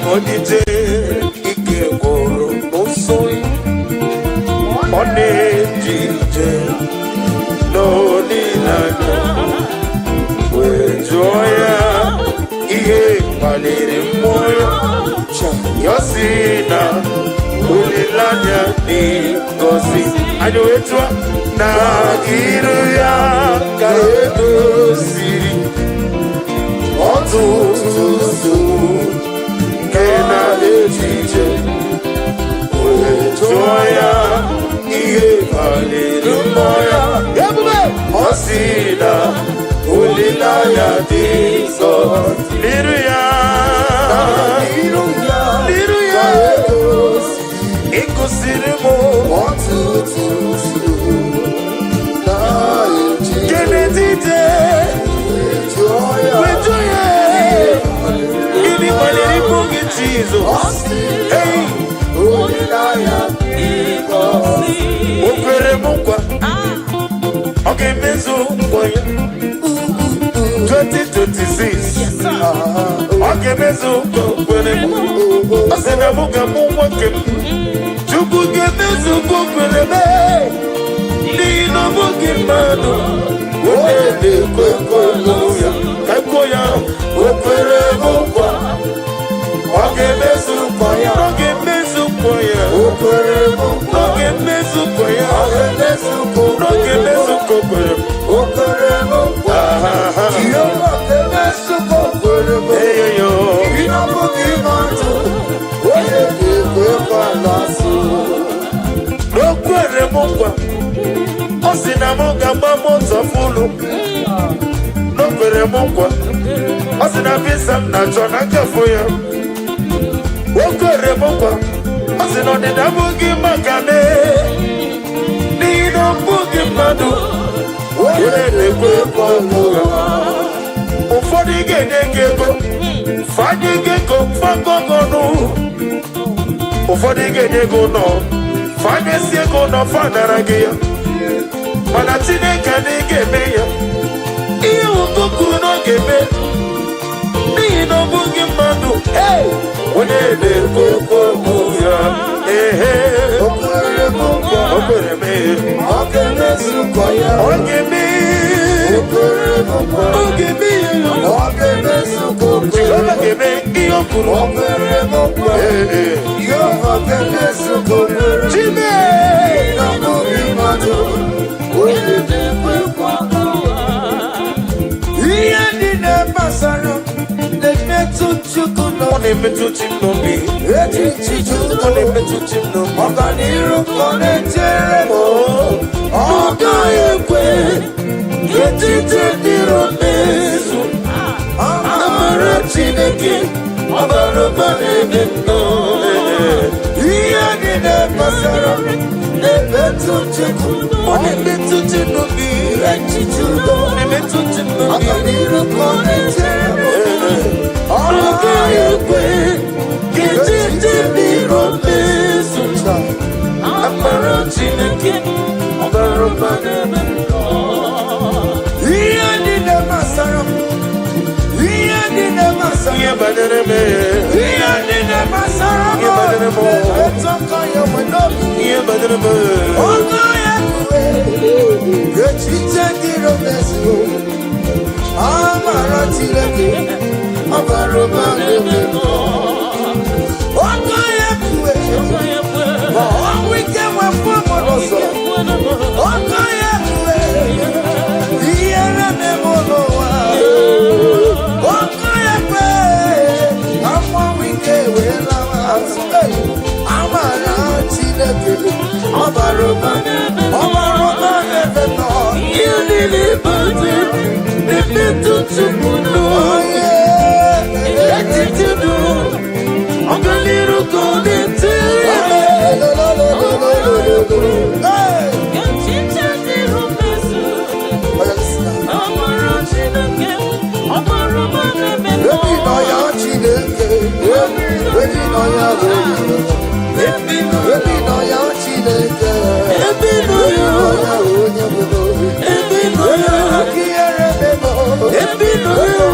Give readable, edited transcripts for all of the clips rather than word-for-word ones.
Ka ọ dịje ike gwụrụ n'ụzọ ya. Ọ na-eje ije n'olileanya, wee jụọ ya ihe kpaliri mmụọ ya. Ya sị na olileanya dị ngọzi. Anyị wee jụọ na iru ya ka edoziri ọtụtụ nsogbu nke na-eje ije, wee jụọ ya ihe kpaliri mmụọ ya. Ebube. Ọ sị na olileanya dị nsọ n'iru ya. N'iru ya n'iru ya ka edoziri ịkụziri m ọtụtụ nsogbu na-eji kenetite jụọ ya wee jụọ ya gịnị kpaliri mmụọ gị, Jizọs? Ọ sị Hey! olileanya dị ngọzi. O kwere m nkwa, ọ ga-emezu nkwa ya. 2026, ọ ga-emezu nkwa o kwere m. Ọ sị na mụ ga-amụ nwa nke m. Chukwu ga-emezu nkwa o kwere m, n'ihi na ọ bụghị mmadụ onye na-ekwe nkwa ya. Ka kwuo ya: o kwere m nkwa, ọ ga-emezu nkwa ya. Ọ ga-emezu nkwa ya. O kwere m nkwa. Ọ ga-emezu nkwa ya. Ọ ga-emezu nkwa o Ọ ga-emezu nkwa o kwere m. O kwere m nkwa. Aha. Jehova ga-emezu nkwa o kwere m. Eyoyo. Ị na-abụghị mmadụ onye ga-ekwe nkwa na-asụ. O kwere m nkwa, ọ sị na m ga-agba moto full. O kwere m nkwa, ọ sị na visa m na-achọ na nkafụ ya. O kwere m nkwa, ọ sị na ọdịda abụghị maka m, n'ihi na ọ bụghị mmadụ onye na-ekwe nkwa ụgha. Ụfọdụ ga-enye gị ego, fanye gị ego fagọgọnụ. Ụfọdụ ga-enye gị ụlọ, fanyesi ego ụlọ, fanara gị ya. Mana Chineke adịghị ga-eme ya ihe ụtọ kwuru na ọ ga-eme, n'ihi na ọ bụghị mmadụ onye na-ekwu okwu ya. Ehe. O kwere m nkwa. O kwere m. Ọ ga-emezu nkwa ya. Ọ ga-eme. O kwere m nkwa. Ọ ga-eme ya. Ọ ga-emezu nkwa o kwere. Jehova ga-eme ihe o kwuru. O kwere m nkwa. Ee. Jehova ga-emezu nkwa o kwere. Chime. Na ọ bụghị mmadụ onye na-ekwe nkwa. Ihe niile gbasara na-emetụ Chukwu Ọ n'obi. na-emetụ chi m n'obi. Echiche Ọ na-emetụ chi m n'obi. Ọganiru ka ọ na-echere m. Ọ gaghị ekwe ka echiche ndị iro mezu. Amara Chineke ọ bara ụba n'ebe m nọ. Ihe niile gbasara m na-emetụ Chukwu. Ọ na-emetụ chi m n'obi. Echiche udo. Ọ na-emetụ chi m n'obi. Ọganiru ka ọ na-echere m. Ọ Ọ gaghị ekwe ka echiche ndị iro mezu. Amara Chineke ọ bara ụba n'ebe m nọ. Ihe niile gbasara m, ihe niile gbasara Ihe banyere m, ihe niile gbasara m Ihe banyere m. na-emetụ aka ya nwe n'obi. Ihe banyere m. Ọgọ ya kpughe echiche ndị iro mezuo. Amara Chineke ọ bara ụba n'ebe m nọ. Ọgọ ya kpughe ma ọnwụ ike nwepụ m n'ụzọ. Ọgọ ya kpughe ihere na-eme n'ụwa. Ọgọ ya kwe ka mmanwụ ike wee lawa azụ. Amara Chineke ọ bara ụba, ọ bara ụba n'ebe m nọ. Ihe niile banyere na-emetụ Chukwu n'obi. Echiche udo, ọganiru ka ọ na-echere m. Hey! Echiche ndị iro mezu. Amara Chineke ọ bara ụba n'ebe m nọ. Ebi nọ ya Chineke, ebi nọ ya onye, ebi nọ ya Chineke, Ebi nọ ya. ya onye bụ n'obi. Ebi nọ ya. Aka ihere memo, Ebi nọ ya.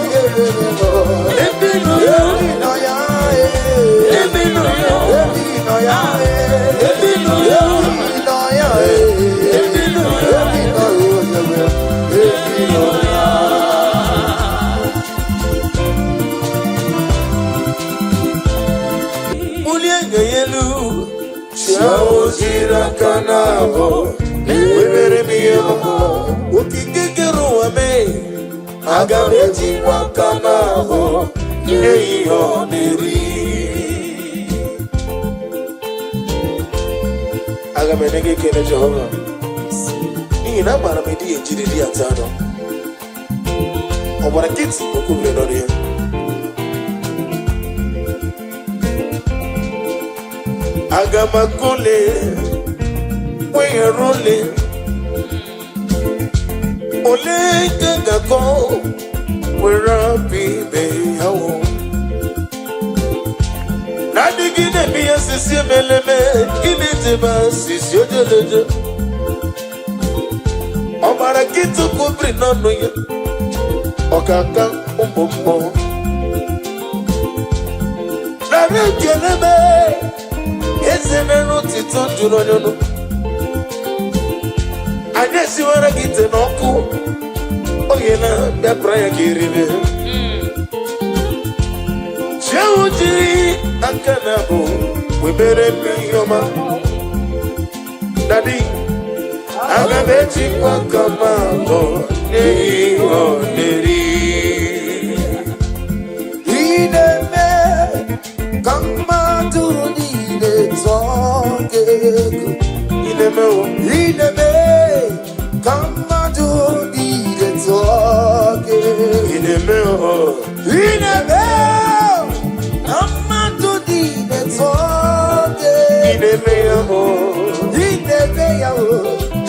ihere memo, Ebi nọ ya. ebi nọ ya, anya ya elu. Chi ahụ jiri aka na-abụ webere m ihe ọma. Okike kere ụwa mee, aga m ejikwa aka na-abụ nye ya ihe ọ na-eri. Aga m enye gị ekele, Jehova, n'ihi na amaara m ịdị ejiri di ata anụ. Ọ gbara nkịtị, o kwubiri n'ọnụ ya. Aga m akụle kwenyere ole ole nke ga-akọ were apụ ibe ya wụ na-adịgide eme ihe sisi emeleme ịna-ejebe sisi ojeleje. Ọgbara nkịtị kwubiri n'ọnụ ya, ọkaka ụmụ mmụọ nara ekele m. Eze mere otito jụrụ onye ọnụ. Anyị esiwara gị ite n'ọkụ oge na bịapụra ya ka eribe. Chiahụ jiri aka na bụ webere m ihe ọma. Daddy, aga m ejikwa aka m abụọ nye ya ihe ọ na-eri. Ị na-eme ka mmadụ niile tụọ gị egwu. Ị na-emewo. Ị na-eme ka mmadụ niile tụọ gị egwu. Ị na-emewo. Ị na-eme ka mmadụ niile tụọ gị Ị egwu. na-eme ya o. Ị na-eme ya o,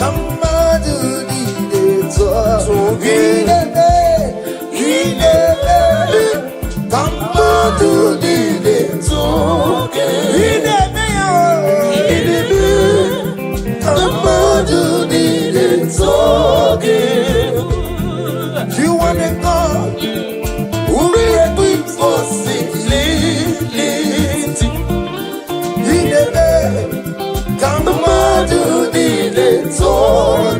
ka mmadụ niile tụọ Tụọ gị. Ị na-eme, ị na-eme ka mmadụ niile Tụọ gị. Ị na-eme ya o, Ị na-eme ka mmadụ niile tụọ gị. You are the God who created Possibility. Ị na-eme ka mmadụ niile tụọ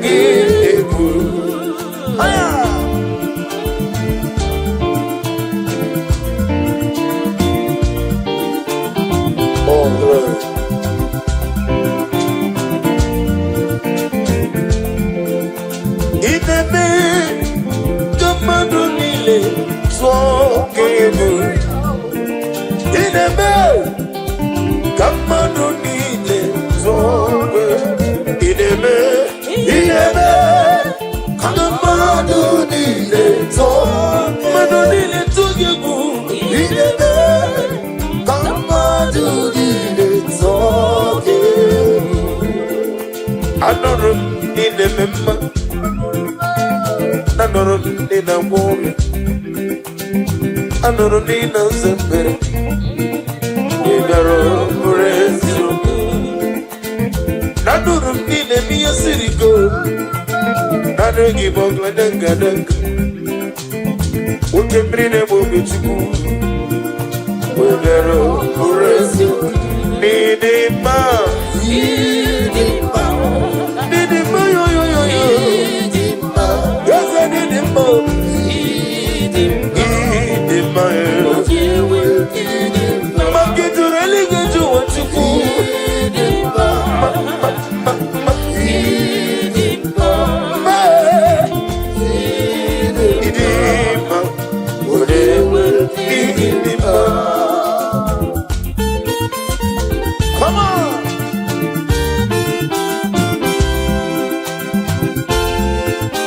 gị Egwu. Aya! Oh, glory. Ị na-eme ka mmadụ niile tụọ gị egwu. Ị na-eme ka mmadụ niile tụọ gị egwu. Ị na-eme, ị na-eme ka mmadụ niile tụọ, mmadụ niile tụọ gị egwu. Ị na-eme ka mmadụ niile tụọ gị egwu. Anụrụ m ị na-eme mma. Anụrụ m ị na-agwọ ọrịa. Anụrụ m ị na-aza ekpere. Ị bịara bụrụ eziokwu. Anụrụ m ị na-eme ihe siri ike. Naanị gị bụ ọgladengadenga. Oke mmiri na-egbu oge Chukwu. Ị bịara bụrụ eziokwu. N'ịdị mma. Ịdị mma, N'ịdị mma yo yo yo yo. ịdị mma, Eze n'ịdị mma. Ịdị mma, Ịdị mma yo. ịdị mma, Maka juru eluigwe ju ụwa Chukwu. ịdị mma, ịdị mma, Mma. Ịdị mma. Onye ịdị mma. Come on!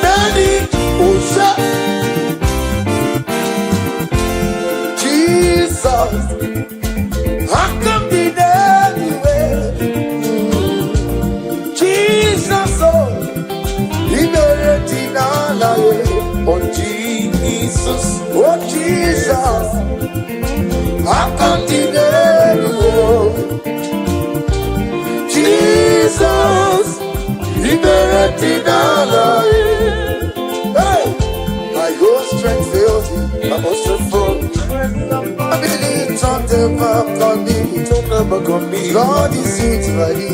Daddy, ụsa. Jesus, aka m dị n'eluigwe. Jesus, oh, ikpere dị n'ala ya. Oh, Jesus. Oh, Jesus, aka m dị n'eluigwe. Jesus, ikpere dị n'ala ya. Hey! My whole strength fails me. My most for Ability turn them back on me. Don't never come me. God is it ready.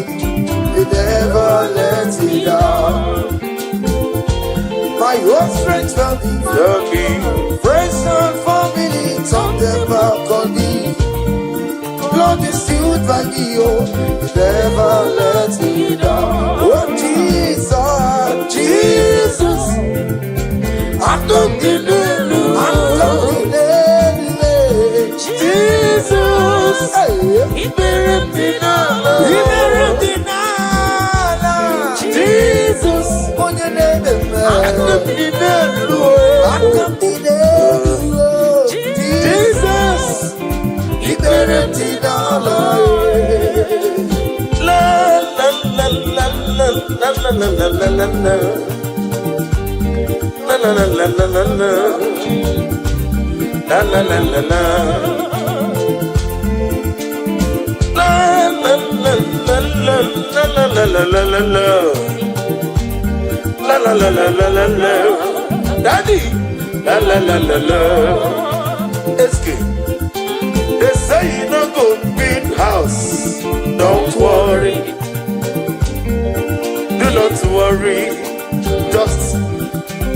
He never let me down. My whole strength failed me. Love me. Friends and family turn them back on me. Lord is still never leave, never let me down. Oh Jesus, Jesus, Aka m dị n'elu. Aka m dị n'elu. Jesus, Hey. ikpere m dị n'ala. Ikpere m dị n'ala. Jesus, Onye na-eme mma. Aka m dị n'elu. Aka m dị n'elu. Jesus, Ikpere m dị n'ala. La la la la la la la la la la la. La la la la la la la. La la la la la. La la la la la la la la la la la. La la la la la la la. Daddy. La la la la la. Eske. They say you no go build house. Don't worry. Do not worry. Just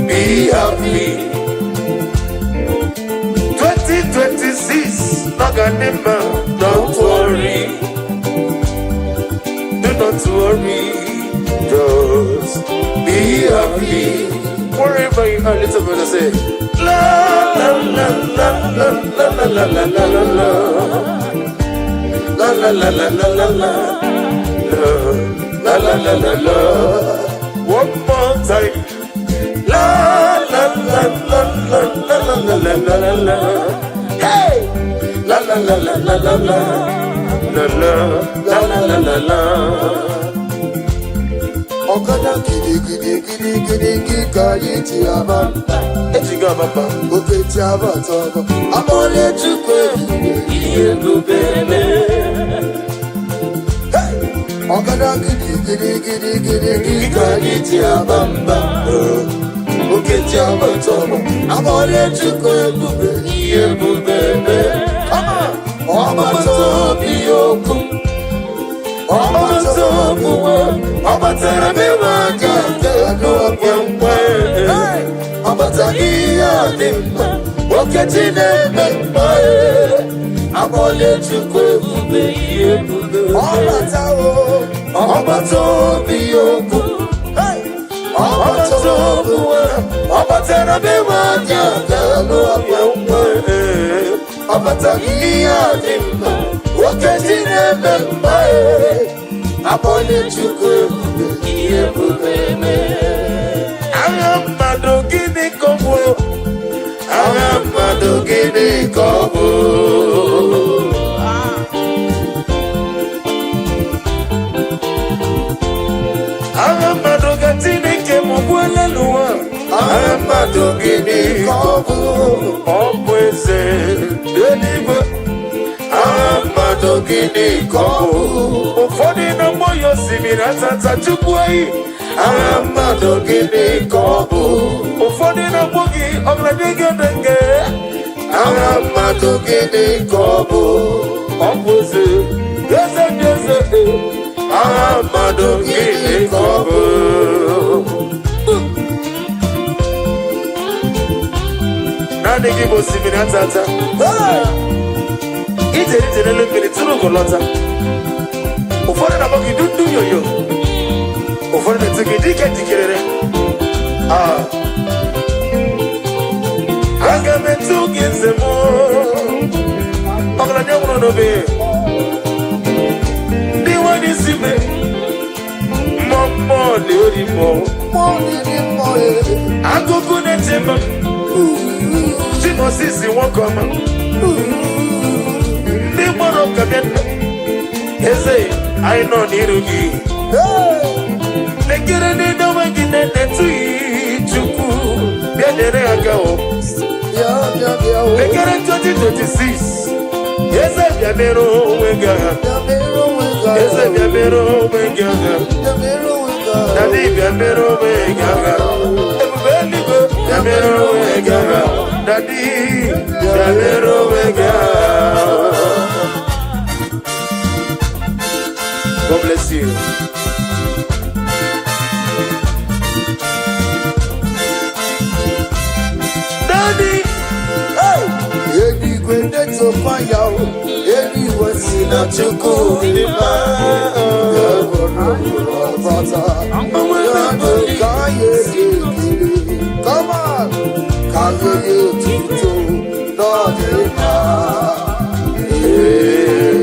be happy. 2026, Naganima, don't worry. Do not worry. Just be happy. Wherever you are, little brother, say, La la la la la la la la la la la. La la la la la la la. La la la la la. One more time. La la la la la la la la la la la. Hey! La la la la la la la. La la la la la la la. Ọ̀kadà gidigidi gidigidi ka anyị ji aba mba. Ejigo ababa. Oke ji abata ọbọ. Amọ̀lẹ̀ Chukwu ebube. Ihe ebube mee. Hey! Ọ̀kadà gidigidi gidigidi ka anyị ji aba mba. Oke ji abata ọbọ. Amọ̀lẹ̀ Chukwu ebube. Ihe ebube mee. Come on! Ọgbata obi okwu. Ọgbata obi ọ batara be m aka nke nkwe. Hey! Ọ batara ihe a dị mma. Okechi na-eme mma. Amọ̀lẹ̀ Chukwu ebube ihe ebube. Ọbata o. Ọgbata obi okwu. Hey! Ọgbata obi ọ batara be m aka nke nkwe. Ọ batara ihe a dị mma. Okechi na-eme mma. Amọ̀lẹ̀ Chukwu ebube Ihe ebube mee. Agha mmadụ gịnị ka ọ bụ? Agha mmadụ gịnị ka ọ bụ? Agha mmadụ ka Chineke m gbuola n'ụwa. Agha mmadụ gịnị ka ọ bụ? Ọ bụ eze eluigwe. Agha mmadụ gịnị ka ọ bụ? Ụfọdụ na-agbọ ya osimiri atata Chukwu anyị. Agha mmadụ gịnị ka ọ bụ? Ụfọdụ na-agbọ gị ọgaranya. Agha mmadụ gịnị ka ọ bụ? Ọ bụ eze, eze ndị eze. Agha mmadụ gịnị ka ọ bụ? Naanị gị bụ osimiri atata. Hey! Ije ije n'elu mmiri tụrụ ugo lọta. Ụfọdụ na-akpọ gị dundu yoyo. Ụfọdụ na-etu gị dike jikerere. Ah. Aga m etu gị nze m. Ọgaranya nwụrụ n'obe. Ndị nwere isi me. Mmụọ mmụọ na-eri mmụọ. Mmụọ na-eri mmụọ e. Akụkụ na-eche m. Chimosisi nwoke ọma. Ndị gbọrọ ka bịa nna. Eze, anyị nọ n'iru gị. Hey! Lekere n'edowe gị na-etughị Chukwu. Bịa nyere aka o. Bịa bịa bịa o. Lekere 2026. Eze bịa mere onwe gị agha. Bịa mere onwe gị agha. Eze bịa mere onwe gị agha. Bịa mere onwe gị agha. Daddy bịa mere onwe gị agha. Ebube eluigwe bịa mere onwe gị agha. Daddy bịa mere onwe gị agha. God bless you. Daddy, Hey! Eluigwe na-eti na-etokwa ya o, eluigwe si na Chukwu dị mma. Ọbata, ya bụ ka anyị esi ekele. Come on, ka anyị nye otuto n'ọdịmma. Ee.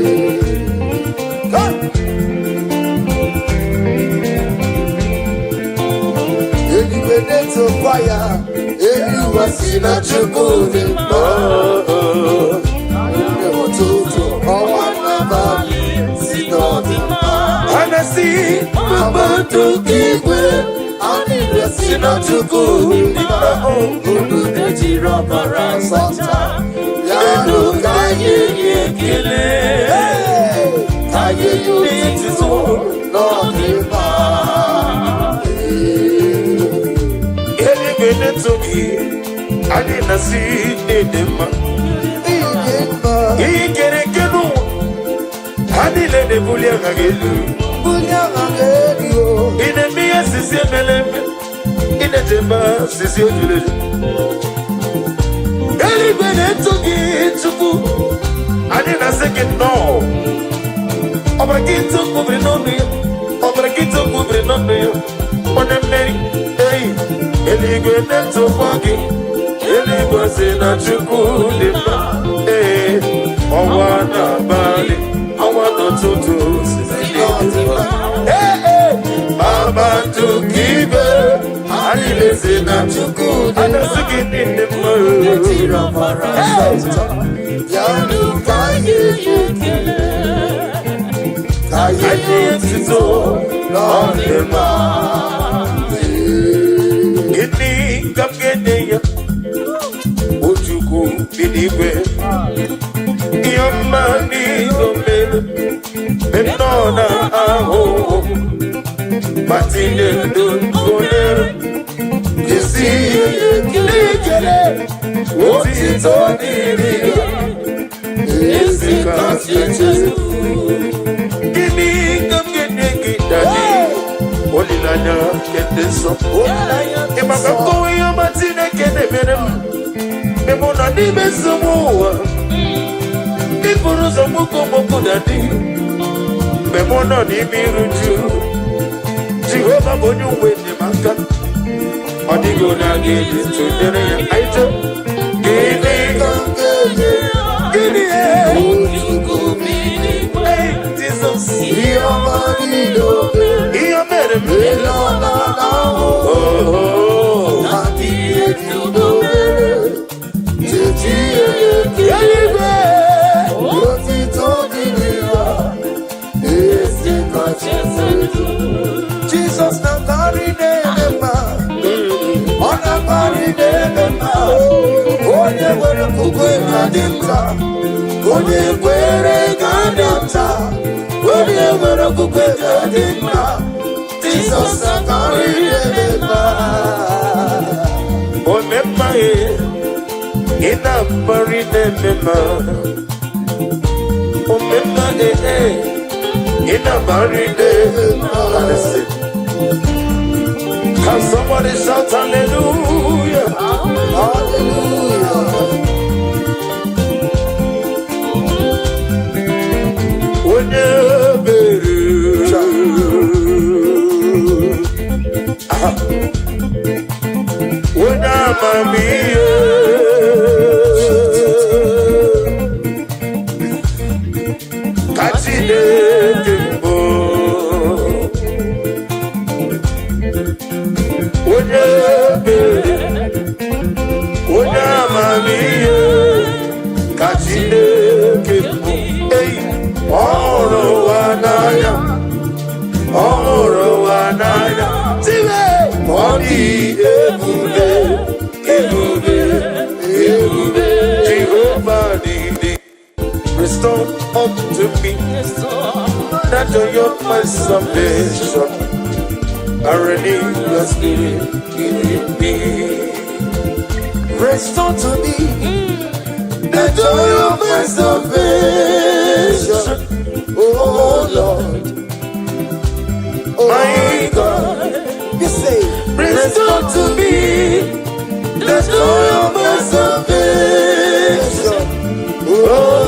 Come. Eluigwe na-etokwa ya, eluigwe si na Chukwu dị mma. Ụtụtụ, ọnwa n'abalị si n'ọdịmma. Ha na-asị Kpakpando nke igwe, anyị si na Chukwu dị mma. Unu ejiri ọbara Sọta, ya nụ ka anyị nye ekele. Hey! Ka anyị nye otuto n'ọdịmma. Eluigwe na-eto gị, anyị na-asị n'ịdị mma. Ịdị mma, Ihe kere eke n'ụwa, ha niile na-ebuli aha gị elu. bulie aha gị elu o. Ị na-eme ihe sisi emele eme, ị na-echebe sisi ejuru eju. Eluigwe na-eto gị, Chukwu, anyị na-asị gị nnọọ. Ọbara gị tụkwubiri n'ọnụ ya, ọbara gị tụkwubiri n'ọnụ ya, onye mmeri, eyi. Eluigwe na-etokwa gị, eluigwe sị na Chukwu dị mma. Ee, ọnwa n'abalị, ọnwa n'ụtụtụ, sị na dị mma. Ee, ee, kpakpando nke igwe, anyị na-esi na Chukwu dị a na-asị gị niile mma. Ejiri ọbara mma. Ya nụ ka anyị nye ekele. ka anyị Anyị nye etuto otuto n'ọdịmma. Gịnị ka m ga-enye ya? O Chukwu bi n'igwe, ihe ọma n'ihe o mere, mgbe m nọ na ahụhụ, ma tinye ndụ gonyere, isi n'ikele, otito dịrị ya, ezi kasị echezu. Gịnị ka m ga-enye gị, Daddy? Olileanya nke ndị nsọ. Ị maka nkọwa ihe ọma Chineke na-emere m mgbe mụ nọ n'ime nsogbu ụwa, ịbụrụ ụzọ nwoke mokwu na di, mgbe mụ nọ n'ime iru ju, Jehova bụ onye uwe enyemaka, ọ dịghị onye a ga-eji tụnyere ya. Anyị chọọ gịnị? Ka m ga-enye Gịnị? Chukwu bi n'igwe. Hey, Jizọs, ihe ọma niile o mere. Ihe o mere m. Ele ọ na-ahụ Oh, ma ihe dị o mere. Chechi ihe ekele. Eluigwe. Otito dịrị ya, ezi kacha elu. Jizọs na-akarị na-eme mma, ọ na-akarị na-eme mma. Onye nwere okwukwe ga-adị nta, onye kwere ga-adị nta, onye nwere okwukwe ga-adị mma. Jizọs na-akarị na-eme mma. Omemma e, ị na-akparị na-eme mma. Omemma e e, ị na-akparị na-eme mma. Listen. Can somebody shout hallelujah? Hallelujah. Onye ebere. Aha. Onye amamihe. Ka Chineke mbụ. Onye ebere. Onye amamihe. Ka Chineke mbụ. Ei, ọ hụrụ ụwa n'anya. Ọ hụrụ ụwa n'anya. Tiwe! Ọ dị ebube, ebube, ebube. Jehova dị dị. Restore unto me the joy of my salvation. I renew your spirit in me. Restore to me the joy of my salvation, oh Lord, oh My God. You say, Restore to me the joy of my salvation, oh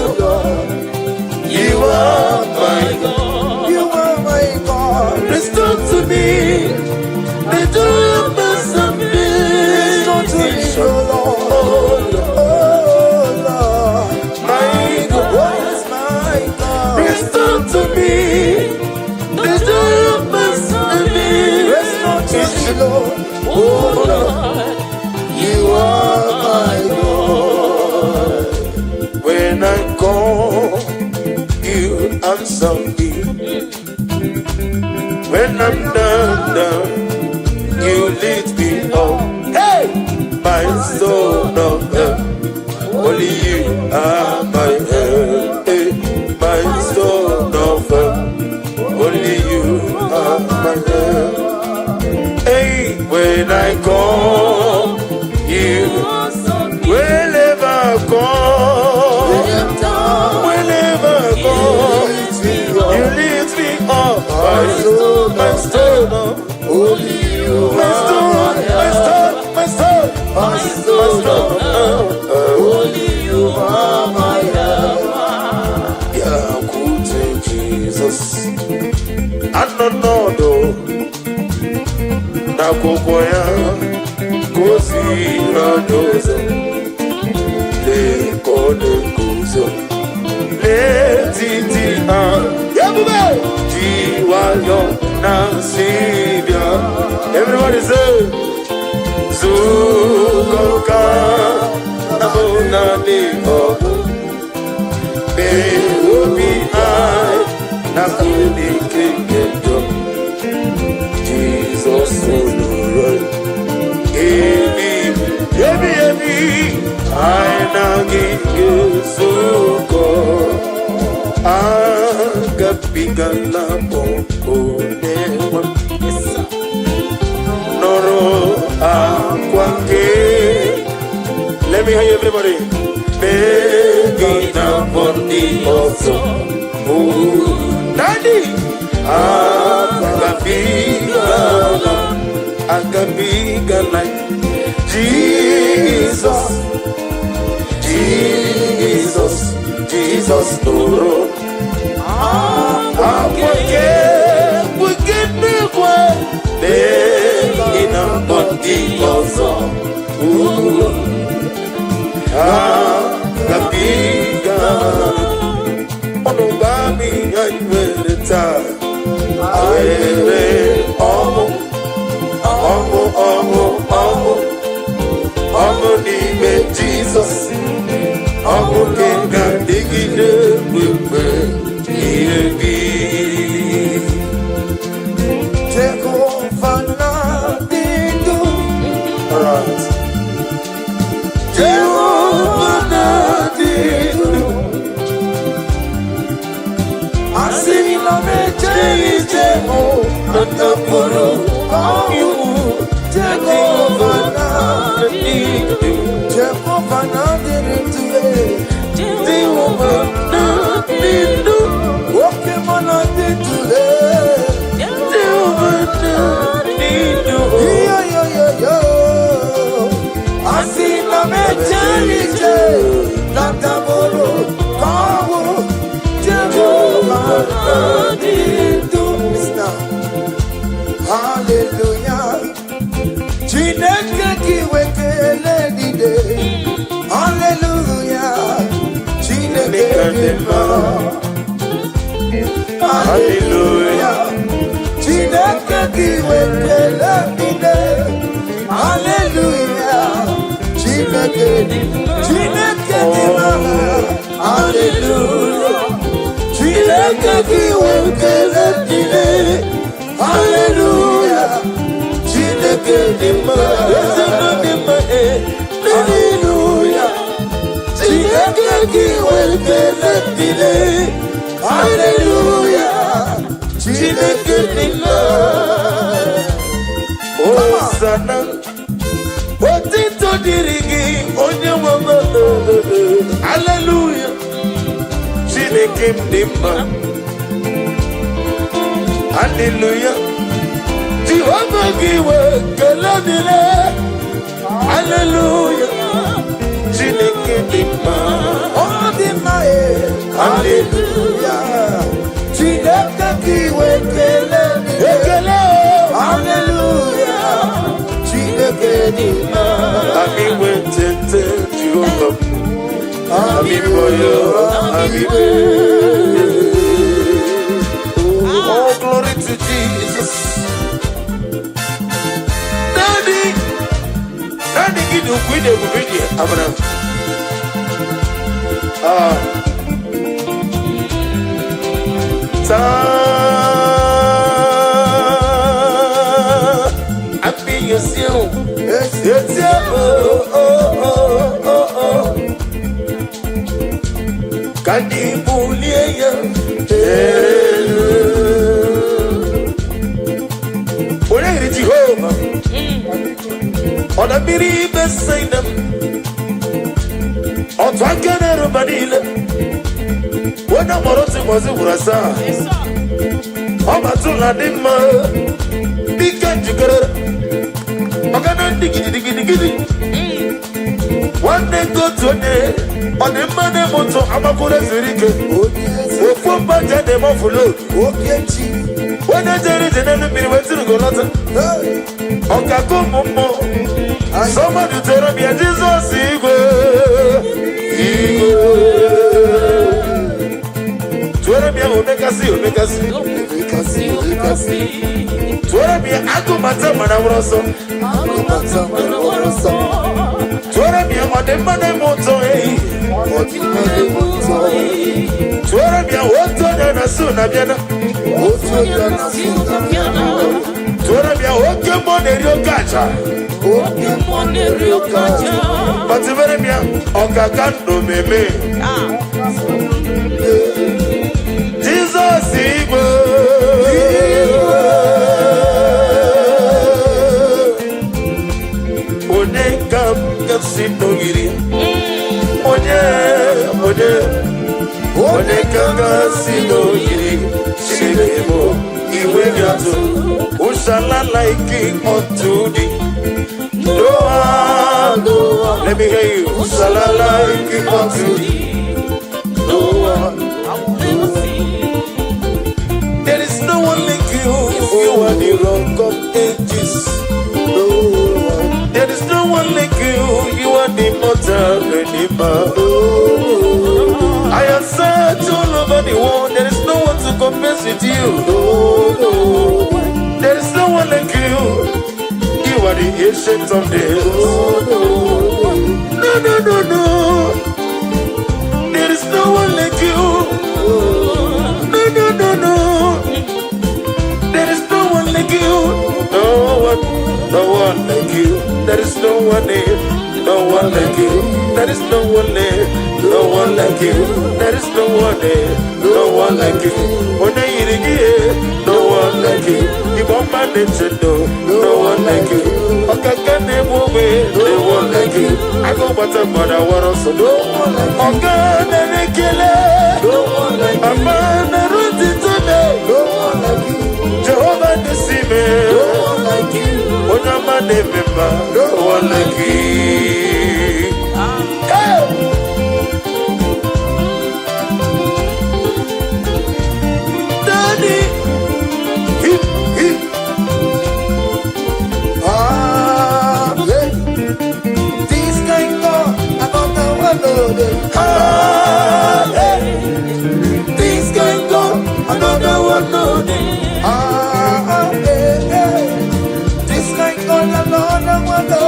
Answer me. When I'm down, down, you lift me up. Hey! My soul of help. Only you are my help. Hey, my soul of help. Only you are my help. Hey, when I call you, whenever I call, whenever I call, you lift me up. My soul, Only you my soul, my soul, my soul, my my soul, soul. Only you are my help. Bịakwute Jizọs, anọ n'ọdụ n'akwụkwọ ya gosiri anyị ụzọ. Lee ka ọ na-eguzo n'etiti ha, ebube ji nwayọ na-asị bịa. Everybody say, zukọ ka na mụ na ndị ọbụ mee obi anyị na ike nke njọ. Jizọs nụrụ ebi ebi ebi, anyị na gị ga-ezukọ. Agabigala m onye nwe m. Nụrụ akwa nke. Let me hear you, everybody. Mee na mbọ ndị ọzọ. Oh, Daddy! Agabigala, agabigala. Jesus, Jesus, Jesus nụrụ akwa nke n'igwe. Mee na mbọ ndị ọzọ. Oh, agabigala. Ọnụ gba m ihe anyị nwere taa. Were ọṅụ, ọṅụ, ọṅụ, ọṅụ, ọṅụ n'ime Jizọs. Ọṅụ nke ga-adịgide mgbe ihe bi. Jehova na-adị ndụ. Alright. Jehova na-adị ndụ. Asị na m ejeghị ije mụ na ndapụrụ ọnwụ. Jehova na-adị ndụ. Jehova na-adịrị ndụ. Jehova na-adị ndụ. Oke mụ na-adị ndụ. Jehova na-adị ndụ. Yo, yo, yo, yo. Asị na m ejeghị ije na ndapụrụ ọnwụ. Jehova na-adị ndụ. Listen. Hallelujah. Chineke gị wekele dide. Hallelujah. Chineke dị mma. Hallelujah. Chineke gị wekele dide. Hallelujah. Chineke Chineke dị mma. Hallelujah. Chineke gị wekele dide. Hallelujah. Chineke dị mma. Eze dị mma, eh. Hallelujah. Chineke gị wekele dide. Hallelujah. Chineke dị mma. Hosanna. Otito dịrị gị, onye nwe m. Hallelujah. Chineke m dị mma. Hallelujah. Jehova gị wee kele dịrị. Hallelujah. Chineke dị mma. Ọ dị mma e. Hallelujah. Chineke gị wekele dide. Ekele o. Hallelujah. Chineke dị mma. Ami wetete Jehova m. Ami boyo, ami Oh, glory to Jesus. Daddy, Daddy, gị dị ukwu, ị na-ebube dị Abraham. Ah. Saa àfihànsí o etí o o o o o ka anyị bulie ya elu. Onye yiri Jehova ọ na mmiri Betsaida m otu aka na-eruba niile onye mụrụ otu ụbọchị gwụrụ asaa ọ batụla dị mma dike njikere ọgana ndị gidigidigidi nwanne nke otu onye ọ dị mma na-eme ụtọ amakwụrụ ezuru ike Onye eze. Ofu mba ji na-eme ọfụlo Oke chi. Onye jere ije n'elu mmiri wee tiri lọta. Hey. Ọkaka ụmụ mmụọ. Somebody tell me Jizọs igwe igwe. Tụọrọ m ya omekasị omekasị. Omekasị, omekasị. Tụọrọ m ya agụmata mana nwụrụ ọsọ. Agụmata mana nwere ọsọ. Tụọrọ m ya ọdịmma na-eme ụtọ ehi. Ọdịmma na-eme ụtọ. Tụọrọ m ya otu onye na-asụ na bịana. Otu onye na-asụ na bịana. Tụọrọ m ya oke mmụọ na-eri oke aja. Oke mmụọ na-eri oke aja. Kpatụbere m ya ọkaka ndụ meme. Jizọs igwe. Onye ka m ga-esi n'ogiri? Onye, onye, onye ka m ga-esi n'ogiri? Chineke bụ iwe gị atụ. Ushala like unto thee. No one, let me hear you. Ushala like unto thee. No one. There is no one like you. You are the Rock of Ages. No one. There is no one like you. You are the immortal Redeemer. I have searched all over the world. There is no one to compare with you. There is no one like you. You are the Ancient of Days. No, no, no, no. There is no one like you. No, no, no, no. There is no one like you. No one, no one like you. There is no one here, no one like you. There is no one there, no one like you. There is no one there, no one like you. Onye yiri gị, no one like you. Igbo mma na-eche ndo, no one like you. Ọkaka na-egbu ogbe, no one like you. Agụ gbata mmadụ awara ọsọ, no one like you. Ọga na-ekele, No one like you. Ama na-erutite No one like you. Jehova na-esi me. No one like you. Onye ọma na-eme mma, no one like you. Hey! Daddy, hip, hip. Ah, yeah. This kind God, another one no dey. Ah, hey. This kind God, another one no dey. Ah, ah, eh, eh. This kind God, another one no.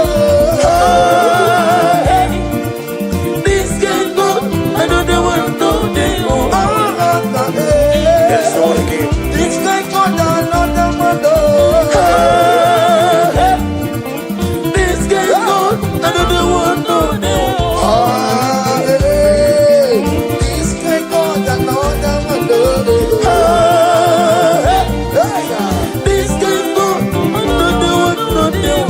Ah, hey. This kind God, another one no dey. Oh. Ah, ah, ah, eh. There is no one like you. This kind God, another one no. Ah, hey. This kind God, another one no dey. Ah, eh. This kind God, another one no. Ah, hey. Hey, ah. This kind God, another one no dey.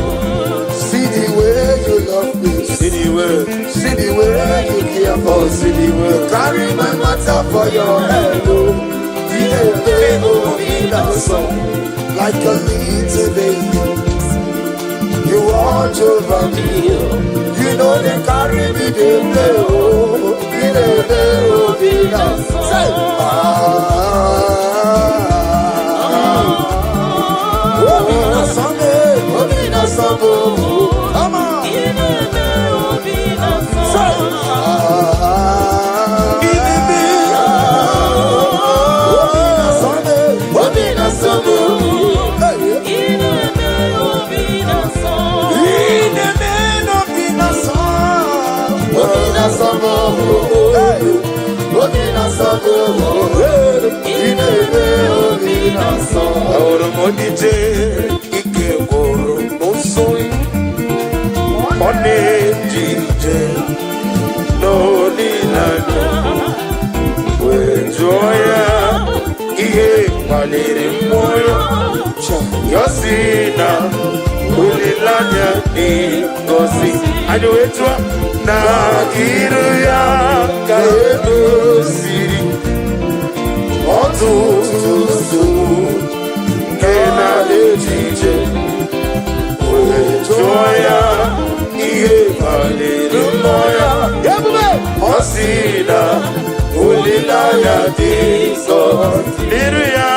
See the way you love me. See the way, See the way you care for oh, me. see the way. Carry my matter for your head, oh. The oh, in the song, like a little baby. You watch over me. You know they carry me, they play, oh. The oh, in the say, ah. Oh, in the song, eh, oh, in the song, oh. Come on. Say, ah. Obi na sọmụ. Hey. Ineme n'obi na sọmụ. Obi na sọmụ. Hey. Obi na sọmụ. kpaliri mmụọ ya. Ya sị na olileanya dị ngọzi. Anyị wee tụọ na iru ya ka edoziri ọtụtụ nsogbu nke na-echiche. Wee jụọ ya ihe kpaliri mmụọ ya. Ebube. Ọ sị na olileanya dị ngọzi n'iru ya.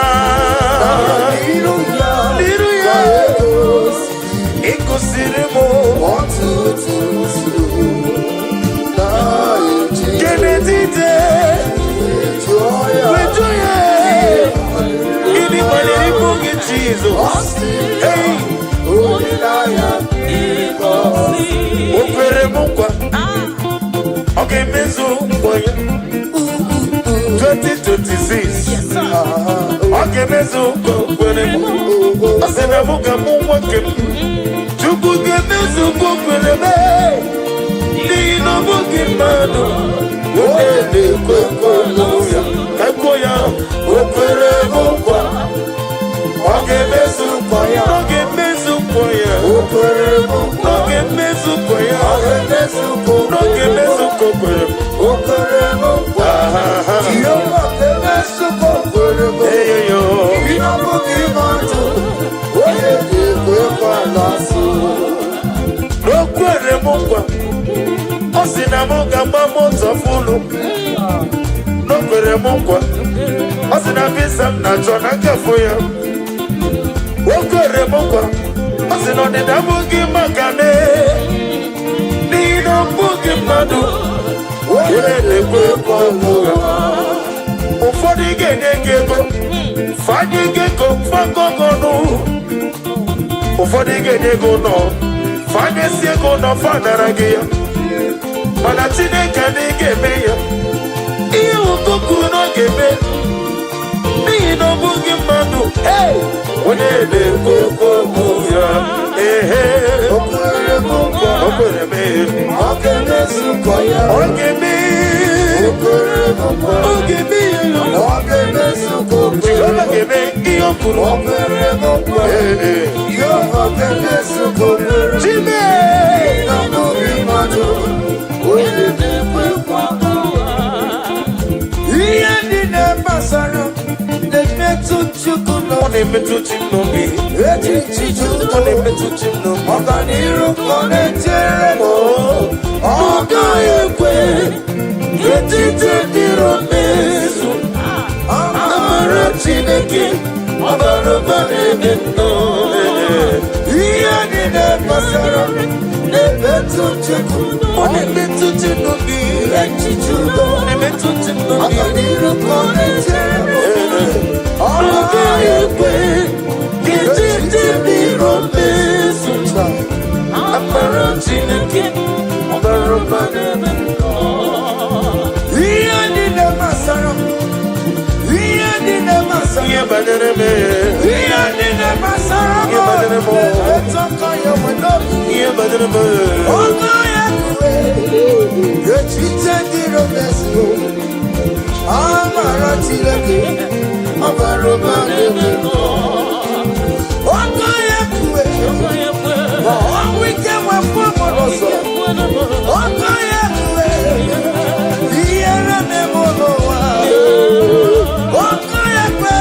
N'iru ya N'iru ya. ka edoziri Ịkụsiri m ọtụtụ nsogbu na-eche. nke n'etiti. Jụọ ya Wee jụọ ya gịnị kpaliri mmụọ gị, Jizọs? Ọ sị Hey! olileanya O kwere m nkwa, ọ ga-emezu nkwa ya. 2026, ọ ga-emezu nkwa o kwere m. Ọ sị na mụ ga-amụ nwoke m. Chukwu ga-emezu nkwa o kwere m, n'ihi na ọ bụghị mmadụ onye na-ekwe nkwa ya. Ka kwuo ya, o kwere m nkwa, ọ ga-emezu nkwa ya. Ọ ga-emezu nkwa ya. O kwere m nkwa. Ọ ga-emezu nkwa ya. Ọ ga-emezu nkwa o Ọ ga-emezu nkwa o kwere m. O kwere m nkwa. Aha. Jehova ga-emezu nkwa o kwere m. Eyoyo. Ị na-abụghị mmadụ onye ga-ekwe nkwa na-asụ. O kwere m nkwa, ọ sị na m ga-agba moto fụlụ. O kwere m nkwa, ọ sị na visa m na-achọ na nkafụ ya. O kwere m nkwa, ọ sị na ọdịda abụghị maka me, n'ihi na ọ bụghị mmadụ onye na-ekwe nkwa ụgha. Ụfọdụ ga-enye gị ego, fanye gị ego fagọgọnụ. Ụfọdụ ga-enye gị ụlọ, fanyesi ego ụlọ, fanara gị ya. Mana Chineke adịghị ga-eme ya ihe ụtọ kwuru na ọ ga-eme, n'ihi na ọ bụghị mmadụ Hey! onye na-ekwu okwu ya. Ehe. O kwere m nkwa. O kwere m ihe. Ọ ga-emezu nkwa ya. Ọ ga-eme. O kwere m nkwa. Ọ ga-eme ya. Ọ ga-emezu nkwa o kwere Jehova m. ga-eme ihe o kwuru. O kwere m nkwa. Ee. Jehova ga-emezu nkwa o kwere m. Chime. Ị na-abụghị mmadụ onye na-ekwe nkwa. Ihe niile gbasara na-emetụ Chukwu Ọ n'obi. na-emetụ chi m n'obi. Echiche Ọ na-emetụ chi m n'obi. Ọganiru ka ọ na-echere m. Ọ gaghị ekwe Echiche dịrị mmezu. Amara Chineke ọ bara ụba n'ebe m nọ. Ihe niile gbasara m na-emetụ Chukwu. Ọ na-emetụ chi m n'obi. Echiche udo. Ọ na-emetụ chi m n'obi. Ọganiru ka ọ na-echere m. Ọ Ọ gaghị gaghị ekwe ka echiche dịrị mmezu. Amara Chineke ọ bara ụba n'ebe m nọ. Ihe niile gbasara m, ihe niile gbasara Ihe banyere m, ihe niile gbasara m Ihe banyere m. na-emetụ aka ya nwe n'obi. Ihe banyere m. Ọgọ ya kue echiche dịrị mezu. Amara Chineke ọ bara ụba n'ebe m nọ. Ọgọ ya kue ma ọnwụ ike nwepụ m n'ụzọ. Ọgọ ya kue ihere na-eme n'ụwa. Ọgọ ya kue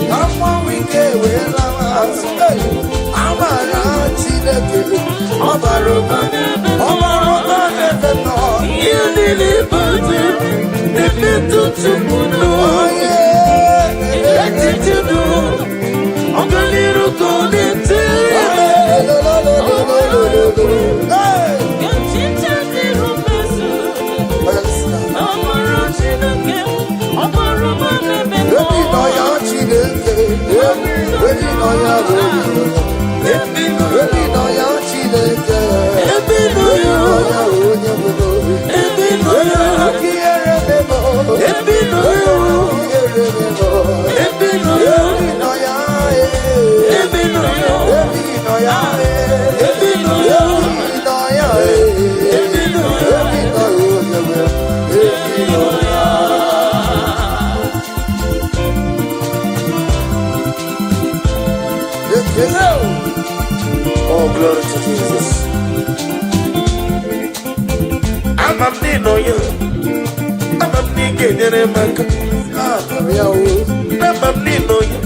ka mmanwụ ike wee lawa azụ. Hey! Amara Chineke ọ bara ụba, ọ bara ụba n'ebe m nọ. Ihe niile banyere na-emetụ Chukwu n'obi. Echiche dị ọganiru ka ọ na-echere m. Hey! Ebi nọ ya Chineke, ebi nọ ya onye, ebi nọ ya Chineke, Ebi nọ ebi ya. nọ ya onye bụ n'obi. Ebi nọ ya. Aka ihere memo, Ebi nọ ya. ihere memo. Ebi nọ ya. Ebi nọ ya, eh. Ebi nọ ya. Ebi nọ ya, eh. Ebi nọ ya. Ebi nọ ya, eh. Ebi nọ ya. Ebi nọ ya onye bụ, ebi nọ ya. Ekele o. Oh, glory to Jesus. Ama m n'ịnọ ya. Ama m na ị ga-enyere m aka. Ama m ya o. Ama m n'ịnọ ya.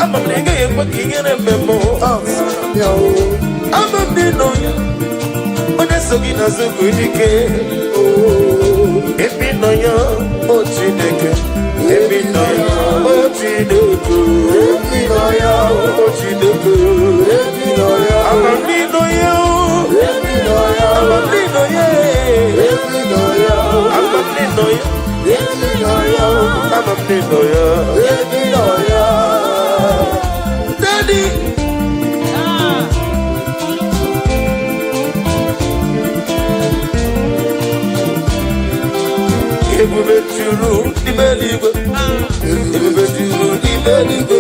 Ama m na ị gaghị ekwe ka ihere mee m. Ama m ya o. Ama m n'ịnọ ya. Onye so gị n'azụ bụ dike. Ebe ị nọ ya, o Chineke. Ebe ị nọ ya, o Chineke. Ebe ị nọ ya o. O Chineke. Ebe ị nọ ya o. Ama m n'ịnọ ya o. Ebe ị nọ ya o. Ama m n'ịnọ ya. Ebe ị nọ ya o. Ama m n'ịnọ ya. Ebe ị nọ ya o. Ama m n'ịnọ ya. Ebe ị nọ ya. Daddy. Ebube juru n'ime eluigwe. Ebube juru n'ime eluigwe.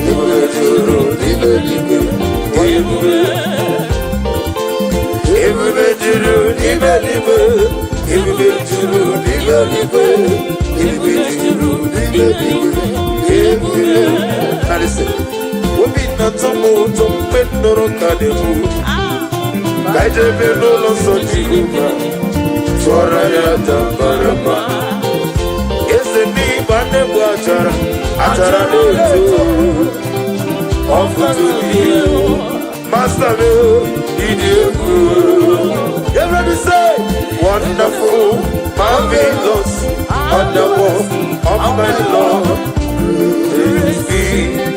Ebube juru n'ime eluigwe. Ebube. Ebube juru n'ime eluigwe. Ebube juru n'ime eluigwe. Ebube juru n'ime eluigwe. Ebube. Now listen. Obi na-atọ m ụtọ mgbe m nụrụ ka na-ekwu. Ka anyị jebe n'ụlọ nsọ Jehova. Tụọrọ ya dabara mma. Eze n'ịgba na-egbu achara, achara na-eto. Ọfụtụ ihe. Master m, ịdị egwu. Everybody say, wonderful, marvelous, wonderful, of my Lord. Praise be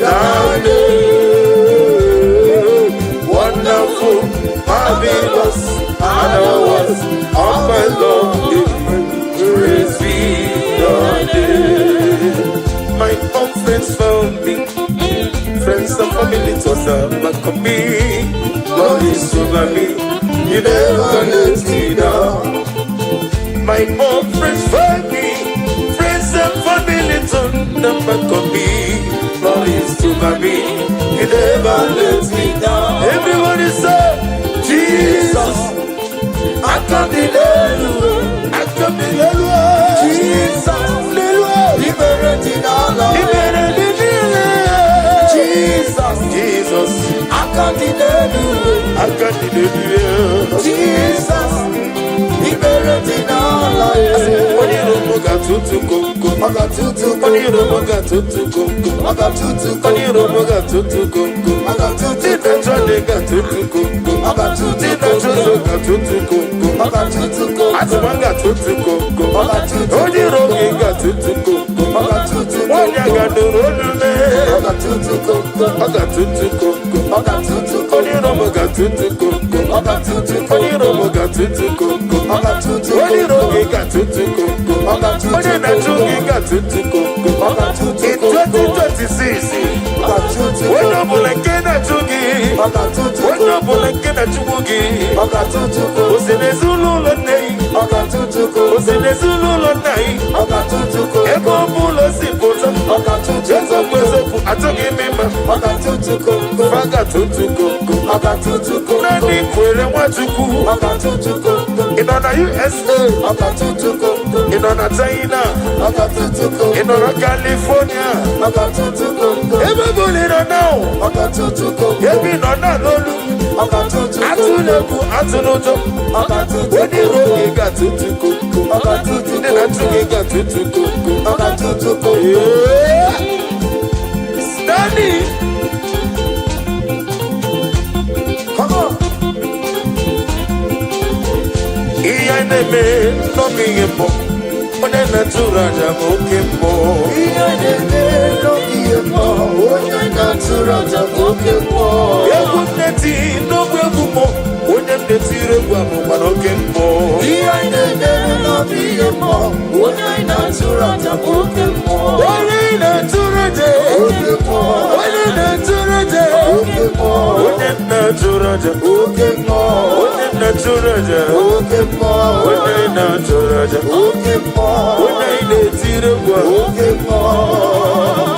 thy name. Wonderful, marvelous, and the works of my Lord. Praise be thy name. My own friends found me, friends and family turned their back on me. God is over me, He never let me down. My own friends found me, friends and family turned their back on me. God is over me, He never let me down. Everybody say, Jesus, aka m dị n'elu, aka m dị n'elu. Jesus. N'elu. Ikpere dị n'ala. Ikpere dị niile. Jesus. Jesus, Aka dị n'elu. Aka dị n'elu. Jesus. Ikpere dị n'ala. Onye iro m ga-atụtụ komkom. Ọ ga-atụtụ. Onye iro m ga-atụtụ komkom. Ọ ga-atụtụ. Onye iro m ga-atụtụ komkom. Ọ ga-atụtụ. Ndị na-achọ ndị ga-atụtụ komkom. Ọ ga-atụtụ. Ndị na-achọ ụzọ ga-atụtụ komkom. Ọ ga-atụtụ. Atụma ga-atụtụ komkom. Ọ ga-atụtụ. Onye iro gị ga-atụtụ komkom. Ọ ga-atụtụ. Nwaanyị a ga-anụrụ olu mee. Ọ ga-atụtụ. Ọ ga-atụtụ komkom. Ọ ga-atụtụ. Onye iro m ga-atụtụ komkom. Ọ ga-atụtụ. Onye iro m ga-atụtụ komkom. Ọ ga-atụtụ. Onye iro gị ga-atụtụ komkom. Ọ ga-atụtụ. Onye na-achụ gị ga-atụtụ komkom. Ọ ga-atụtụ. In 2026, Ọ ga-atụtụ. Onye ọbụla nke na-achụ gị, Ọ ga-atụtụ. Onye ọbụla nke na-achụgbu gị, Ọ ga-atụtụ. O si n'ezinụlọ nne gị, Ọ ga-atụtụ. O si n'ezinụlọ nna gị, Ọ ga-atụtụ. Ebe ọ bụla o si pụta, Ọ ga-atụtụ. Eziokwu eziokwu, achọghị m ịma, Ọ ga-atụtụ. Fa ga-atụtụ komkom. Ọ ga-atụtụ. Naanị kwere Nwachukwu, Ọ ga-atụtụ. Ị nọ na USA, Ọ ga-atụtụ. Ị nọ na China, Ọ ga-atụtụ. Ị nọ na California, Ọ ga-atụtụ. Ebe ọ bụla ị nọ now, Ọ ga-atụtụ. Ebe ị nọ na n'olu, Ọ ga-atụtụ. Atụla egwu, atụla ụjọ, Ọ ga-atụtụ. Onye iro gị ga-atụtụ komkom. Ọ ga-atụtụ. Ndị na-achụ gị ga-atụtụ komkom. Ọ ga-atụtụ. Yeah. Stanley. Come on. Ihe anyị na-eme n'ọbụ ihe mbụ, onye na-atụrụ aja bụ oke mbụ. Ihe na-eme n'oge ihe mmụọ, onye na-atụrụ aja bụ oke mmụọ. Egwu m na-eti n'ogbe egwu mmụọ, onye m na-etiri egwu a bụkwa n'oke mbụ. Ihe na-eme n'oge ihe mmụọ, onye na-atụrụ aja bụ oke mmụọ. Onye na-atụrụ aja, Oke mmụọ, onye na-atụrụ aja, oke mmụọ, onye na-atụrụ aja, oke mmụọ, onye na-atụrụ aja, oke mmụọ, onye na-atụrụ aja, oke mmụọ, onye na-etiri egwu a. Oke mmụọ.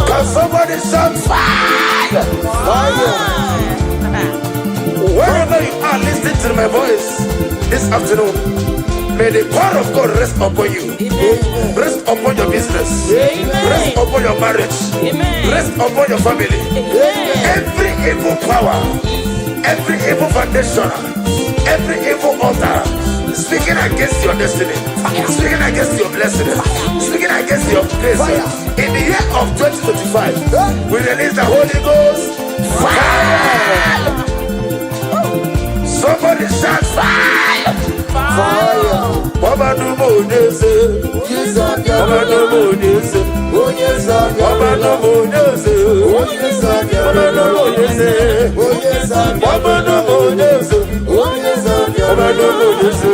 Can somebody shout fire? Fire! Wherever you are listening to my voice this afternoon, may the power of God rest upon you. Amen. Rest upon your business. Amen. Rest upon your marriage. Amen. Rest upon your family. Amen. Every Evil power, every evil foundation, every evil altar speaking against your destiny, speaking against your blessing, speaking against your grace. Fire. In the year of 2025, we release the Holy Ghost fire. Somebody shout fire. Fire. Ọba Onyeze, Onye Ọba Onyeze, Onye Ọba Onyeze, Onye Ọba Onyeze, Onye Ọba Onyeze, Onye Ọba Onyeze.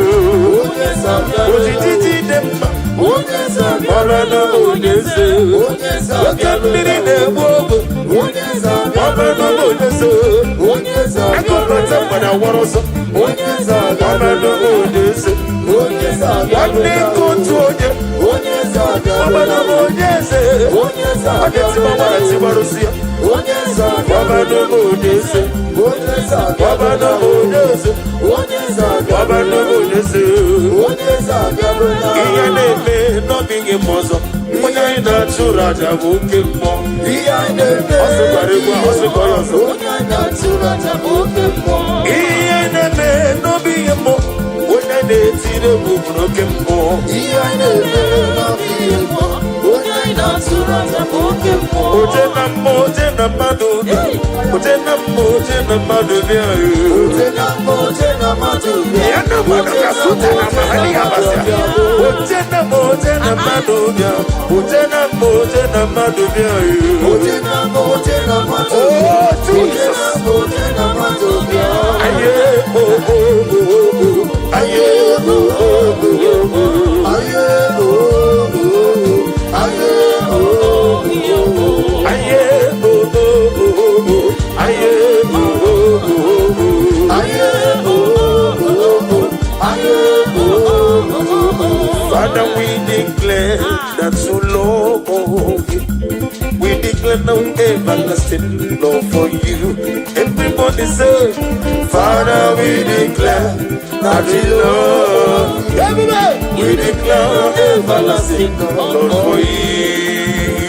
Onye Ojiji dị mma, Onye Ọba Onyeze. Onye Oke mmiri na-egbu ogbe, Onye Ọba Onyeze. Onye Akụkọta mgbada wọrọ ọsọ, Onye Ọba Onyeze. Onye Nwanne nke otu onye, Onye Ọba Onyeze. Onye Ọ ga-etigba gbara tigbarụsị ya. Onye Ọba Onyeze. Onye Ọba Onyeze. Onye Ọba Onyeze. Onye Ihe na-eme n'ọbịghị m ọzọ. Onye anyị na-achụrụ aja bụ oke mmụọ. Ihe anyị na-eme Ọ sịkwara egwu a, ọ sịkwa ya ọzọ. Onye anyị na-achụrụ aja bụ oke mmụọ. Ihe na-eme n'ọbịghị mmụọ. Onye na-etiri egwu bụ oke mmụọ. Ihe anyị na-eme n'ọbịghị mmụọ. Onye anyị na-achụrụ aja bụ oke mmụọ. Oje na mmụọ, oje na mmadụ bịa. Oje na mmụọ, oje na mmadụ bịa. Oje na mmụọ, oje na mmadụ bịa. Ya na mmadụ ka suta na mahali ya basịa. Oje na mmụọ, oje na mmadụ bịa. Oje na mmụọ, oje na mmadụ bịa. Oje na mmụọ, oje na mmadụ Oh, bịa. Oje Jesus. na mmụọ, oje na mmadụ bịa. Aye, oh, oh, oh, oh. Aye, oh, oh, oh, oh. Aye, oh, oh, oh. Aye, oh, oh, oh. Aye, oh, oh, oh, oh. Aye, oh, oh, oh, oh. Aye, oh, oh, oh. Aye, oh, oh, oh. Father, we declare that you love you. We declare no everlasting love for you. Everybody say, Father, we declare that we love you. Everybody! We declare everlasting love for you.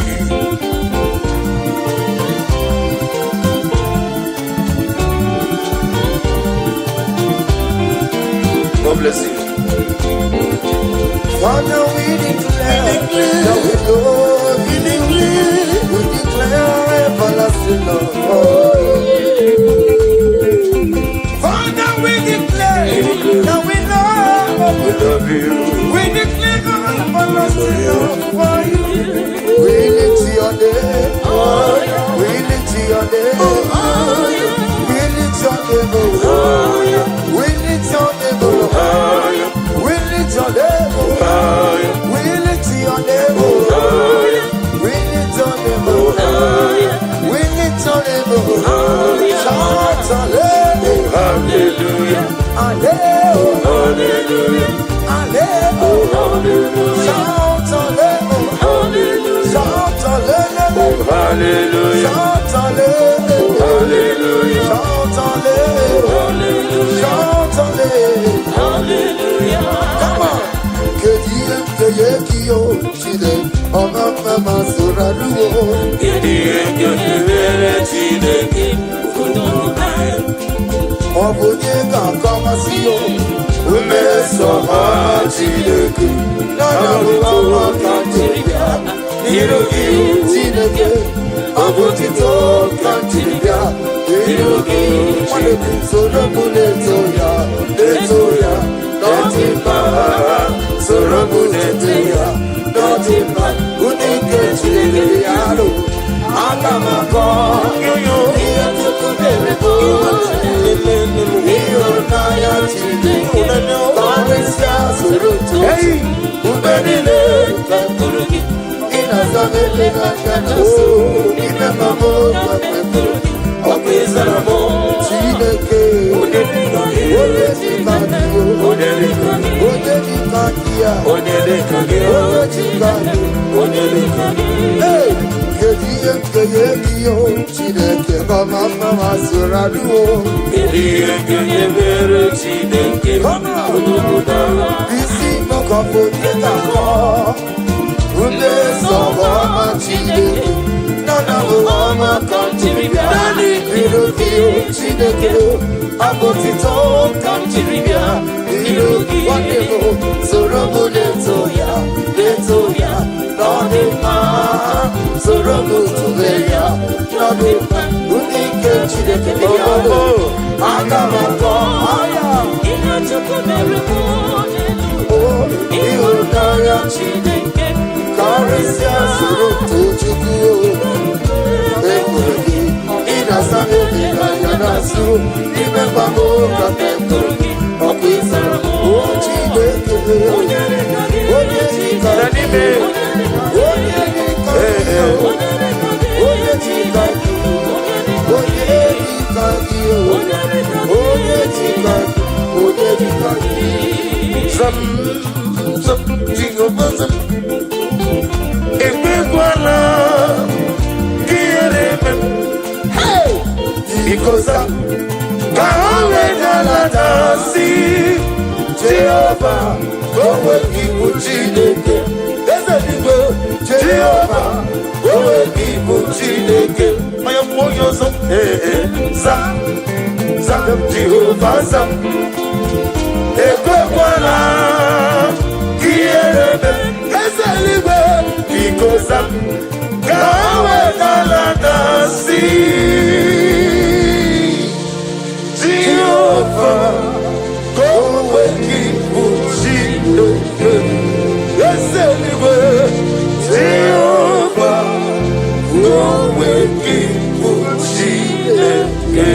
God bless you. Father, we declare that we love you. We declare everlasting love for you. Father, we declare that we love We you. love you. We declare everlasting love for you. We lift your name. We lift your name. We lift your name. Oh. We lift your name. Oh. We lift your name. Oh. We lift your name. Oh. We lift your name. Oh. We lift your name. Oh. Shout hallelujah. Hallelujah. Hallelujah. Hallelujah. Hallelujah. Shout hallelujah. Shout hallelujah. Hallelujah. Shout hallelujah. Hallelujah. Shout hallelujah. Shout hallelujah. Come on. Kedu ihe m ga-enye gị o Chineke ọma mma ma soro arụwo. Kedu ihe m ga-emere Chineke? Ọ bụ onye ga-akọwasị o mmeso ọma Chineke na bụ ọma ka m jiri bịa n'iru gị Chineke. Ọ bụ otito ka m jiri bịa n'iru gị. Nwanne m, soro m na-eto ya, na-eto ya n'ọdị mma. Soro m na-eto ya n'ọdị mma. Ụdị nke Chineke ya alụ aga m akọ ihe Chukwu mere bụ ịhụnanya Chineke. Karịsịa soro otu mgbe niile ị na-aza m ekpere aka na nso ime ma m ọkụ ịzara m Chineke. Onye dị ka gị, Onye dị ka gị. Onye dị ka gị ya. Onye dị ka gị. Onye dị ka gị. Onye dị ka gị. Hey! Kedu ihe m ga-enye gị o Chineke ọma mma ma soro arụwo? Kedu ihe m ga-emere Chineke? Come on. Isi mọkọpụ onye ga-akọ mmeso ọma Chineke nana bụ ọma ka m jiri bịa n'iru. Abụ otito ka m jiri bịa n'iru gị. Nwanne m, soro m na-eto ya, na-eto ya na ọ dị mma. Soro m tube ya na ọ dị mma. Ndị nke Chineke bịa, aga m akọ aya. Ihe Chukwu mere mụ n'elu. Ịhụnanya Chineke karịsịa, soro too Chukwu. Ekwuru gị, ị na-asa m obi n'anya na-asụ n'ime mgbagbo ka m ekwuru gị, ọkụ ịzara m. O Chineke, onye dịka gị, onye dịka Na n'ime. Onye dịka gị, onye dịka gị, onye dịka gị, onye dịka gị, onye dịka gị. Zam, zam, Jehova zam. Ekwekwala ka ihere eme m. Biko zam, ka ha wee galata si Jehova, ka o nwee gị bụ Chineke. Eze n'igwe. Jehova, ka o nwee gị bụ Chineke. Onye mmụọ, onye ọzọ, ee, ee, zam, zam, Jehova zam. Ekwekwala ka ihere eme m. Eze eluigwe. Biko zam, ka ha wee galata si Jehova, ka o nwee gị bụ Chineke. Eze eluigwe. Jehova, ka o nwee gị bụ Chineke.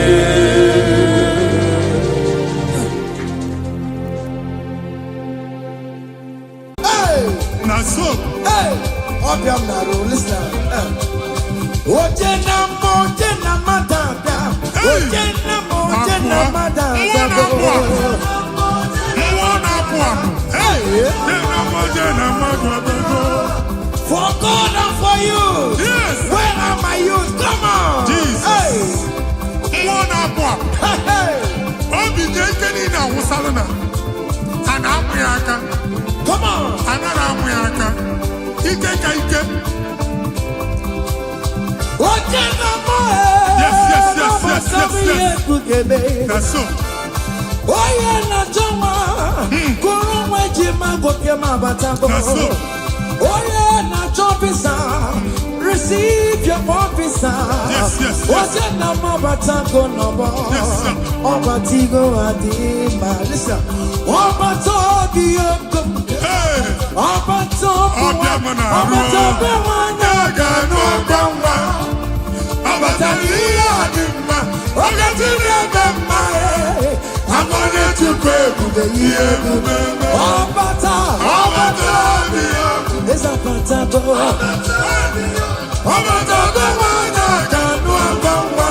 Hey! Na so. Hey! Ọbịa m na-arụ, listen. Oje na mma, oje na mmadụ abịa. Hey! Oje na mma, oje na Abụọ. mmadụ Mmụọ abịa. na-apụ apụ. Mmụọ na-apụ apụ. Hey! Jena mma, jena mmadụ abịago. For God and for you. Yes. Where are my youth? Come on. Jesus. Hey! Mmụọ na-apụ apụ. Hey, hey. Obi dị ike niile awụsalụ na a na-amụ ya aka. Come on. Anaghị amụ ya aka. Ike ka ike. Oje na mma. Yes. Na so. Onye na-achọ nwa kụrụ nwa eji ma gwoke ma abatago. Na so. Onye na-achọ visa, receive your visa. Yes. Oje na mma abatago n'ọgbọ. Yes, sir. Ọbatigo adị mma. Listen. Ọbata obi ego. Hey! Ọbata obi Ọbịa m na-arụ. ọbata obi nwanyị. A ga-anụ ọkwa nwa. Ọ batara ihe a dị mma. Oge na-eme mma. Amara Chukwu ebube, ihe ebube mee. Ọbata. Ọbata obi ọkụ. Eze abatago. Ọbata obi nwanyị a ga-anụ ọkwa nwa.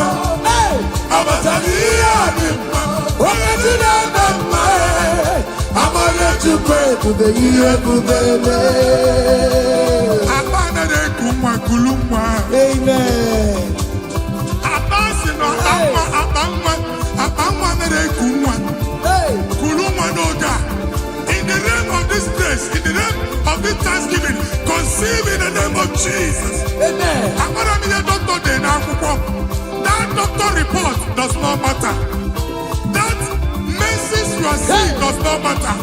Hey! Ọ batara ihe a dị mma. Oge na-eme mma. Amara Chukwu ebube, ihe ebube mee. Akpa anaghị eku nwa, kulu nwa. Amen. Akpa si na akpa nwa, akpa nwa, akpa nwa anaghị eku nwa. Hey! Kulu nwa n'oge a. In the realm of this grace, in the realm of this thanksgiving, conceive in the name of Jesus. Amen. Amara m ihe dọkịta dị n'akwụkwọ. That doctor report does not matter. That menses you are seeing does not matter.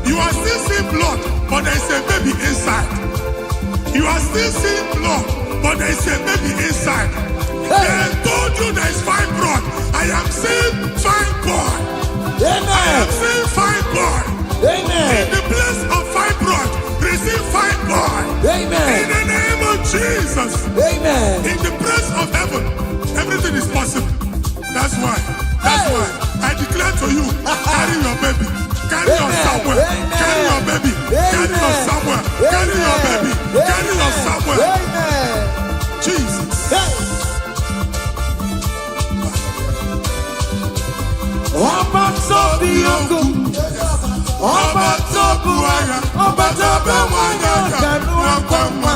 You are still seeing blood, but there is a baby inside. You are still seeing blood, but there is a baby inside. They told you there is fibroid. I am seeing fibroid. I Amen. am seeing fibroid. In Amen. the place of fibroid, receive fibroid. In Amen. the name of Jesus. Amen. In the place of heaven, everything is possible. That's why. That's Hey. why I declare to you, carry your baby. Carry your Amen. Samuel. Amen. Carry your baby. Carry your Amen. Samuel. Carry your baby. Carry your Samuel. Amen. Jesus. Hey. Ọba tó bí ogun, ọba tó bu agha, ọba tó bẹ nwanyị aka n'akwa nwa,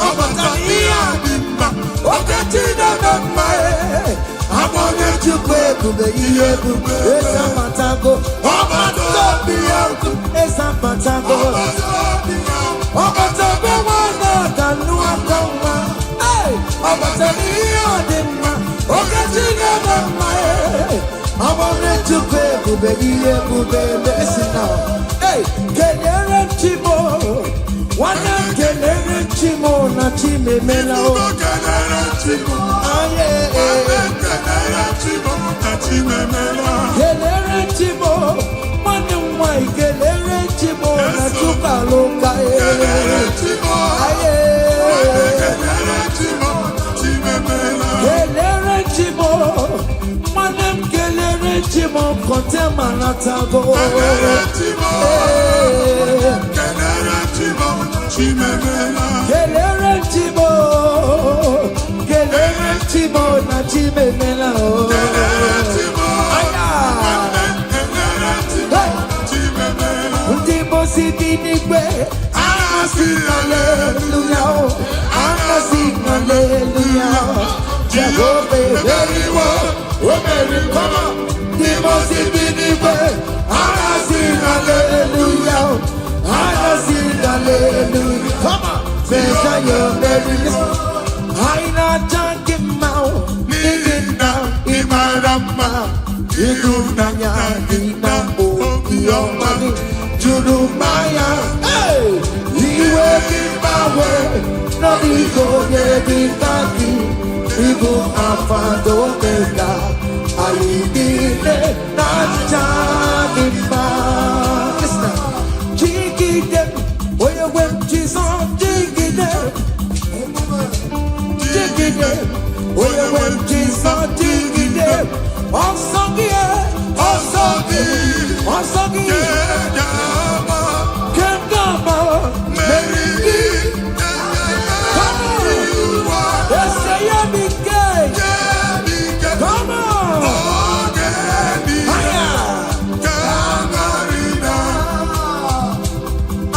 ọba tó ihe a dị mma, oke Chineke mma, Amara Chukwu ebube, ihe ebube. Eze abatago, Ọba tó bí ogun, eze abatago, ọba tó bí ogun, ọba tó bẹ nwanyị aka n'akwa nwa, ọba tó ihe a dị mma, oke Chineke mma. Amara Chukwu ebube, ihe ebube mesi na. Hey, kelere m Chimo, nwanne m, kelere m Chimo na Chimemela o. Ifugo kelere Chimo. Aye. Nwanne kelere Chimo na Chimemela. Kelere Chimo, nwanne m nwanyị, kelere Chimo na Chukwualuka. Kelere Chimo. Aye. Nwanne kelere Chimo na Chimemela. Kelere Chimo, nwanne m, kelere Chimo kọtema natago. Kelere Chimo. Ee. Kelere Chimo na Chimemela. Kelere Chimo, kelere Chimo na Chimemela o. Kelere Chimo. Aya. Nwanne kelere Chimo na Chimemela. Ndị mosi bi n'igwe Anasị haleluya o, anasị haleluya, Jehova emeriwo, o meriri. Come on. Ndị mosi bi n'igwe anasị haleluya o, anasị haleluya. Come on. Mesaya meriri. Anyị na-aja gị mma o, n'ihi na ị mara mma, ịhụnanya gị na obiọma gị juru mmanya. Hey! Iwe gị gbanwe n'ọdịgo onye dị ka gị, ịbụ Alfa na Omega, anyị niile na-aja gị mma. Listen now. Jigide, onye nwe m Jizọs, jigide, jigide, onye nwe m Jizọs, jigide. Ọsọ gị, ọsọ gị, ọsọ gị ga-agba kemgbe mmeri gị ụwa. Ese ya bụ ike. Ike. Come on. Oge niile Aya. ka marina.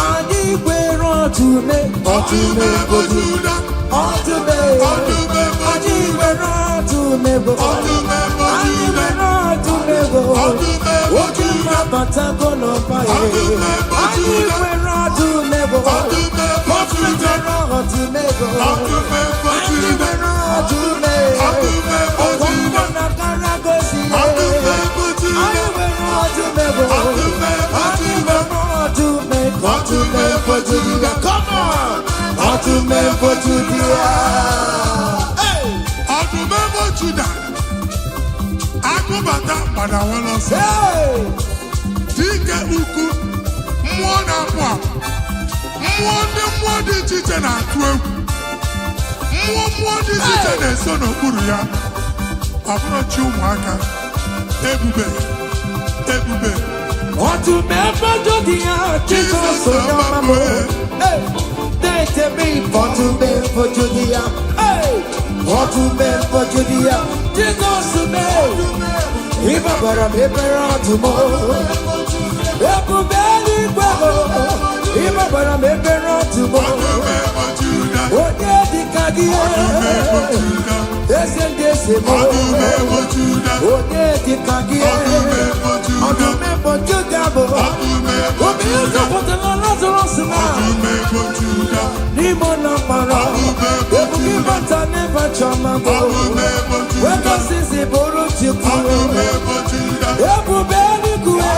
Anyị gwere ọtụme. Ọtụme bụ Juda. Ọtụme. Ọtụme bụ Anyị gwere ọtụme bụ. Ọtụme bụ Anyị Juda. gwere ọtụme bụ. Ọtụme bụ Oke Juda. mmabatago n'ọba ya. Ọtụme bụ Anyị Juda. gwere ọtụme bụ. Ọtụme bụ Juda. Gwere ọtụme bụ. Ọtụme bụ Anyị Juda. gwere ọtụme. Ọtụme bụ Juda. Ọgwụgwọ na karagosi. Ọtụme bụ Juda. Anyị nwere ọtụme bụ. Ọtụme bụ Anyị Juda. nwere ọtụme. Ọtụme bụ Juda. Come on. Ọtụme bụ Juda. Hey! Ọdụm ebo Juda, agụbata gbadawala ọsọ. Hey! Dike ukwu, mmụọ na-apụ apụ, mmụọ ndị mmụọ dị iche iche na-atụ egwu, mmụọ mmụọ dị iche iche na-eso n'okpuru ya. Ọ bụrụ chi ụmụaka, ebube, ebube. Ọtụme bụ Juda, Jizọs onye ọma m. Hey! Na-etebe ọtụme bụ Juda. Hey! Ọtụme bụ Juda, Jizọs mee. Ịgbabara m ebere ọdụm. Ebube eluigwe bụ. Ịgbabara m ebere ọdụm. Ọdụm ebo Juda. Onye dịka gị? Ọdụm ebo Juda. Eze ndị eze m. Ọdụm ebo Juda. Onye dịka gị? Ọdụm ebo Juda. Ọdụm ebo Juda bụ. Ọdụm ebo Obi Juda. ụzọpụtara Lazarus na Ọdụm ebo Juda. n'ime ụlọ mkpọrọ. Ọdụm ebo Ebube Juda. ịbata n'ebe chọma bụ. Ọdụm ebo Juda. Wekọsisi bụrụ Chukwu. Ọdụm ebo Juda. Ebube eluigwe.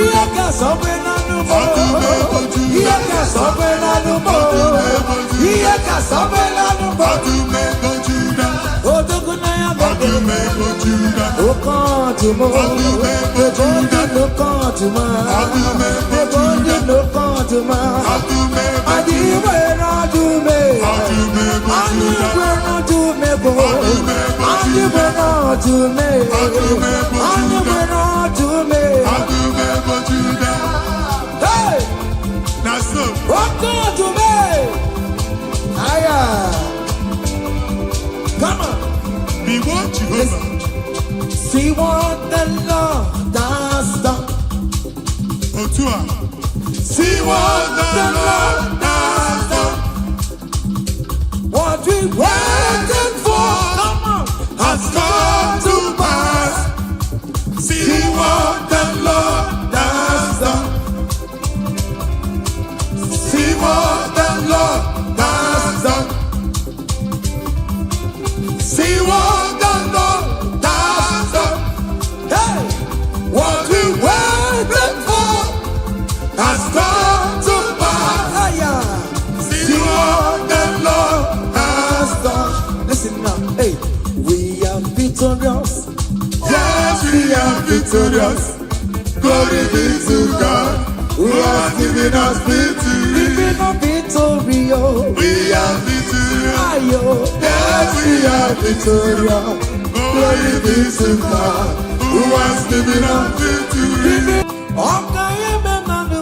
Ihe ka sọgbe n'anụ mọ. Ọdụm ebo Juda. Ihe ka sọgbe n'anụ mọ. Ọdụm ebo Juda. Ihe ka sọgbe n'anụ mọ. Ọdụm ebo Juda. Odogwu na ya bụ. Ọdụm ebo Juda. Oke ọdụm. Ọdụm ebo Ebe Juda. ndị n'oke ọdụm. Ọdụm ebo Ebe ndị Juda. n'oke ọdụm. Ọdụm ebo Anyị nwere ọdụm. Ọdụm ebo Anyị Juda. nwere ọdụm bụ. Ọdụm ebo Anyị Juda. nwere ọdụm. Ọdụm ebo Anyị Juda. nwere ọdụm. Ọdụm ebo Juda. Hey! Na so. Oke ọdụm. Aya. Come on. Igbo Jehova. See what the Lord has done. Otu a. See what the Lord has done. What we waited for, come on, Has come to pass. See what the Lord has done. See what the Lord has done. See what the Lord has done. victorious. Glory be to God who has given us victory. Ibi na victory o. We are victorious. Ayo. Yes, we are victorious. Glory be to God who has given us victory. Ọka ya eme mmadụ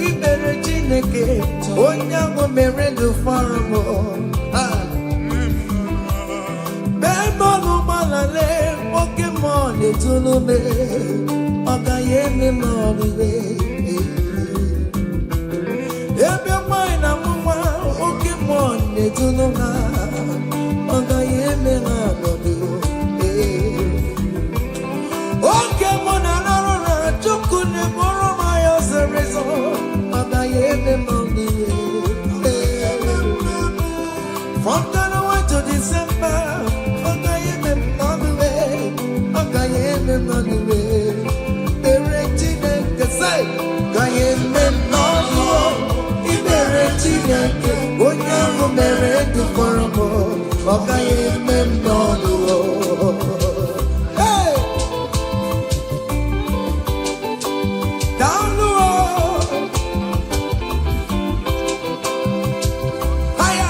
ikpere Chineke, onye ahụ mere ndụ fọrọ m. Bee mọlụ gbalale, oke mmụọ na-etulu me, ọ gaghị eme m ọlụwe. Ebe nwanyị na mụ nwa, oke mmụọ na-etulu ha, ọ gaghị eme ha ọnọdụ. Oge mụ na arụ na Chukwu na-eburu m anya zoro ezo, ọ gaghị eme m ọlụwe. From January to December, ọ gaghị eme m ọlụwe, ọ gaghị eme m ọlụwe. Kpere Chineke sị, gaghị eme m ọlụọ. Ikpere Chineke, onye ahụ mere ndụ fọrọ m, ọ gaghị eme m ọlụọ. Hey! Daalụ o! Haya!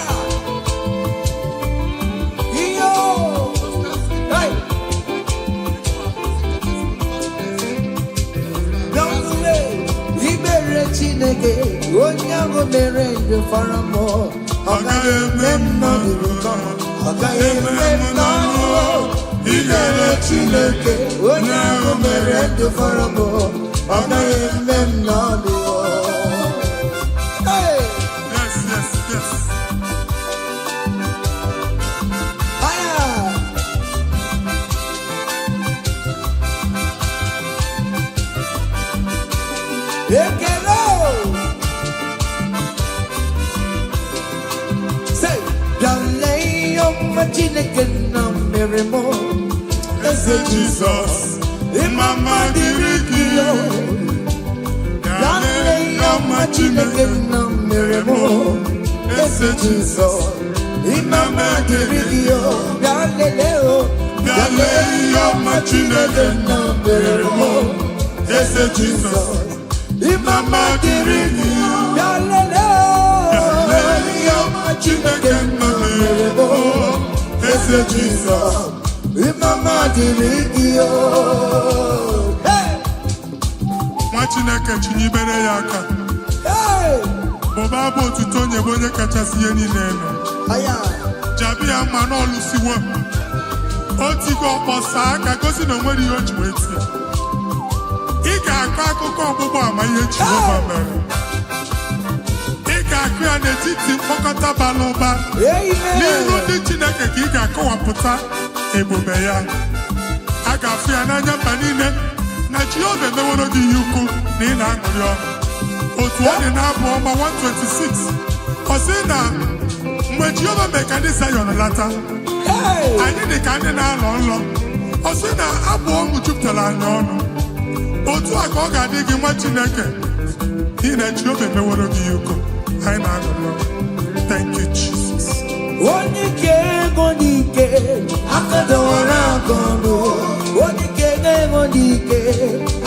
Iyo! Hey! Daalụ e! Ikpere Chineke, onye ahụ mere ndụ fọrọ m, ọ gaghị eme m n'ọdụrụ, ọ gaghị eme m n'ọnụ. Ikpere Chineke, onye ahụ mere ndụ fọrọ m, ọ gaghị eme m n'ọnụ. Hey! Yes. Haya! Ekele o! Say, bịa ihe ọma Chineke nna mere m, Eze Jizọs, Ịma mma dịrị gị. Yo. Bịa ihe ọma Chineke nna mere m, Eze Jizọs, ịma mma dịrị gị o. Bịa lelee o. Bịa lee ihe ọma Chineke nna mere m, Eze Jizọs, ịma mma dịrị gị. Bịa lelee o. Lee ihe ọma Chineke nna mere m, Eze Jizọs. Ịma mma dịrị gị o. Hey! Nwa Chineke, chinyibere ya aka. Hey! Bụba abụ otuto nye bụ onye kachasị ihe niile elu. Aya! Jabi ya mma n'ọlụsiwo o tigo ọkpọsa aka gosi na o nwere ihe o ji wee tie. Ị ga-akọ akụkọ ọgbụgba ama ihe Jehova mere. Ị ga-akụ ya n'etiti mkpọkọta bara ụba n'ihu Amen! ndị Chineke, ka ị ga-akọwapụta ebube ya. A ga-afụ ya n'anya mba niile na Jehova emeworo gị ihe ukwu, na ị na-aṅụrị ọṅụ. Otu ọ dị na-abụ ọma 126, ọ sị na mgbe Jehova mee ka ndị Zayọn lata, Hey! anyị dị ka ndị na-alọ nlọ. Ọ sị na abụ ọṅụ jupụtara anyị ọnụ. Otu a ka ọ ga-adị gị, nwa Chineke, n'ihi na Jehova emeworo gị ihe ukwu, anyị na-aṅụrị ọṅụ. Thank you, Jesus. Onye ike ego n'ike, aka dọwara aka ọnụ. Onye ike ego n'ike,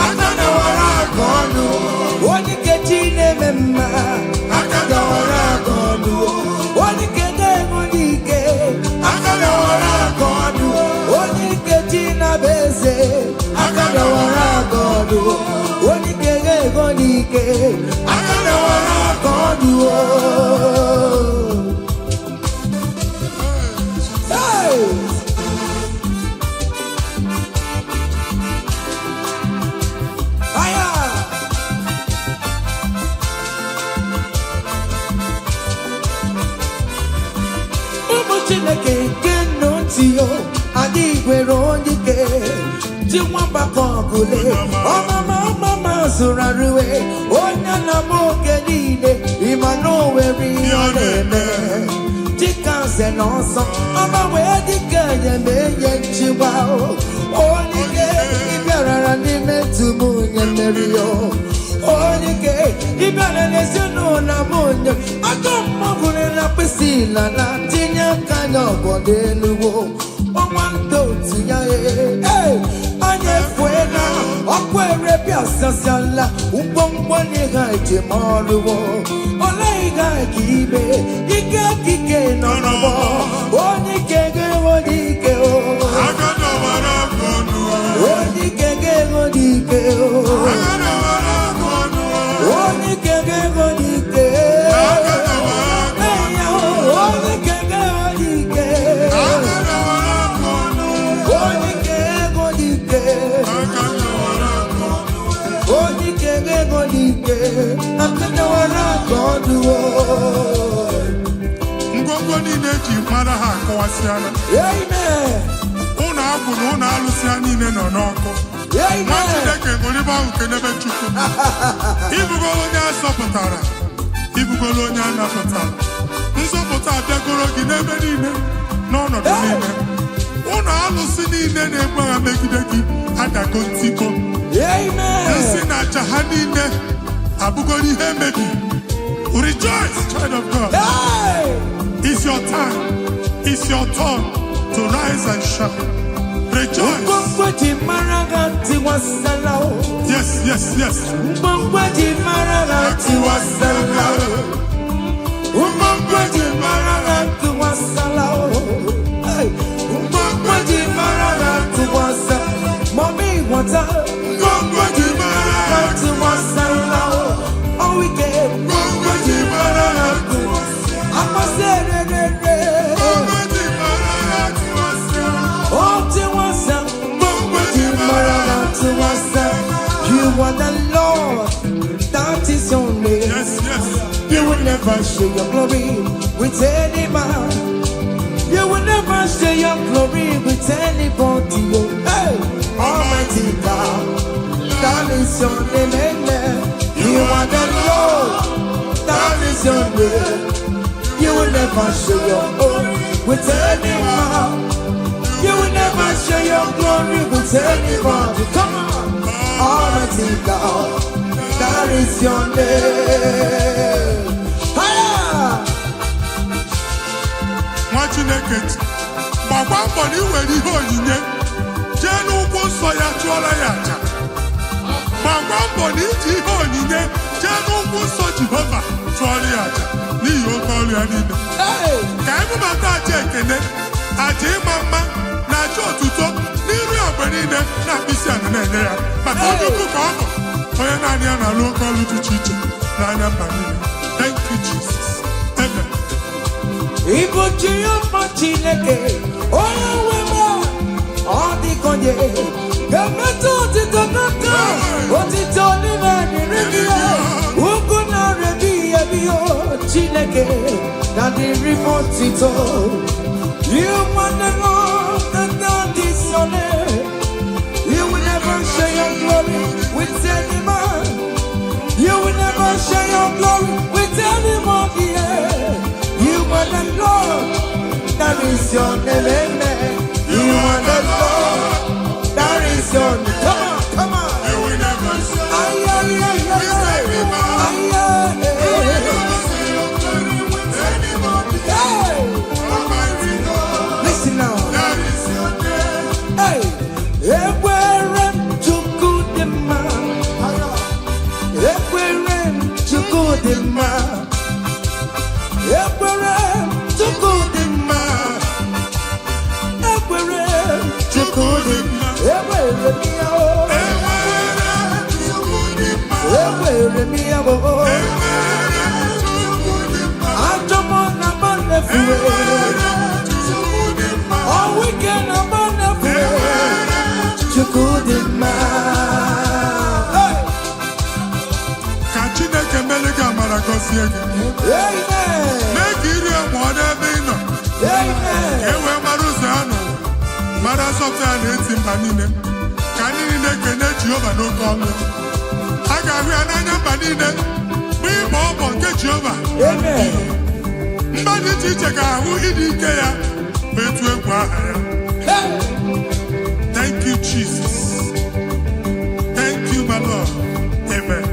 aka dọwara aka ọnụ. Onye ike chi na-eme mma, aka dọwara aka ọnụ. Onye ike ego n'ike, aka dọwara aka ọnụ. Onye ike chi na-abụ eze, aka dọwara aka ọnụ. Onye ike ego n'ike, aka dọwara aka ọnụ. Hey! Aya! Ụmụ Chineke nke nnụ ntị yo, adịghị gwere onye ike ji nwamba ka ọgụle ọmama ọmama zụrụ arụwe onye na m oge niile. Ịma na o nwere ihe ọ na-eme dịka nze na ọsọ ọgbanwee, dịka enyemenye nchịkwa. Onye ike ịbịarara n'ime ntụm onye mmeri yo, onye ike ịbịara n'ezinụlọ m, onye ajọ mmọgwụrụ na mkpịsị na tinye aka n'ọgọdọ eluwo ọnwa ndị otu ya. Ee, anyị efuela. Ọkụ erepịasasịala ngwongwo n'ihe njem ọrụwo. Olee ihe ga ime ike kike nọ n'ọgbọ. Onye ike ga-enwe onye ike o. Aka dọwara aka ọnụ. Onye ike ga-enwe onye ike o. Aka dọwara aka ọnụ. Onye ike ga-enwe onye ike. Aka dọwara aka Ee, ya o. Onye ike ga-enwe onye ike. Aka dọwara aka ọnụ. Onye ike ga-enwe onye ike. Aka dọwara aka ọnụ. Onye ike ga-enwe onye ike. Aka dọwara aka ọnụ o. Ngwongwo niile eji mara ha akụwasịala. Amen. Ụlọ agwụ na ụlọ alụsị ha niile nọ n'ọkụ. Nwa Amen. Chineke ṅụrịba ahụ kenebe Chukwu. Ịbụgoro onye a zọpụtara, ịbụgoro onye a napụtara. Nzọpụta abịagoro gị n'ebe niile, n'ọnọdụ niile. Ụlọ alụsị niile na-egbu agha megide gị adago ntiko. Amen. Nsị na aja ha niile abụgoro ihe emebi. Rejoice, child of God. Hey! It's your time. It's your turn to rise and shine. Rejoice. Ngwongwo ji mara ha tiwasala o. Yes. Ngwongwo ji mara ha tiwasala o. Ngwongwo ji mara ha tiwasala o. Hey! Ngwongwo ji mara ha tiwasala. Mommy water. Ngwongwo ji mara Ha tiwasala o. Oh, we get. Ngwongwo ji mara ha. Amasị rere. Ngwongwo ji mara ha tiwasịa. Oh, tiwasa. Ngwongwo ji mara ha. Tiwasa. You are the Lord. That is your name. Yes. You will never share your glory with any man. You will never share your glory with anybody. Oh, hey, Almighty God, that is your name. Amen. You are the Lord, that is your name. You will never share your own with any man. You will never share your glory with anybody. Come on, Almighty God, that is your name. Higher! Nwa Chineke, gbakwa mbọ na ị nwere ihe onyinye jee n'ụkwụ nsọ ya chụọrọ ya aja. Gbakwa mbọ na iji ihe onyinye jee n'ụkwụ nsọ Jehova chụọrọ ya aja n'ihi oke ọrụ ya niile. Hey! Ka anyị bubata aja ekene, aja ịma mma na aja otuto n'iru ya mgbe niile na mkpịsị ala na-enye ya, maka onye ukwu ka ọ bụ, onye naanị ya na-alụ oke ọrụ dị iche iche n'anya mba niile. Thank you, Jesus. Amen. Ịbụ Jehova Chineke, onye nwe m, ọ dịka onye ga-emetụ otito n'aka, otito n'ime dịrị gị, ugwu na-arịa ihe bi o, Chineke na dịrị m otito. You are the Lord, and that is your name. You will never share your glory with any man. You will never share your glory with anybody. Yeah. You are the Lord, that is your name. Amen. You are the Lord, that is your name. Come on, come on. You will never share. Ay, ay, ay, ay, ay. Ay, ay, You will ay. never share your glory with anybody. Hey, Almighty God, listen now. that is your name. Hey, ekwere m Chukwu dị mma. Ekwere m Chukwu dị mma. Ekwere m Chukwu dị mma. Ekwere m Chukwu dị mma. Ekwere m ya o. Enwere Chukwu dị mma. Ekwere m ya o. Enwere Chukwu dị mma. Ajọ mmụọ na mba na-efuwe. Enwere Chukwu dị mma. Ọnwụ ike na mba na-efuwe. Enwere Chukwu dị mma. Hey! Ka Chineke mere gị amara, gọzie gị. Amen. Mee ka iri mụọ n'ebe ị nọ, Amen. ka e wee mara ụzọ ya n'ụwa, mara nzọpụta ya na-eti mba niile. Ka ndị niile kene Jehova n'oke ọnụ. A ga-ahụ ya n'anya mba niile, bụ ịgba ọbọ nke Jehova. Amen. Mba dị iche iche ga-ahụ ịdị ike ya, bụ etu egwu aha ya. Hey! Thank you, Jesus. Thank you, my Lord. Amen.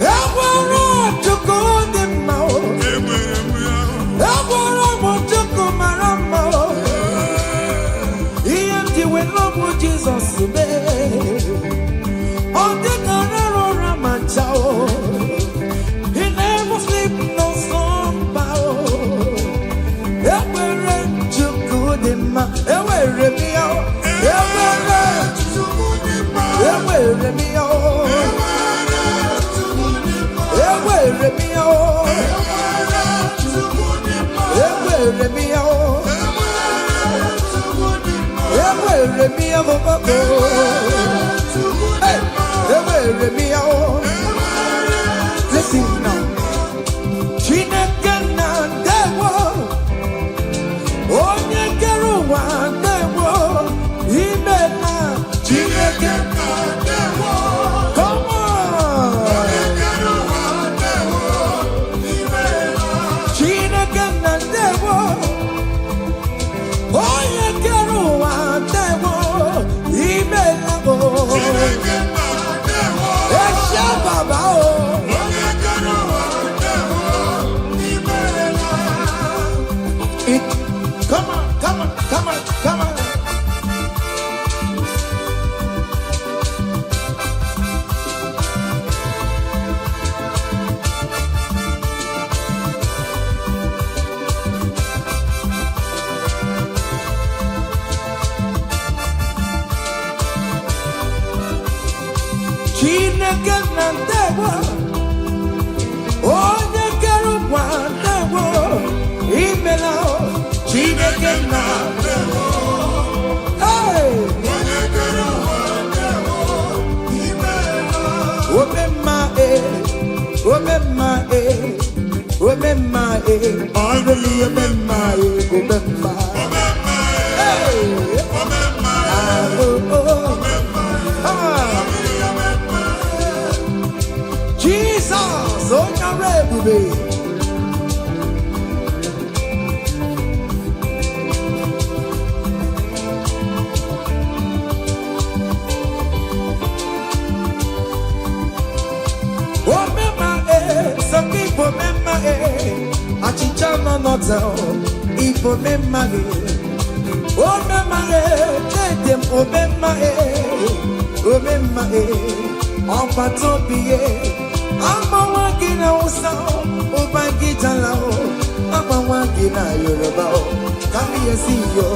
Enwere Chukwu dị mma o. Enwere m ya. Enwere m Chukwu mara mma o. Ihe m ji wee lọbụ Jizọs mee. Enwere m ya o. Enwere m ya o. Hey, enwere m ya o. Listen now. Chineke na ndewo. Onye kere ụwa, ndewo. Imela. Chineke nna, ndewo. Come on. Onye kere ụwa, ndewo. Imeela. Chineke na ndewo. Onye kere ụwa, ndewo. Imela o. Chineke nna, ndewo. Ẹ ṣé bàbá o. Onye kere ụwa, ndewo. Imeela. Come on, come on, come on, come on. Chineke na ndewo. Onye kere ụwa, ndewo. Imela o. Chineke nna, ndewo. Hey! Onye kere ụwa, ndewo. Imeela. Omemma e, omemma e, omemma e, ọrụli omemma e, omemma. Omemma. Hey! Omemma. Ah, oh, oh. Ah. Omemma. Jesus, onye ọrụ ebube. Omemma e, sọ gị bụ omemma e, achịcha nọ n'ọta, ịbụ omemma gị. Omemma e, dede m, omemma e, omemma e, ọgbata obi ye. Agbawa gị na Hausa, ụba gị jala o. Agbawa gị na Yoruba o, kábíyèsí yo.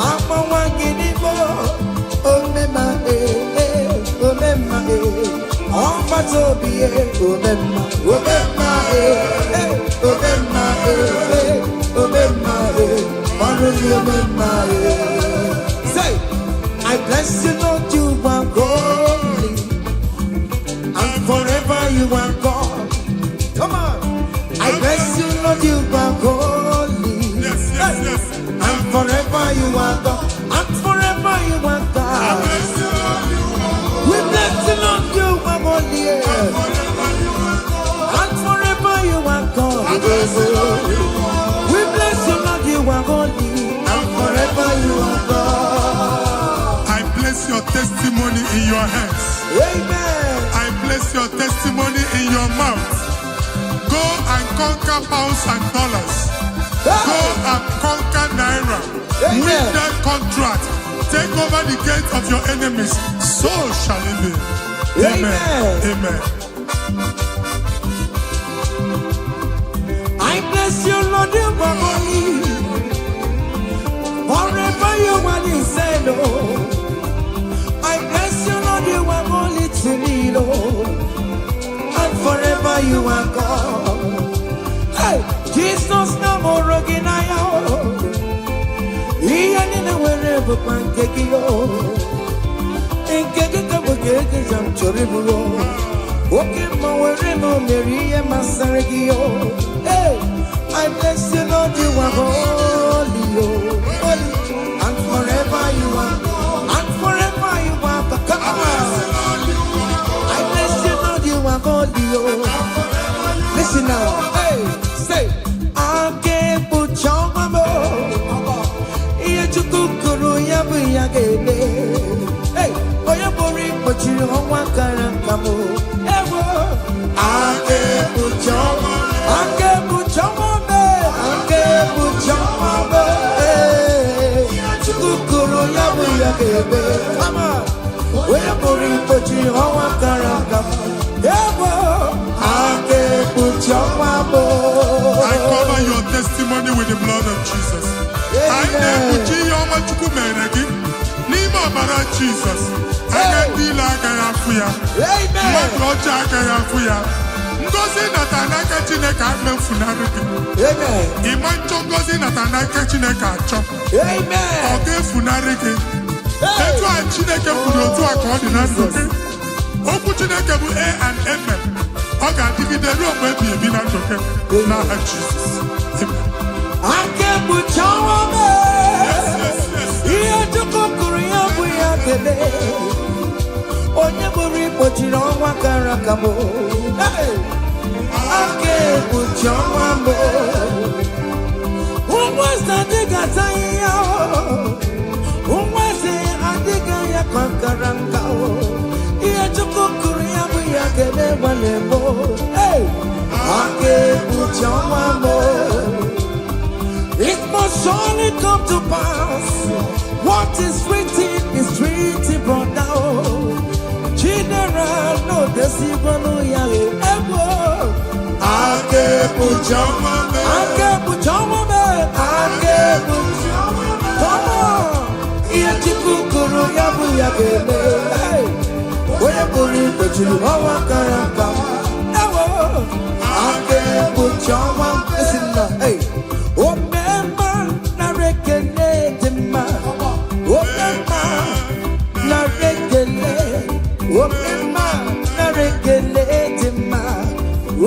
Agbawa gị n'Igbo, omemma e, e, omemma e, ọgbata obi ye, omemma, omemma e, e, omemma e, e, omemma e, ọrụ gị omemma e. Say, I bless you, Lord, you are holy, and forever you are God. Come on. I bless you, Lord, you are holy. Yes. And forever you are God. And forever you are God. Bless you, Lord, you are We bless you, Lord, you are holy. forever you are God. And forever you are God. Bless you, Lord, you are We bless you, Lord, you are holy. And forever you are God. I place your testimony in your hands. Amen. I place your testimony in your mouth. Go and conquer pounds and dollars. Go and conquer naira. Amen. Win that contract. Take over the gate of your enemies. So shall it be. Amen. Amen. I bless you, Lord, you are holy. Forever you are the same, oh. I bless you, Lord, you are holy to me, Lord. And forever you are God. Hey, Jesus na mụrụ gị n'anya o. Ihe niile nwere bụkwa nke gị o. Nke gị ka bụ ka ego m chọrọ ịbụrụ o. Oke mma were m mere ihe masịrị gị o. Hey, I bless you, Lord, you are holy, oh, holy, and forever you are, and forever you are. Come on. I bless you, Lord, you are holy, oh. Listen now, hey, say, aka ekpuchi ọnwa m, ihe Chukwu kwuru ya bụ ya ga-eme. Hey, onye pụrụ ikpochiri ọnwa kara nka m? Ewo, aka ekpuchi ọnwa, aka ekpuchi ọnwa m, aka ekpuchi ọnwa m. Ee, Chukwu kwuru ya bụ ya ga-eme. Come on. Onye pụrụ ikpochiri ọnwa kara nka m? Ewo, aka ekpuchi ọnwa m. I cover your testimony with the blood of Jesus. Anyị na-ekpuchi ihe ọma Chukwu mere gị n'ime ọbara Jizọs. Anya ndị ile agaghị afụ ya. Amen. Mmadụ ọjọọ agaghị afụ ya. Ngozi nata n'aka Chineke ama efunarị gị. Amen. Ịma nchọ ngozi nata. chọtara n'aka Chineke achọ. Amen. Ọ ga-efunarị gị. Etu a Chineke kwuru, otu a ka ọ dị na ndụ gị. Okwu Chineke bụ e and amen. Ọ ga-adịgide ruo mgbe ebi ebi na ndụ gị, n'aha Jizọs. Amen. Aka ekpuchi ọnwa m. Yes. Ihe Chukwu kụrụ, ya bụ ya kele. Onye bụrụ ikpochiri ọnwa kara aka m. Hey! Aka ekpuchi ọnwa m. Ụmụ eze adịghị ata ahịhịa o. Ụmụ eze adịghị anya ka nkara nka o. Ihe Chukwu kụrụ, ya bụ ya kele gbalị m. Hey! Aka ekpuchi ọnwa m. It must surely come to pass. What is written is written, brother. General, no desigbonu ya ego. Aka ekpuchi ọnwa mee. Aka ekpuchi ọnwa m. Aka ekpuchi ọnwa m. Come on. Ihe Chukwu kwuru, ya bụ ya ga-eme. Hey! Onye pụrụ ikpochiri ọnwa kara aka. Ewo. Aka ekpuchi ọnwa m. Esi nna. Hey! Omemma, nara ekele dị mma. Omemma, nara ekele. Omemma, nara ekele dị mma.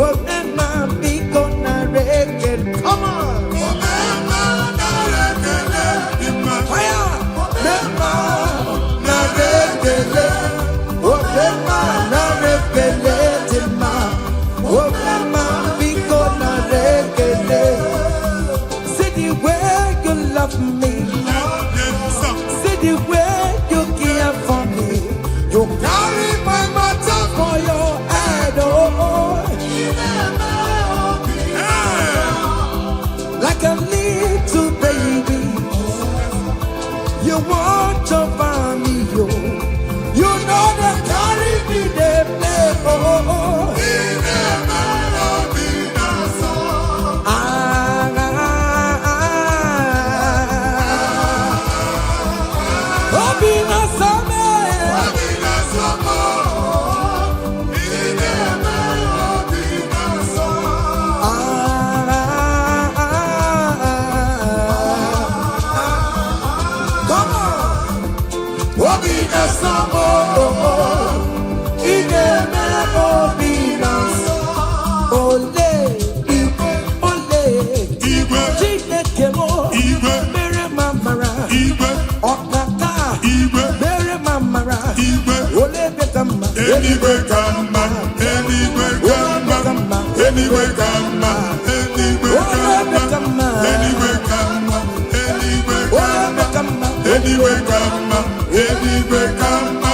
Omemma, biko nara ekele. Come on. Omemma, nara ekele dị mma. Fire! Omemma, nara ekele. Omemma, nara ekele dị mma. Omemma, biko nara ekele. See the way you love me. Yes, sir. See the way you care for me. You carry my matter for your head, oh, Hey! like a little baby. You watch over me, yo. You know they carry me, they play, oh. Ị na-eme obi na-asọ. Ah, ah, ah. Obi na-asọ m. Obi na-asọ m. Ị na-eme obi na-asọ. Ah, ah, ah. Come on. Obi na-asọ m. Ị na-eme obi na-asọ. Ole igwe, ole Igwe, Chineke m Igwe. mere m amara. Igwe, Ọkaka Igwe, mere m amara. Igwe. Ole ebe ka mma? Eluigwe ka mma, eluigwe ka mma, eluigwe ka mma, eluigwe ka mma, eluigwe ka mma, eluigwe ka Ole ebe mma, ka mma? Eluigwe ka mma, eluigwe ka mma.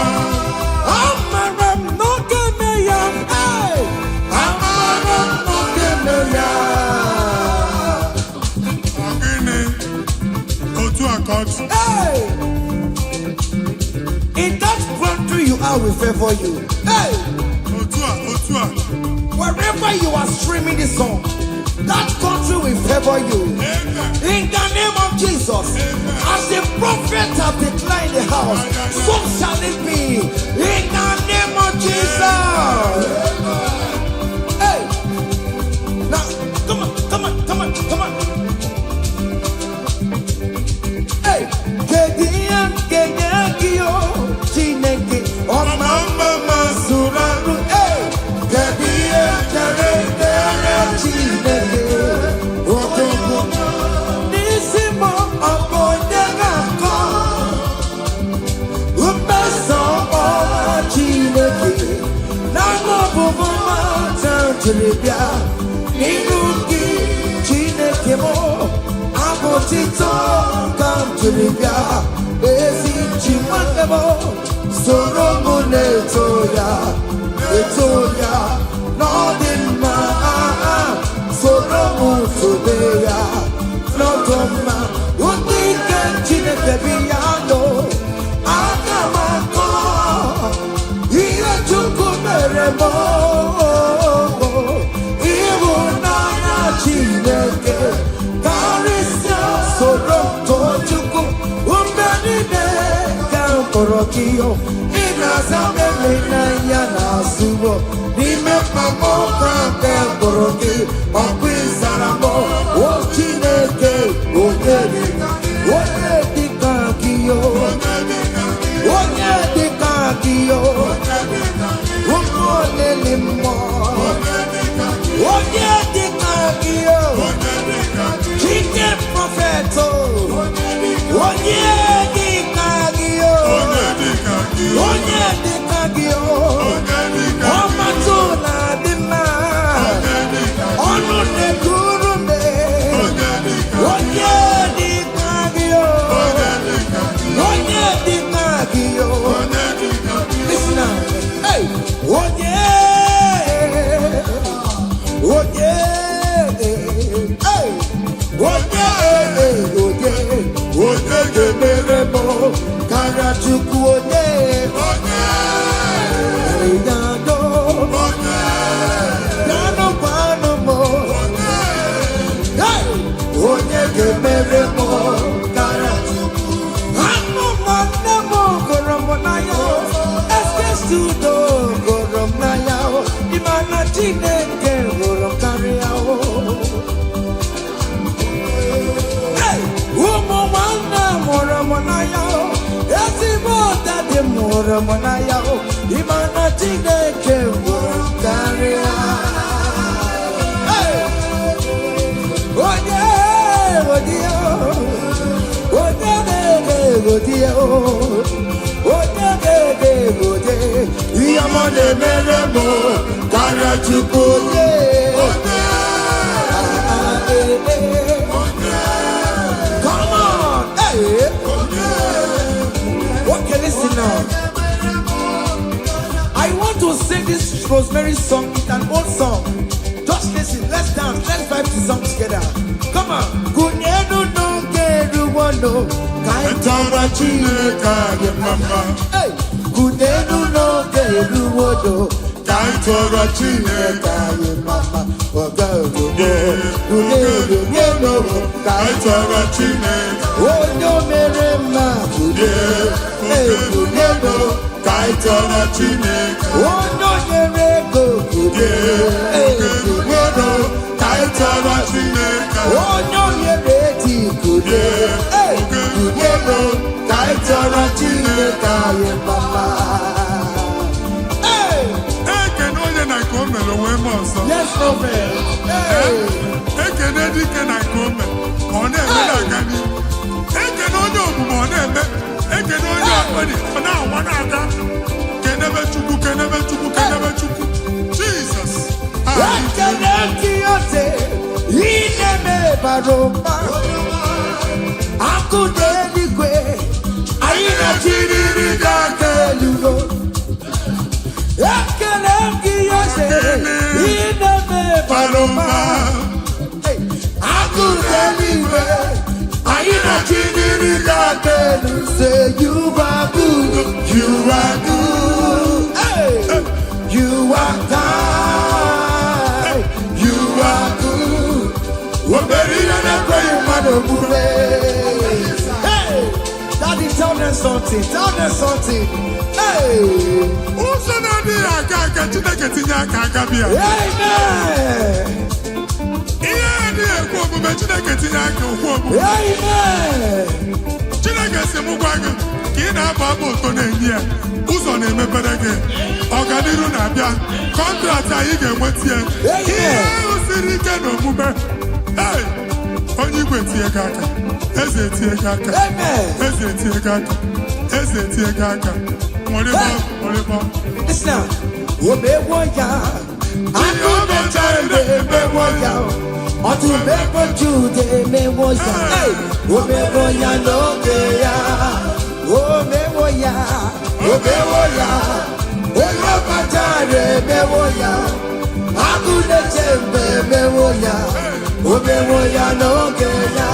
Amara m n'oge me ya. Hey! Amara m n'oge me ya. Ọ gịnị? Otu a ka ọ dị. Hey! In that country you are will favor you. Hey! Otu a, otu a. Wherever you are streaming this song, that country will favor you. Amen. In the name of Jesus, as the prophet have declared the house, so shall it be. In the name of Jesus. Hey, now come on, come on, come on, come on. Hey, kedu ihe m ga-enye gị o Chineke ọma mma ma zuru arụ? Hey, kedu ihe kere kere Chineke odogwu n'isi m? Ọ bụ onye ga-akọ mmeso ọma Chineke n'anụ ọbụbụ mata jiri bịa n'ihu gị, Chineke m? Abụ tito ka m jiri bịa. Ezi chi nwanne m, soro m na-eto ya, eto ya n'ọdị mma. Soro m tobe ya n'ọdụ mma. Ndị ike Chineke bi ya nọ, aga m akọ ihe Chukwu mere m. Ịhụnanya Chineke karịsịa. Soro m too Chukwu mgbe niile ka m kpọrọ gị. Ị na-aza m ele n'anya na-azụwo n'ime mkpagbu ka nke kpọrọ gị. Ọkwa ịzara m, o Chineke onye Onye ga-emere m karịa Chukwu? Onye? Onye? Ịnado. Onye? Bịanụ gwanụ m. Onye? Hey! Onye ga-emere m karịa Chukwu? Anụ nwanne m gụrụ m n'anya, Ekesudo gụrụ m n'anya, ịma na Chineke hụrụ m karịa o. Hey! Ụmụ nwanne m hụrụ m n'anya o. Ezigbo daddy m hụrụ m n'anya o. Ịma na Chineke hụrụ m karịa. Hey! Onye odi o, onye na-ege egodi o, onye na-ege egode, ihe ọma na-emere m karịa Chukwu. Onye? Onye? Ah, eh, eh. Onye? Come on! Hey! Okay, listen now. I want to sing this Rosemary song. It's an old song. Just listen. Let's dance. Let's vibe the song together. Come on. Kunyenu n'oge eruwono, ka anyị Chọrọ Chineke anyị mma mma. Hey! Kunyenu n'oge eruwono, Ka anyị tọrọ Chineke. ka anyị mama ọga obodo. Kunyenu, ka Ka anyị anyị tọrọ Chineke. Onye o mere mma, kunie. Hey, kunyenu. Ka anyị tọrọ Chineke. Onye o nyere ego, kunie. Hey, kunyenu. Ka anyị tọrọ Chineke. Onye o nyere eti, kunie. Hey, kunyenu. Ka anyị tọrọ Chineke anyị mama. Hey! Ekene onye na nke o mere wee mee ọzọ. Yes, prophet. Hey! Ekene dike na nke o mere ka ọ na-eme na-aga n'ihu. Ekene onye omume, ọ na-eme. Ekene onye ọkpọrị, ọ na-awa na-aga. Kenebe Chukwu, kenebe Chukwu, kenebe Chukwu. Jesus. Ekele gị ose, ị na-eme bara ụba. Akụ dị eluigwe, anyị na-achịrịrị gị aka elugo. Ekele gị ose, ị na-eme bara ụba. Hey! Akụ dị eluigwe, anyị na-achịrịrị gị aka elu. Say you are good, you are good. Hey! You are kind, you are good. O mere ihe na-ekweghị mmadụ omume. Hey! Daddy, tell them something. Tell them something. Hey! Ụzọ na-adịghị aga aga, Chineke tinye aka aka bịa. Amen. Ihe adịghị ekwe omume, Chineke tinye aka okwu omume. Amen. Chineke si m gwa gị ka ị na-abụ abụ ụtọ na-enye ya, ụzọ na-emepere gị, ọganiru na-abịa, contract anyị ga-enweta ya. Ihe ahụ siri ike na omume. Hey! Onye igwe tinye gị aka, eze tinye gị aka. Amen. Eze tinye gị aka, eze tinye gị aka. Nwere nwere. Listen now. Omewo ya. Akụnechara emewo ya. Ọtụmegbo Jude emewo ya. Hey! Omewo ya n'oge ya. Omewo ya. Omewo ya. Onye ọkachara emewo ya. Agụneche mgbe emewo ya. Omewo ya n'oge ya.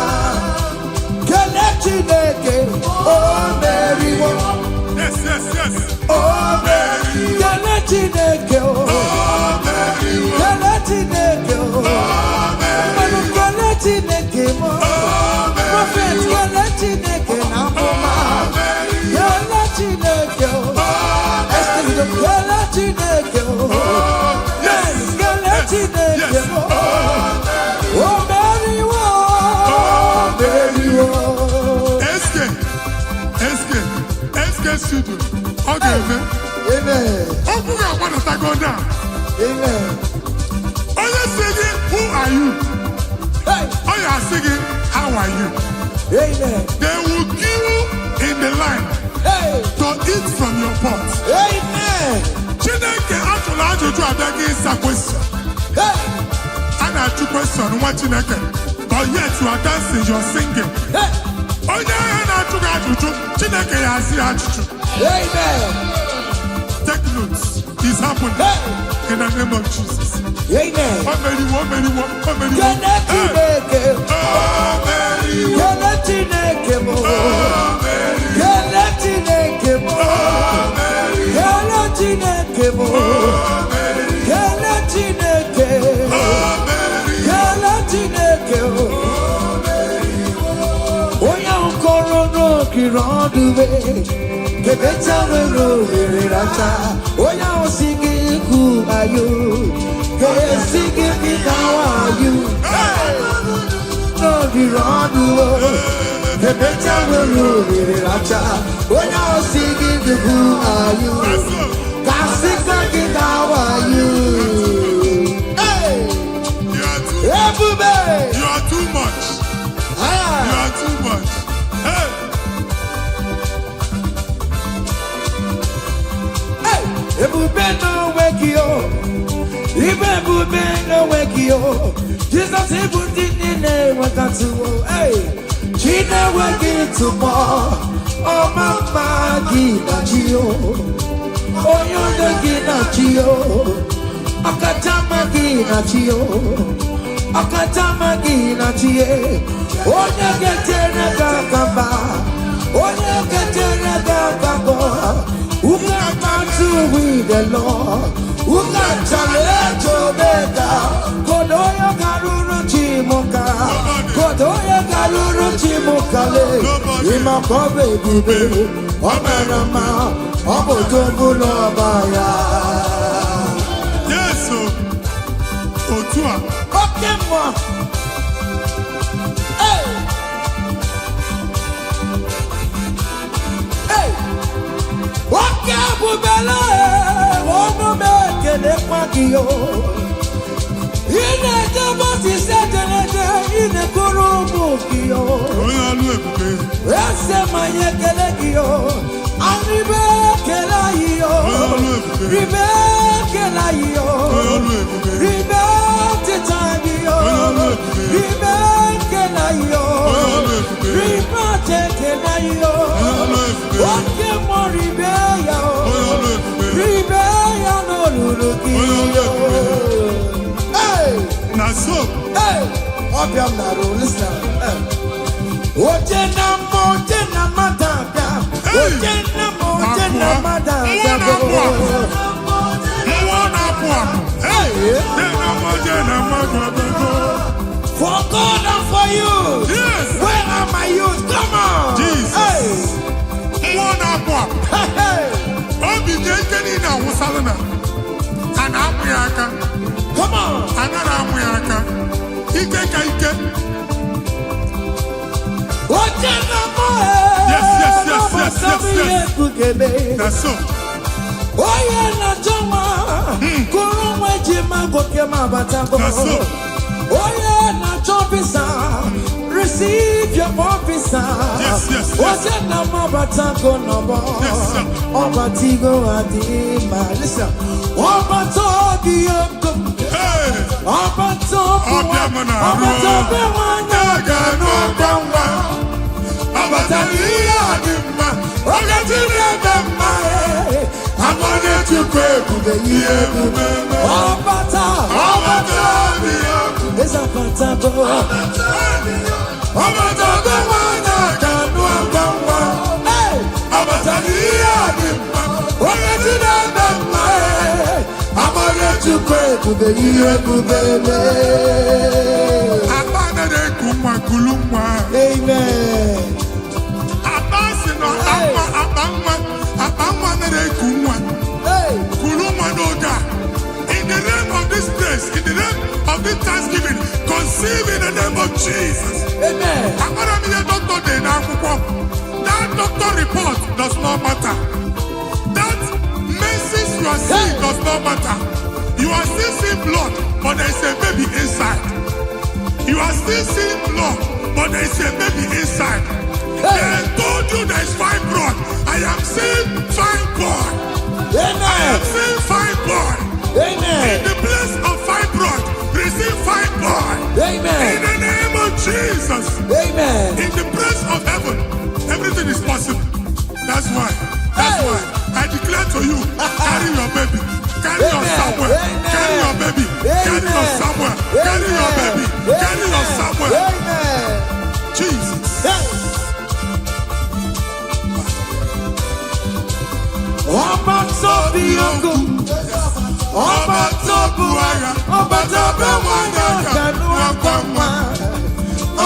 Kele Chineke, o meriwo. Yes. O meriwo. Kele Chineke, o. Kele Chineke, o. Mmanụ kele Chineke mo. Prophet, kele Chineke na amụma. Kele Chineke, o. Esther, kele Chineke, o. Yes, kele Chineke mo. O meriwo, o meriwo. SK SK SK Studio, ọ ga-eme. Amen. Okwu ga-agbadatago down. Amen. Onye si gị, "Who are you?" Hey. Ọ ya asị gị, "How are you?" Amen. They will queue in the line Hey. to eat from your pot. Amen. Chineke ajụrụ ajụjụ abịaghị ịsa question. Hey. A na-ajụ question nwa Chineke, but yet you are dancing, you are singing. Hey. Onye ahịa na-ajụ gị ajụjụ, Chineke ya asị ya ajụjụ. Amen. Take notes. It's happening. Hey. In the name of Jesus. Amen. O meriwo, o meriwo, o meriwo. Kele Hey. Chineke. O meriwo, Kele Chineke mo. o N'okiri ọdụ wee kebecha nwere ohere racha onye ahụ si gị ikwu ayo ga-esi gị gị gawa ayu n'okiri ọdụ kebecha nwere ohere racha onye ahụ si gị ikwu ayu ga-asịkwa gị gawa ayu. Hey! You are too, Ebube! you are too much. Ah! You are too much. Hey. Hey! Ebube n'onwe gị o, ibe ebube n'onwe gị o, Jizọs, ịbụ ndị niile enwetatụwo. Hey! Chi na-enweghị ntụpọ, ọma mma gị na chi o, onye onye gị na chi o, ọkacha mma gị na chi o, ọkacha mma gị na chi e, onye ga-echere gị aka mba, onye ga-echere gị aka mbọ. Who can battle with the Lord? Who can challenge Omega? Kodoyo garuru chimuka. Kodoyo garuru chimuka le. Imakobe ebube. Ọ mara mma, ọ bụ odogwu n'ọba ya. Yes, o. Otu a. Oke mmụọ. Hey! Hey! Oke ebubele, ọnụ m ekelekwa gị o. Ị na-eje bọsisi ejereje, ị na-ekuru ụmụ gị o. Onye ọlụ ebube. Eze ma anyị ekele gị o. Anyị ekele anyị o. Onye ọlụ ebube. Ribe ekele anyị o. Onye ọlụ ebube. Ribe ọchịcha gị o. Onye ọlụ ebube. Ribe ekele anyị o. Onye ọlụ ebube. Ribe ọcha ekele anyị o. Onye ọlụ ebube. Oke mmụọ, ribe ya o. Onye ọlụ ebube. Ribe ya n'olulu gị Onye ọlụ o. ebube. Hey! Na so. Hey! Ọbịa m na-arụ, listen. Hey. Oje na mma, oje na mmadụ abịa. Hey! Oje na mma, oje na Abụọ. mmadụ Mmụọ abịa. na-apụ apụ. Mmụọ na-apụ apụ. Hey! Jee na mma, jee na mmadụ abịago. For God and for you. Yes. Where are my youth? Come on. Jesus. Hey. Mmụọ na-apụ apụ. Hey, hey. Obi dị ike niile awụsala na a na-amụ ya aka. Come on. Anaghị amụ ya aka. Ike ka ike. Oje na mma. Yes. Na so. Onye na-achọ nwa kụrụ nwa eji ma nwoke ma abatago. Na so. Onye na-achọ visa, receive your visa. Yes. Oje na m abatago n'ọgbọ. Yes, sir. Ọbatigo adị ma listen. Ọbata obi oko. Hey! Ọbata obi Ọbịa m na-arụ. ọbata obi nwanyị. A ga-anụ ọkwa nwa. Ọbata n'ihe a dị mma. Oge Chineke mma. Amara Chukwu ebube, ihe ebube mee. Ọbata. Ọbata obi ọkụ. Eze abatago. Ọbata obi nwanyị a ga-anụ ọkwa nwa. Hey! Ọbata n'ihe a dị mma. Oge Chineke mma. Amara Chukwu Ebube, ihe ebube mee. Akpa anaghị eku nwa, kulu nwa. Amen. Akpa si na akpa nwa, akpa nwa, akpa nwa anaghị eku nwa. Hey! Kulu nwa n'oge a. In the name of this place, in the name of this thanksgiving, conceive in the name of Jesus. Amen. Amara m ihe dọkịta dị n'akwụkwọ. That doctor report does not matter. That menses you are seeing does not matter. You are still seeing blood, but there is a baby inside. You are still seeing blood, but there is a baby inside. They told you there is fibroid. I am seeing fibroid. I Amen. am seeing fibroid. In Amen. the place of fibroid, receive fibroid. In Amen. the name of Jesus. Amen. In the place of heaven, everything is possible. That's why. That's Hey. why I declare to you, carry your baby. Carry your Amen. Samuel. Amen. Carry your baby. Carry your Amen. Samuel. Carry your baby. Carry your Samuel. Amen. Jesus. Hey. Ọba tó bí ogun, ọba tó bu agha, ọba tó bẹ nwanyị aka n'akwa nwa,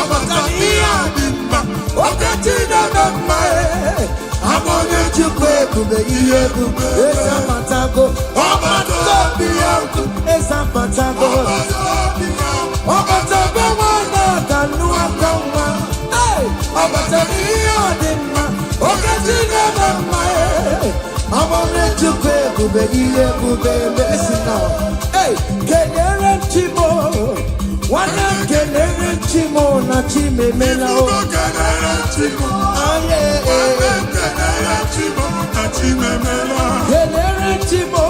ọba tó ihe a dị mma, oke Chineke mma. ebube, ihe ebube, eze abatago. Ọbata obi ya, eze abatago. Ọbata be nwa na nnu aka nwa. Hey! Ọbata n'ihe ọ dị mma, okechi na-eme mma. Ee. Amara Chukwu ebube, ihe ebube esi na. Hey! Kelere m Chimo, nwanne m, kelere m Chimo na Chimemela o. Ifugo kelere Chimo. Aye, Nwanne m, kelere Chimo na Chimemela. Kelere Chimo,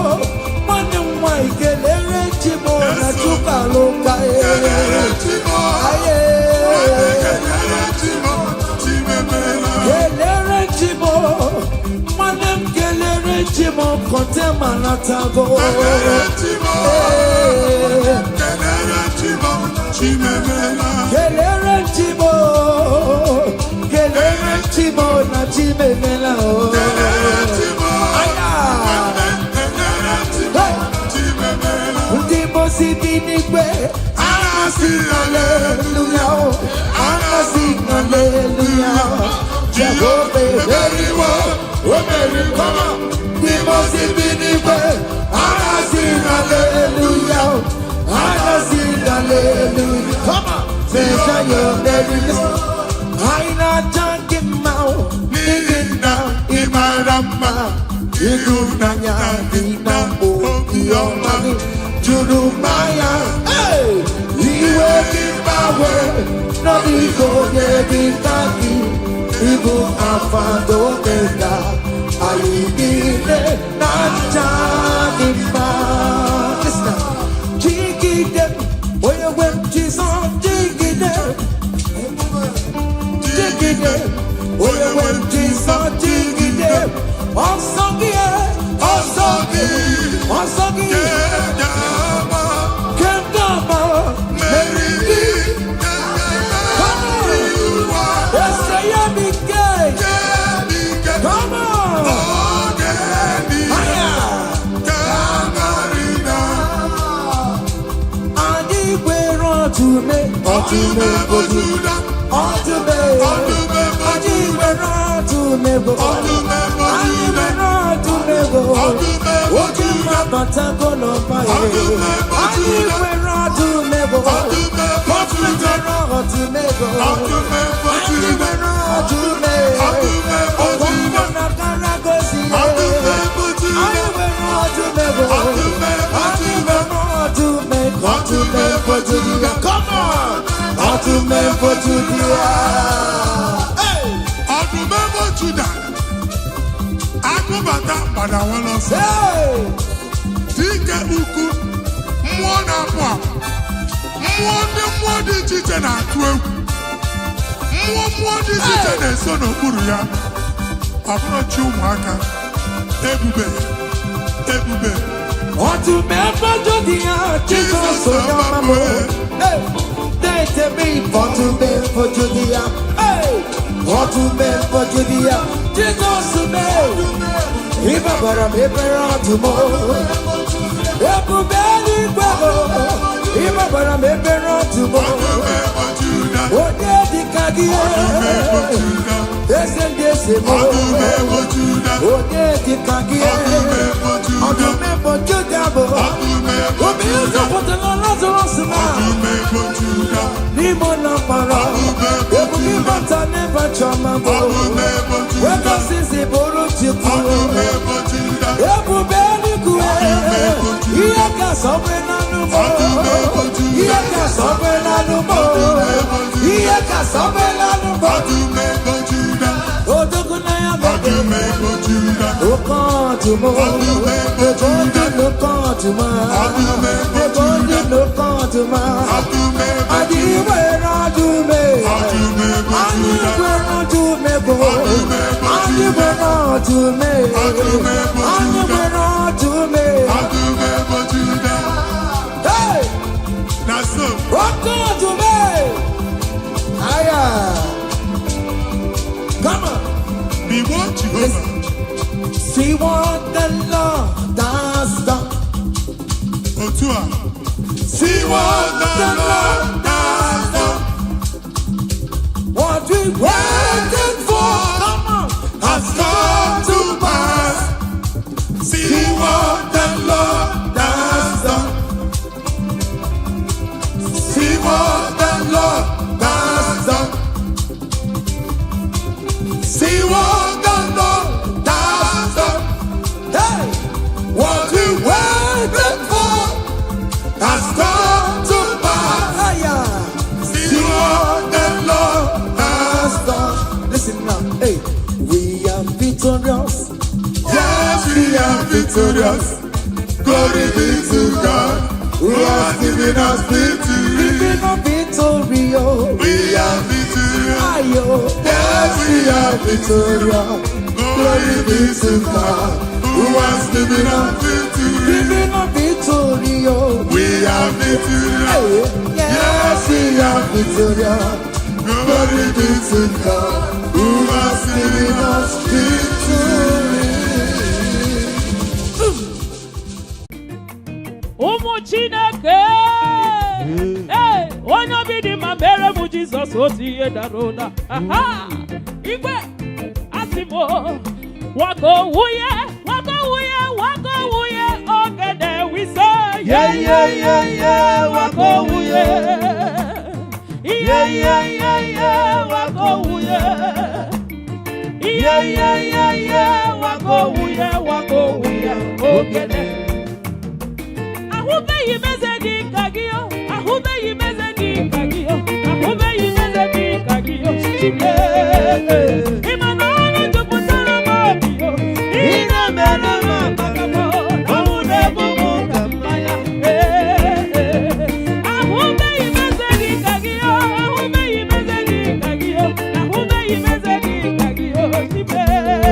nwanne m nwanyị, kelere Chimo na Chukwualuka. Kelere Chimo. Aye. Nwanne, kelere Chimo na Chimemela. Kelere Chimo, nwanne m, kelere Chimo, kọntema natago. Kelere Chimo. Ee. Kelere Chimo na Chimemela. Kelere Chimo, kelere Chimo na Chimemela o. Kelere Chimo. Aya. Nwanne, kelere Chimo na Chimemela. Ndị mosi bi n'igwe, Anasị haleluya o, anasị haleluya. Jehova emeriwo, o meriri. Ndị mosi bi n'igwe, anasị haleluya o, anasị haleluya. Come on, Mesaya emeriwo. Anyị na-aja gị mma o, N'ihi na ị mara mma, ịhụnanya gị na obiọma gị juru m anya. Hey! Iwe gị gbanwe n'ọdịghị onye dị ka gị. Ịbụ Alfa na Omega, anyị niile na-aja gị mma. Listen. Jigide, onye nwe m Jizọs, jigide, jigide, onye nwe m Jizọs, jigide. Ọsọ gị, ọsọ gị, ọsọ gị ga-ama kemgbe meriri Come on. ụwa. Ese ya bi ke. Ike. Come on. Oge niile Aya. ka na Anyị nwere ọdụme. Ọdụm ebo Juda. Ọdụme. Ọdụm ebo Anyị nwere ọdụme bụ. Ọdụm ebo Anyị Juda. nwere ọdụme bụ. Ọdụm ebo Oke Juda. mma batago n'ọba ya. Ọdụm ebo Anyị Juda. nwere ọdụme bụ. Ọdụm ebo Juda. Nwere ọdụme bụ. Ọdụm ebo Anyị Juda. nwere ọdụme. Ọdụm ebo Juda. Ọgbọ na karagosi. Ọdụm ebo Juda. Anyị nwere ọdụme bụ. Ọdụm ebo Anyị Juda. nwere ọdụme. Ọdụm ebo Juda. Come on! Ọdụm ebo Juda. Hey! Ọdụm ebo Juda. Agụbata gbadawala ọsọ. Hey! Dike ukwu, mmụọ na-apụ apụ, mmụọ ndị mmụọ dị iche iche na-atụ egwu, mmụọ mmụọ dị iche iche na-eso n'okpuru ya. Ọ bụrụ chi ụmụaka, ebube, ebube. Ọdụm ebo Juda, Jizọs onye ọma m. Hey! Na-ete m ọdụm ebo Juda. Hey! Ọdụm ebo Juda, Jizọs mee. Ịbabara m ebere ọdụm. Ebube eluigwe m. Ịbabara m ebere ọdụm. Ọdụm ebo Juda. Onye dịka gị? Ọdụm ebo Juda. Eze ndị eze m. Ọdụm ebo Juda. Onye dịka gị? Ọdụm ebo Juda. Ọdụm ebo Juda bụ. Ọdụm ebo Obi Juda. ụzọpụtara Lazarus na Ọdụm ebo Juda. n'ime ụlọ mkpọrọ. Ọdụm ebo Ebube Juda. ịbata n'ebe chiọma bụ. Ọdụm ebo Juda. Wegosisi bụrụ Chukwu. Ọdụm ebo Juda. Ebube eluigwe. Ọdụm ebo Juda. Ihe ka sọgbe n'anụ m. Ọdụm ebo Juda. Ihe ka sọgbe n'anụ m. Ọdụm ebo Juda. Ihe ka sọgbe n'anụ m. Ọdụm ebo Juda. Odogwu na ya bụ. Ọdụm ebo Juda. Oke ọdụm. Ọdụm ebo Ebe Juda. ndị n'oke ọdụm. Ọdụm ebo Ebe ndị Juda. n'oke ọdụm. Ọdụm ebo Anyị Juda. nwere ọdụm. Ọdụm ebo Anyị Juda. nwere ọdụm bụ. Ọdụm ebo Anyị Juda. nwere ọdụm. Ọdụm ebo Anyị Juda. nwere ọdụm. Ọdụm ebo Juda. Hey! Na so. Oke ọdụm. Aya. Come on. Igbo Jehova. See what the Lord has done. Otu a. See what the Lord has done. What we waited for, come on, Has come to pass. See what the Lord has done. Hey! What we waited for has come to pass. Aya! See what the Lord has done. Listen now. Hey, we are victorious. Yes, we are victorious. Glory be to God who has given us victory. We are victorious. We are victorious. Ayo. Yes, we are victorious. Glory be to God who has given us victory. We are victorious. We are victorious. Yes, we are victorious. Glory be to God who has given us victory. Ụmụ Chineke, ee, onye obi dị mma, mere m Jizọs otu ihe dara ụda. Aha! Igwe asị m, wako wuye, wako wuye, wako wuye, ogede wise. Ye, ye, ye, ye, wako wuye. Ye, ye, ye, ye, wako wuye. Ye, ye, ye, ye, wako wuye, wako wuye, ogede. Ahụbeghị m eze dị ka gị o, ahụbeghị m eze dị ka gị o, ahụbeghị m eze dị ka gị o. Chineke, ị ma na ọrụ jupụtara m obi o, ị na-emere m amaka m, ọnwụ na-egbu m ka mmanya. Ee, ahụbeghị m eze dị ka gị o, ahụbeghị m eze dị ka gị o, ahụbeghị m eze dị ka gị o. Chineke,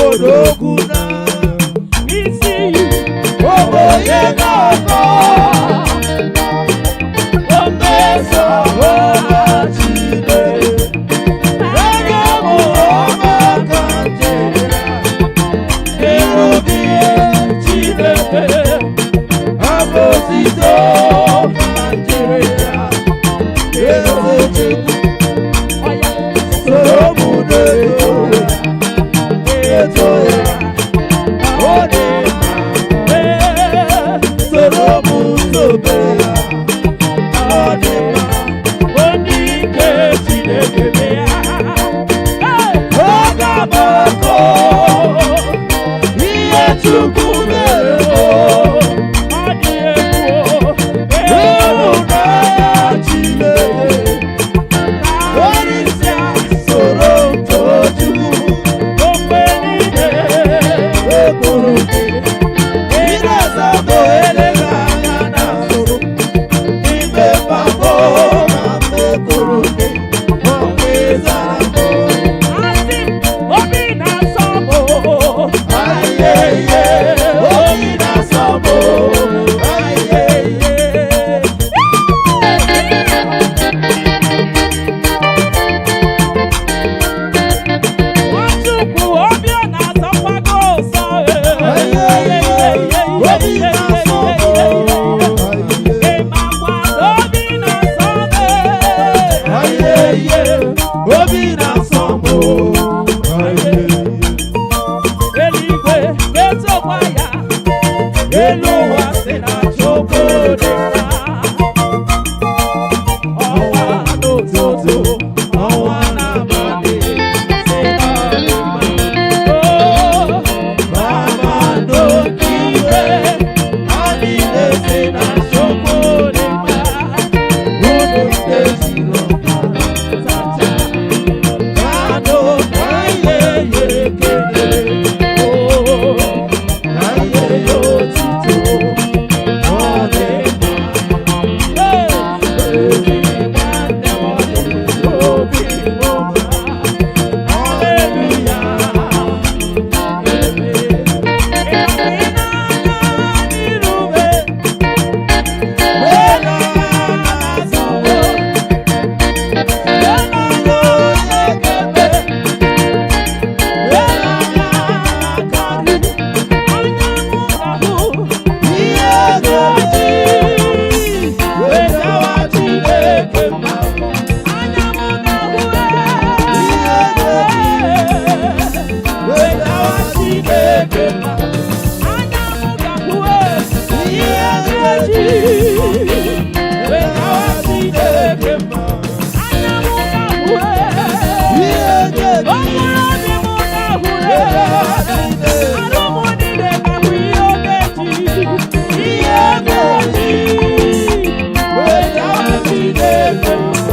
Odogwu na Isi oboye ga-akọ omeso ọma Chineke. Ege mụ ọma ka njere ịrụ gị Chineke abụ otito ka njere ya. Eze Chukwu ọya soro mụ na-eto ya, eto ya, ọ dị mma. ee Soro mụ tobe ya, ọ dị mma. Onye ike Chineke bịa. Hey! Oge agbakọ ihe Chukwu mere o. Ọ dị egwu o. Ịhụnanya Chineke, Karịsịa soro m too Chukwu. okwe niile. Ekwuru gị, ị na-aza bụ eleghị anya na nsogbu. Ime mgbakọ na mmekwuru gị, ọkwa ịzara m. Asị m, obi na-asọ m o. Ayeye, obi na-asọ m o. Ayeye. Nwachukwu, obi ọ na-asọkwa gị ụsọ, Ayeye, obi na-asọ m o. Ị makwa na obi na-asọ m Ayeye, obi na-asọ m o. Ayeye. Eluigwe na-etokwa ya, elu ụwa sị na Chukwu dị mma. Ọnwa n'ụtụtụ, ọnwa n'abalị, sị na ọ dị mma. Oh, Kpakpando nke igwe, ha niile sị na Chukwu dị mma. Unu ndị zuru ọbara Tacha, kado ka ihe ihe ya ekele. Oh, ka ihe ya otito ọ dị mma. hey, ezi nwanne m ọ dị obi ọma. Hallelujah. Ihe ga-eji wetawa Chineke mma. Ihe ga-eji wetawa Chineke mma. Ihe ga-eji wetawa Chineke mma. Ihe ga-eji wetawa Chineke wetawa Chineke mma.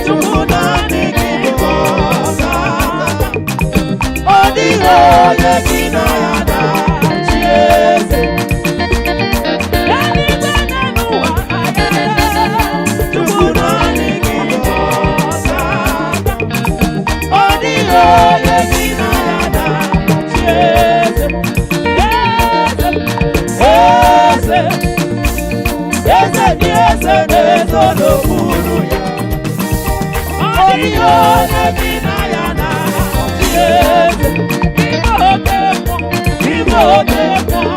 Chukwu naanị gị bụ ọka. Ọ dịghị onye gị na ya na-achị eze. Chukwu naanị gị bụ ọka. Ọ dịghị onye gị na ya na-achị eze. Eze, eze dị eze na-ezo n'okpuru ya. Ọ dịghị onye gị na ya na-achị eze. Ime oke mmụọ, ime oke mmụọ,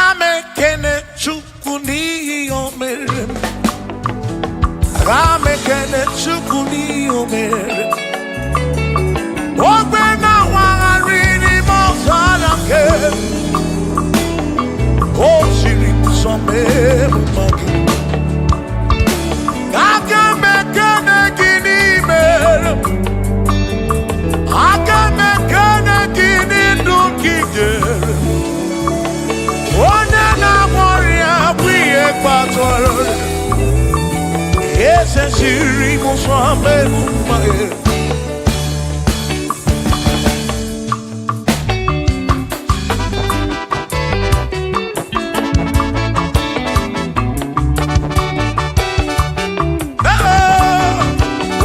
Ana m ekene Chukwu n'ihi o mere m. Ana m ekene Chukwu n'ihi o mere m. Ogbe na-awagharị n'ime ọzara nke o siri m sọ mee m mma gị. Aga m ekene gị n'ime m. Aga m ekene gị n'ndụ gị nyere m. Onye na-agwọ ọrịa bụ ihe kpatara eze siri m ụzọ mee m mma gị.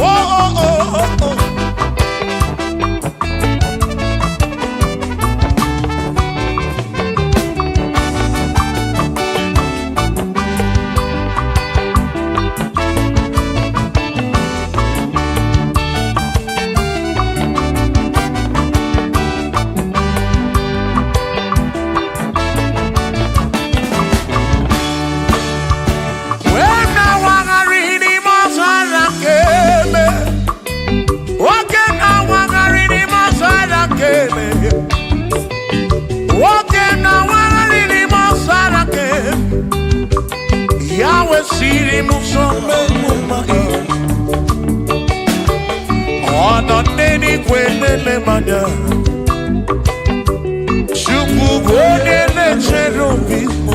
Oh, oh, oh, oh, oh. Wee na-awagharị n'ime ọzara nke eme. Nwoke na-awagharị n'ime ọzara nke eme. Nwoke na-awagharị n'ime ọzara nke eme. Ya wesịrị m ụzọ mee m mma. Ọ nọ n'eluigwe na-ele m anya. Chukwu bụ onye na-echere obi m.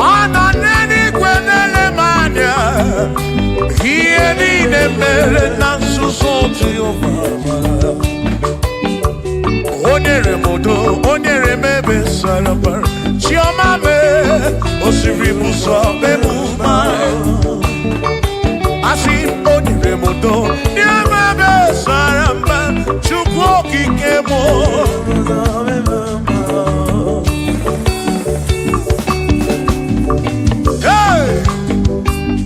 Ọ nọ n'eluigwe na-ele m anya. Ihe niile mere na nzuzo Jehova. O nyere m udo, o nyere m ebe sara mbara. Chiọma mee, o siri m ụzọ mee m mma. Asị m, o nyere m udo, nye m ebe sara mbara. Chukwu okike m. Hey!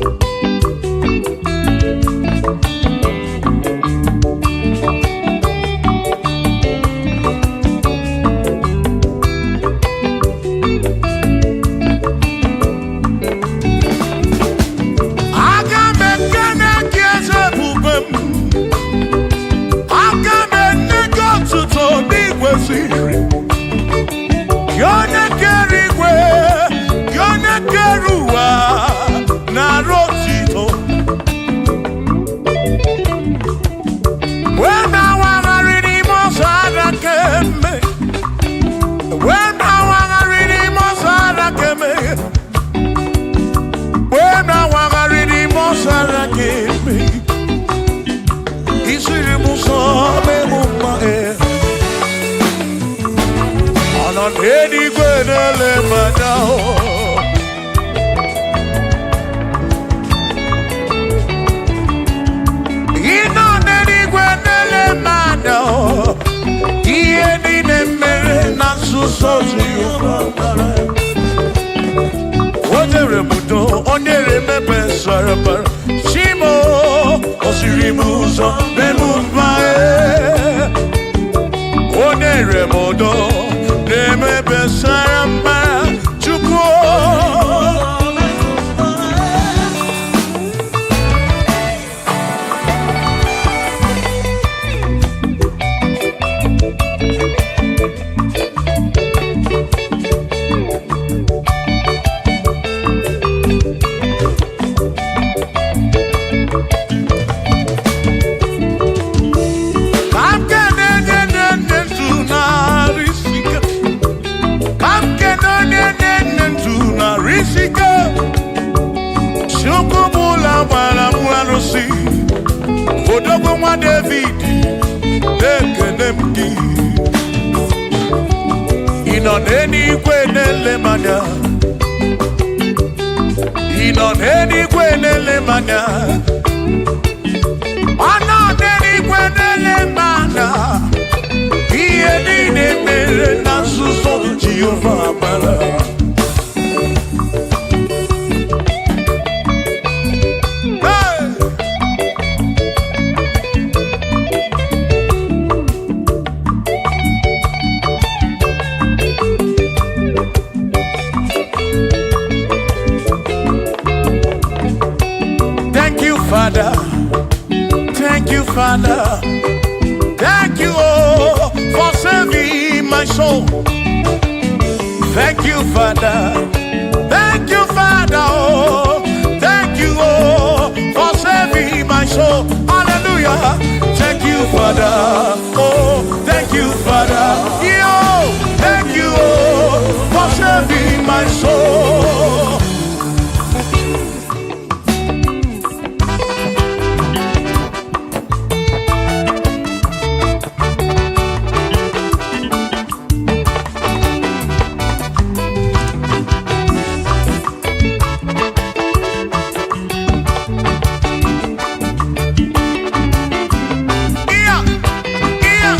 Aga m ekene gị eze ebube m. Aga m enye gị otuto n'igwe ziri. Gị onye kere igwe, gị onye kere ụwa, na-arụ otito. Wee na-awagharị n'ime ọzara kemgbe. Wee na-awagharị n'ime ọzara kemgbe. Wee na-awagharị n'ime ọzara kemgbe. Isiri m ụzọ mee m mma e. Ọ nọ n'eluigwe na-ele m anya o. Ị nọ n'eluigwe na-ele m anya o. Ihe niile mere na nzuzo Jehova mara. O nyere m udo, o nyere m ebe sara mbara. Chimo, o siri m ụzọ mee m mma e. O nyere m udo, na-eme ebe sara mbara. Chukwu. Ka m kene onye na-enye ndụ narị isi ike. Ka m kene onye na-enye ndụ narị isi ike. Chukwu bụ ụlọ gbara m arụsị. Odogwu nwa David, na-ekene m gị. Ị nọ n'eluigwe na-ele m anya. Ị nọ n'eluigwe na-ele m anya. Ọ nọ n'eluigwe na-ele m anya. Ihe niile mere na nzuzo Jehova mara. Hey! you, Father. Thank you, Father. Oh, thank you, oh, for saving my soul. Hallelujah. Thank you, Father. Oh, thank you, Father. Yo, thank you, oh, for saving my soul. Yeah, yeah,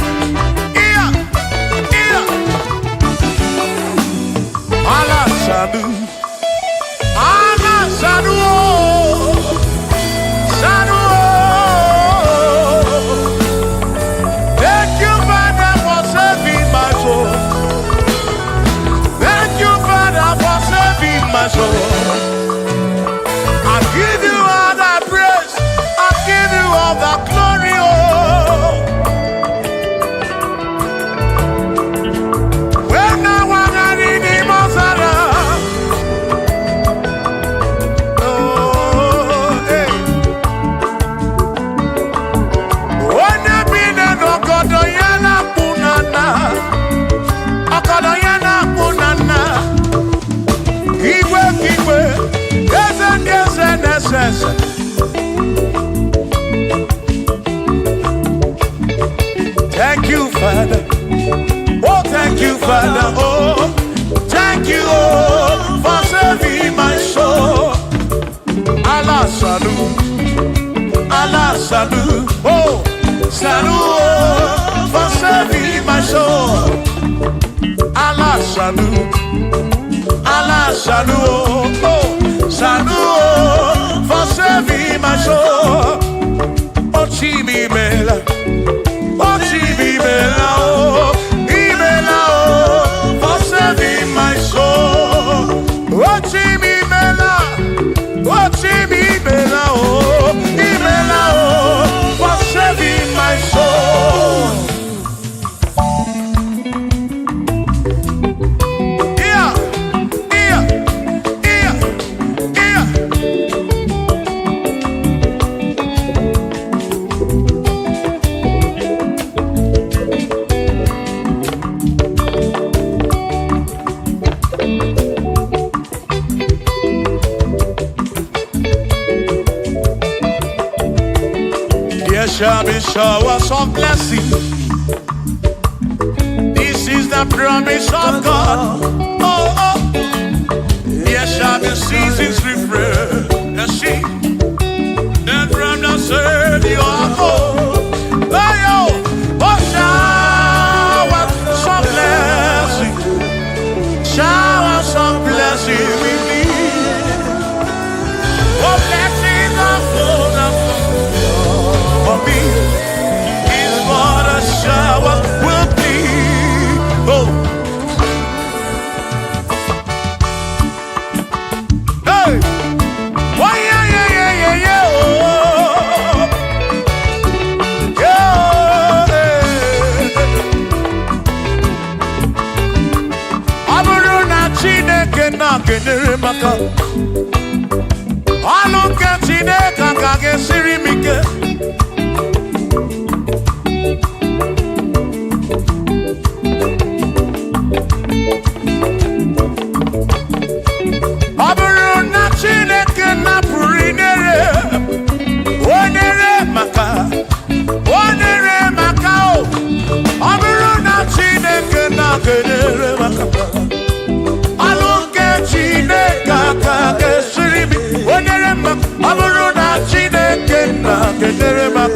yeah, yeah. Allah Sadu. Allah Sadu. Oh, Sadu. Oh. Thank you, Father, for saving my soul. Thank you, Father, for saving my soul. I give you all the praise. I give you all the glory. Oh. When I was in the Mozara. Oh, hey. Onye bi n'ọgọdọ ya na-akpụ na nna. Ọgọdọ ya na-akpụ na nna. Igwe ka igwe, eze ndị eze na-ese ese. Thank you, Father. Oh, thank you, Father. Oh, thank you, oh, for saving my soul. Allah Salu, Allah Salu, oh, Salu, oh, for saving my soul. Allah Salu, Allah Salu, oh, oh, Salu, oh, for saving my soul. Oh, Chimi Mela. Oh, Chibi Mela, oh, Imela, oh, for saving my soul. Oh, Chibi Mela, oh, Chibi Mela, oh, Imela, oh, for saving my soul. Yeah, yeah, yeah, yeah. There shall be showers of blessing. This is the promise of God. Oh, oh. There shall be seasons refreshing. And from the Savior oh, oh, oh, shower some blessing. Shower some blessing we need. Oh, blessings are full of for me is what a shower will be. Oh, hey, why, yeah, yeah, yeah, yeah, yeah, oh, yeah, hey. Ọ bụrụ na Chineke na-kenyere m aka, ọnụ nke Chineke aka ga-esiri m ike. Ọ bụrụ na Chineke napụrụ inyere, o nyere maka, o nyere maka o. Ọ bụrụ na Chineke na-kenyere maka, ọlụ nke Chineke aka ga-esiri m, o nyere maka. Ọ bụrụ na Chineke na-kenyere maka.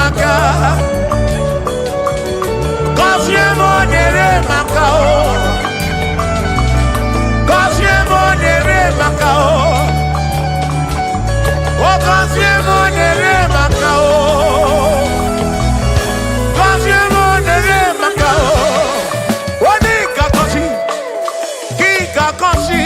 aka. Gọzie m, nyere m aka o. Gọzie m, nyere m aka o. O gọzie m, nyere m aka o. Gọzie m, nyere m aka o. Onye ga-agọzi, gị ga-agọzi.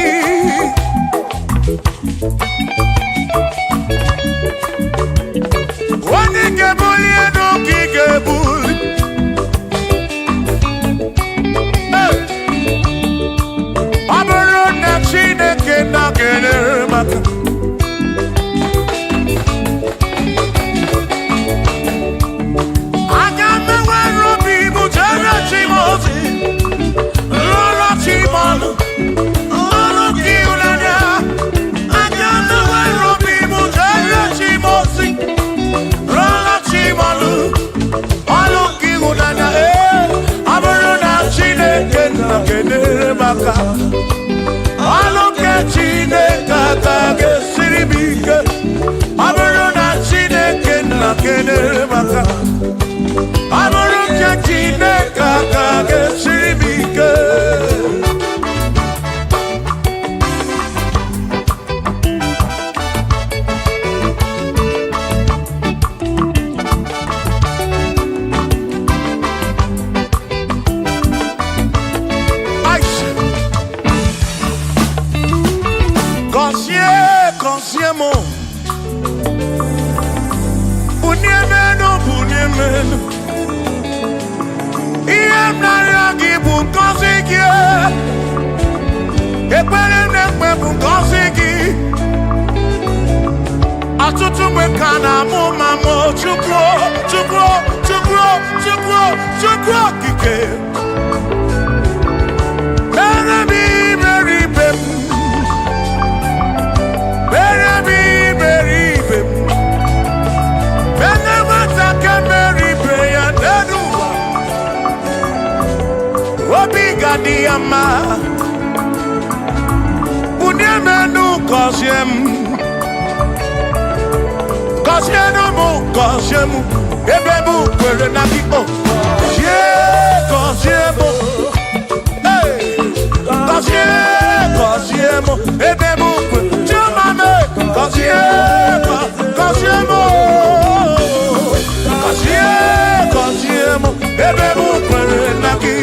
Onye ga-ebuli elu ka ị ga-ebuli. Hey! Ọ bụrụ na Chineke nọgidere maka aga m enwere obi m jere chi m ozi, rụọrọ chi m ọlụ, ọlụ nke ịhụnanya. Aga m enwere obi m jere chi m ozi, rụọrọ chi m ọlụ, ọlụ nke ịhụnanya. Ee, ọ bụrụ na Chineke nọgidere maka ọlụ nke Chineke, aka ga-esiri m ike. Ọ bụrụ na Chineke nọgidere maka ọ bụrụ nke Chineke, aka ga-esiri m ike. Aisha. Gọzie, gọzie m, bunie m elu, bunie m elu. Ihe m na-arịọ gị bụ ngọzi gị. Ekpere m na-ekpe bụ ngọzi gị. Ọtụtụ mgbe ka na-amụ ma mụ, Chukwu, Chukwu, Chukwu, Chukwu, Chukwu okike, mere m imere ibe m, mere m imere ibe m, mere nwata ka mere ibe ya n'elu ụwa, obi ga-adị ya mma. Bunie m enu, gọzie m, gọzienụ m, gọzie m, ebe m kwere na gị o. Gọzie, gọzie m. Hey! Gọzie, gọzie m, ebe m kwere chioma m. Gọzie, gọzie m o. Gọzie, gọzie m, ebe m kwere na gị.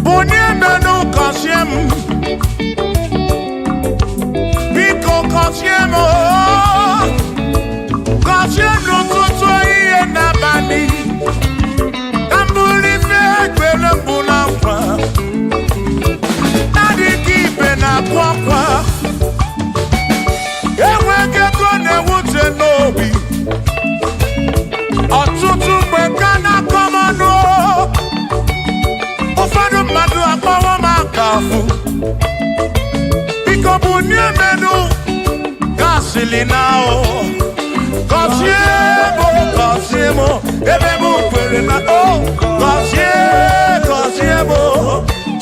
Bunie m enu, gọzie m, biko gọzie m o. Gọzie m n'ụtụtụ, ehihie n'abalị, ka m bụrụ ife ekpere mbụ na nkwa na-adịghị ibe na-akụ akwa. Enweghị ego na-ewute n'obi. Ọtụtụ mgbe ka na-akọ m ọnụ, ụfọdụ mmadụ akpọwọ m aka afụ. Biko bunie m enu, gasịlị na o. Gọzie m, gọzie m, ebe m kwere na o. Gọzie, gọzie m,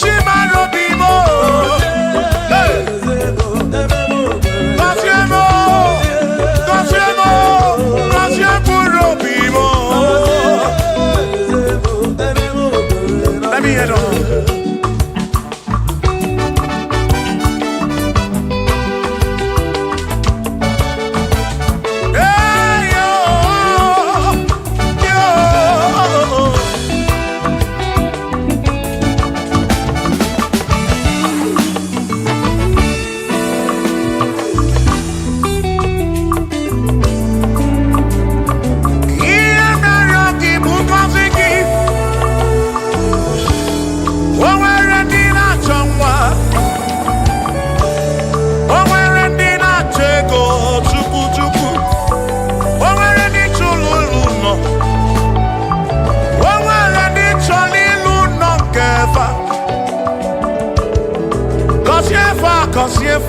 chimarobi m. Hey! Gọzie m, gọzie m, gọzie mkpụrụ obi m. Let me hear them. Hey, yo, yo. Ihe mere gị bụ ngọzi gị. O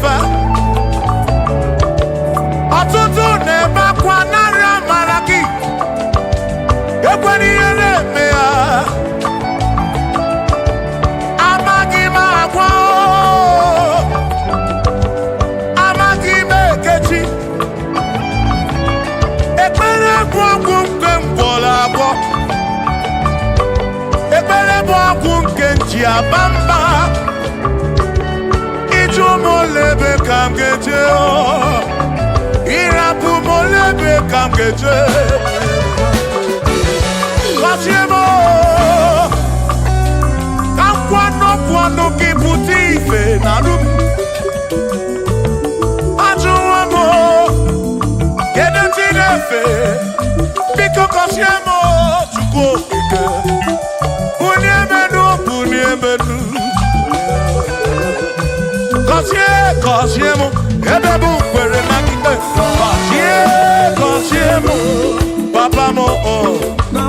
fa. Ọtụtụ na-ebe akwa narị amara gị. Ekwela ihe na-eme ya. Amaghị m agwa o. Amaghị m ekechi. Ekpere bụ ọgwụ nke m gwọrọ agwọ. Ekpere bụ ọgwụ nke m ji aba mba. Ịjụ m ole ebe ka m ga-eje o. Ịrapụ m ole ebe ka m ga-eje. Gọzie m o. Ka nkwanụ ọnụ gị pụta ife na arụ m. Ajụwo m o. Kedu ndị na-efe? Biko gọzie m o, Chukwu okike. Bulie m enu, bulie m enu. Gọzie, gọzie m, ebe m kwere na gị. Gọzie, gọzie m, papa m o.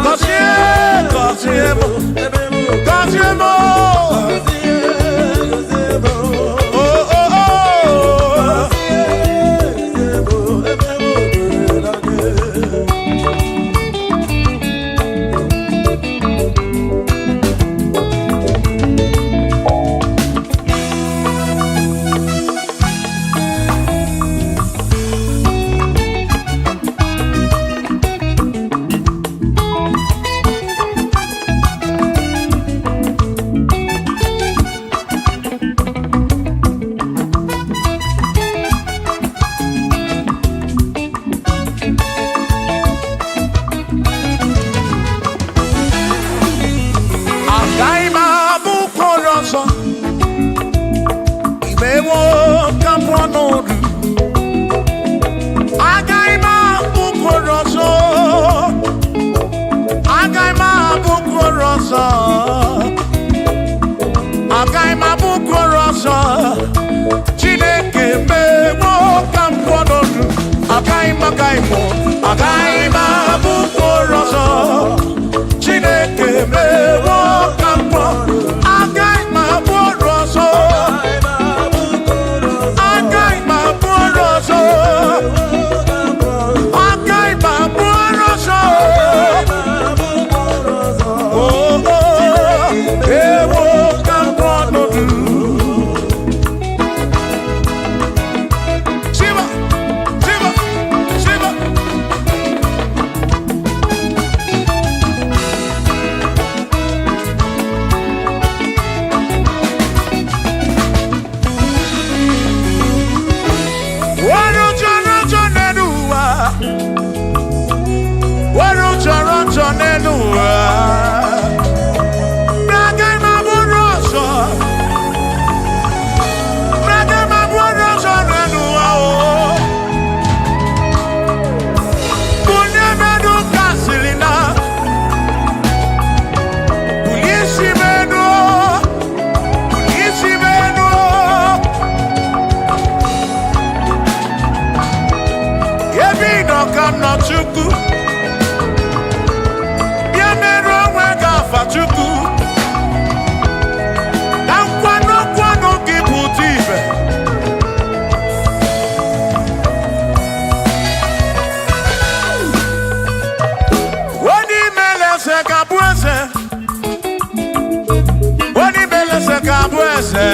Gọzie, gọzie m, gọzie m o. Oh, oh, oh. Agaghị m abụ ụkpụrụ ọzọ. Imewo ka m pụọ n'oru. Agaghị m abụ ụkpụrụ ọzọ. Agaghị m abụ ụkpụrụ ọzọ. Agaghị m abụ ụkpụrụ ọzọ. Chineke mewo ka m pụọ n'oru. Agaghị m, agaghị m, agaghị m abụ ụkpụrụ ọzọ. Chineke mewo ka m pụọ. Agaghị m abụ ọrụ ọzọ. Agaghị m abụ ọrụ ọzọ. Agaghị m abụ ọrụ ọzọ. Oh, oh, ewo ka m pụọ n'odu. Shiva, Shiva, Shiva. Wọ́n jọrọ jọ nínú wa. Wọ́n jọrọ jọ nínú wa. Nàgẹ́ máa bú rọ̀ṣọ̀. Nàgẹ́ máa bú rọ̀ṣọ̀ nínú wa o. Kùnìyàn mẹ́nu kásìlì náà. Kùnìyàn mẹ́nu. Kùnìyàn mẹ́nu. Ebe ị nọ ka m nọ Chukwu. Bịa merụ onwe gị afa Chukwu. Ka nkwanụ nkwanụ gị pụta ibe. Onye imele eze ga-abụ eze. Onye imele eze ga-abụ eze.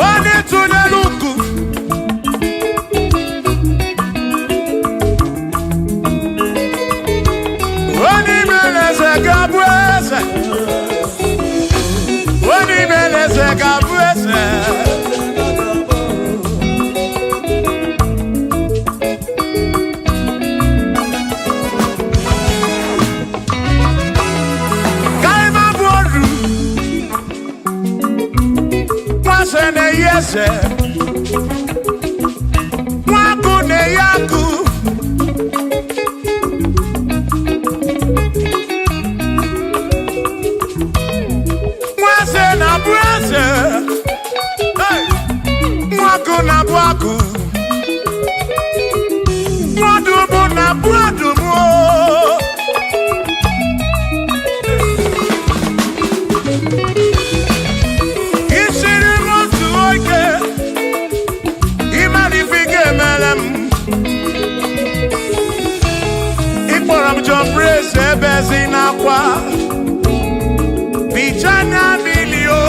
Onye tụnyere uku. Onye imele eze ga-abụ eze. Onye imele eze ga-abụ eze. Ka ị ma bụ oru. Nwa na-eyi eze. Nwa agụ na-eyi agụ. Nwa eze na-abụ eze. Hey! Nwa agụ na-abụ agụ. Nwa ọdụm na-abụ ọdụm. O. Isiri m otu. Ebezi n'akwa, bicha anya mmiri o.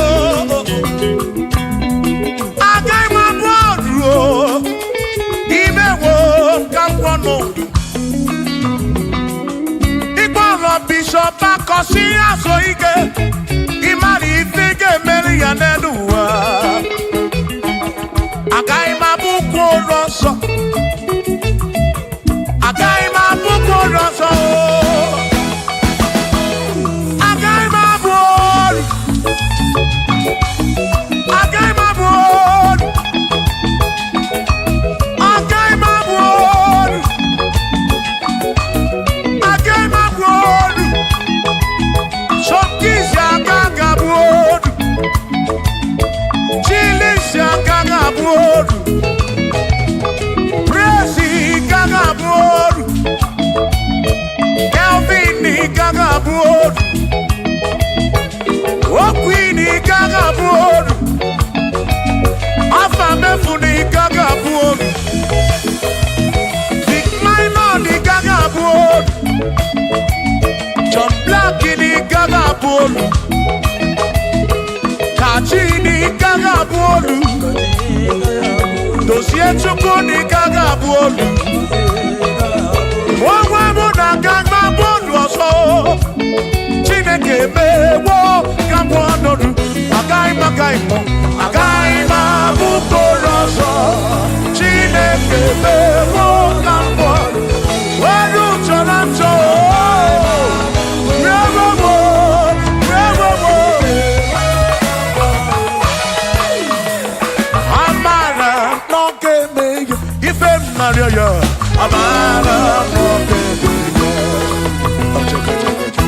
Agaghị m abụ ọrụ o, imewo ka m gwọ n'ụdị. Ịkpọrọ Bishọp Akọsi azụ ike, ịmara ife ị ga-emeri ya n'elu ụwa. Agaghị m abụ ụkwụ ụlọ nsọ. Agaghị m abụ ụkwụ ụlọ nsọ o. Agaghị m abụ ọrụ. Agaghị m abụ ọrụ. Agaghị m abụ ọrụ. Agaghị m abụ ọrụ. Sọmkisi aka ga-abụ ọrụ. Chilisi aka ga-abụ ọrụ. Presi ka ga-abụ ọrụ. Kelvin ka ga-abụ ọrụ. Okwini ka ga-abụ ọrụ. Afa mefuni ka ga-abụ ọrụ. Big Minor ka ga-abụ ọrụ. John Black ka ga-abụ ọrụ. Kachi ka ga-abụ ọrụ. Dozie Chukwu ka ga-abụ ọrụ. Onwe mụ na aga m abụ ọrụ ọzọ. Chineke mewo ka m ọnọdụ. Agaghị m, agaghị m, agaghị m abụ mkpụrụ ọzọ. Chineke mewo ka m ọnọdụ. Were chọrọ nchọ. Rewo m, rewo m. Amara n'oge eme ya, ife m narịọ ya. Amara n'oge eme ya. Ọchọ, ọchọ, ọchọ.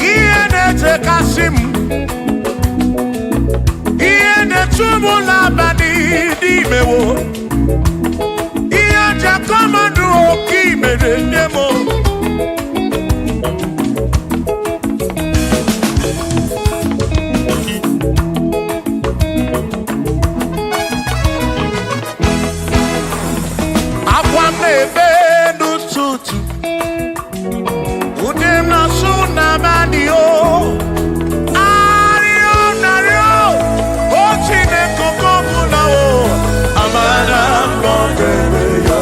Ihe na-echekasị m, ihe na-echu m n'abalị n'imewo, ihe ji akọmadụ oke imere nne m. Akwa m na-ebe n'ụtụtụ, ụdị m na-asụ n'abalị o. Arịọ narịọ, o Chineke oke ọbụla o, amara m na ọ ga-eme ya.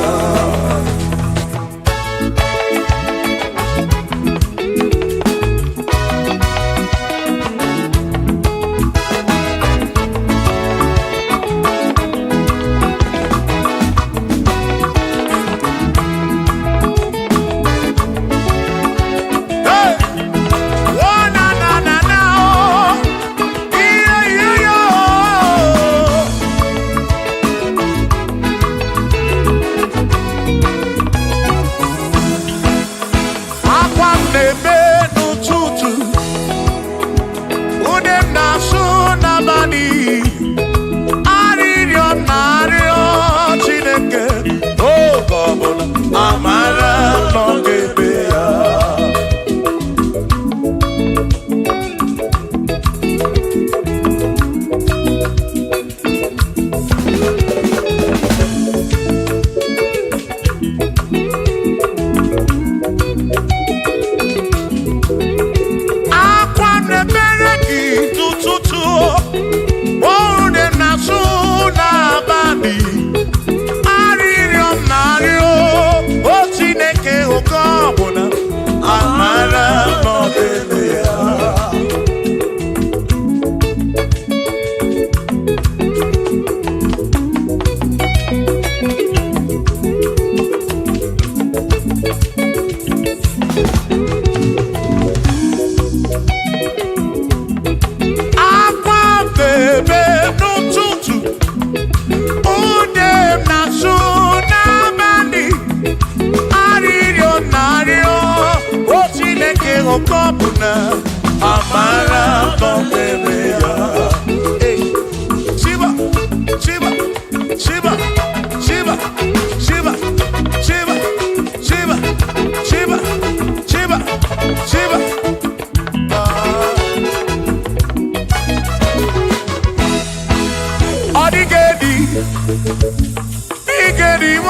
Ike dị m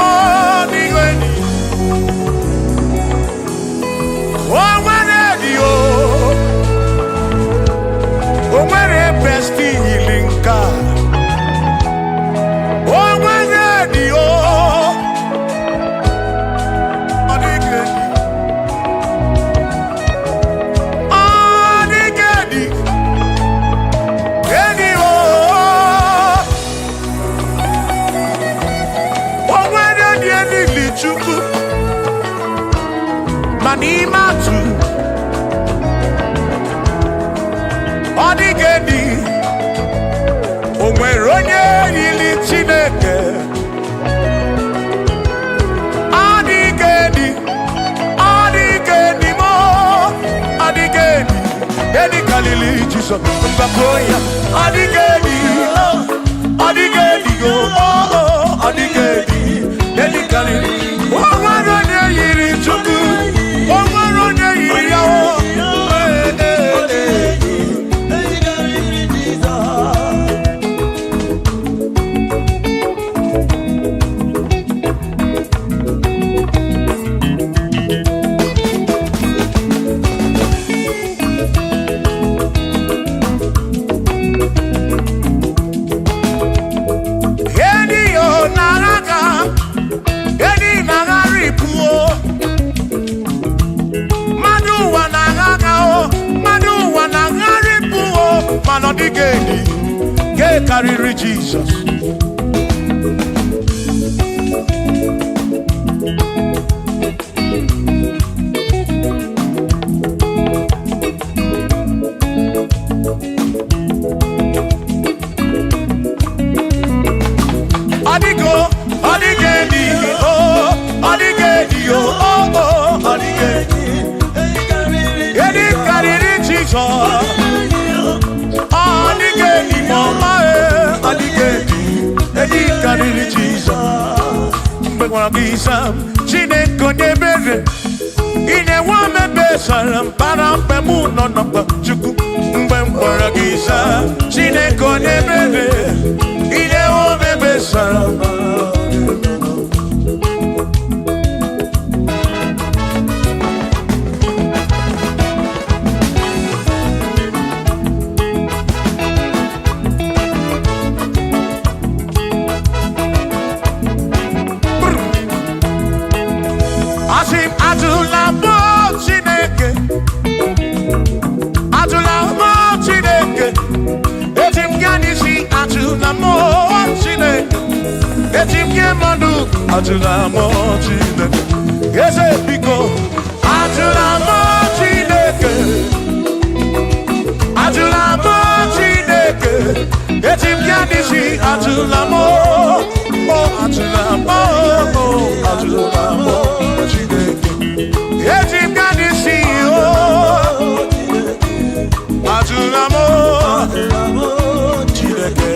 n'igwe dị. O nwere dị o. O nwere besti yiri nke a. O nwere dị o. Ọ dịghị dị. Ọ dịghị dị. Enyi o. O nwere dị elili Chukwu. Ma n'ime atụ. Ọ dịghị dị. O nwere onye yiri Chineke. Ọ dịghị dị. Ọ dịghị dị mo. Ọ dịghị dị. Edi kalili Jisọs mgbakọ ya. Ọ dịghị dị. Ọ dịghị dị o. Ọ dịghị dị. Edi kalili. O nwere onye yiri Chukwu. O nwere onye yiri ya o. Ee, ee, ee. Eni yo naraga, eni nagaripuo. Mmadụ ụwa naraga o, mmadụ ụwa nagaripuo. Mana ọ dịghị edi, nke karịrị Jizọs. Ọ dịgo, ọ dịghị edi, o, ọ dịghị edi, o, o, o, ọ dịghị edi. Edi karịrị Jizọs. Ọ dịghị edi ma ọma e, ọ dịghị edi, edi karịrị Jizọs. Mgbe gwara gị sam, Chineke onye ebere, ị na-enwe omebe sara mbara mgbe mụ nọ n'ọkpa Chukwu. Mgbe m gwara gị sam, Chineke onye ebere, ị na-enwe omebe sara mbara. Asị m ajụla mụ Chineke, ajụla mụ Chineke, eji m ya n'isi ajụla mụ Chineke, eji m nye mmadụ ajụla mụ Chineke, eze biko ajụla mụ Chineke, ajụla mụ Chineke, eji m ya n'isi ajụla mụ, o ajụla mụ, o ajụla mụ Chineke. Eji m ya n'isi o, ajụla mụ Chineke.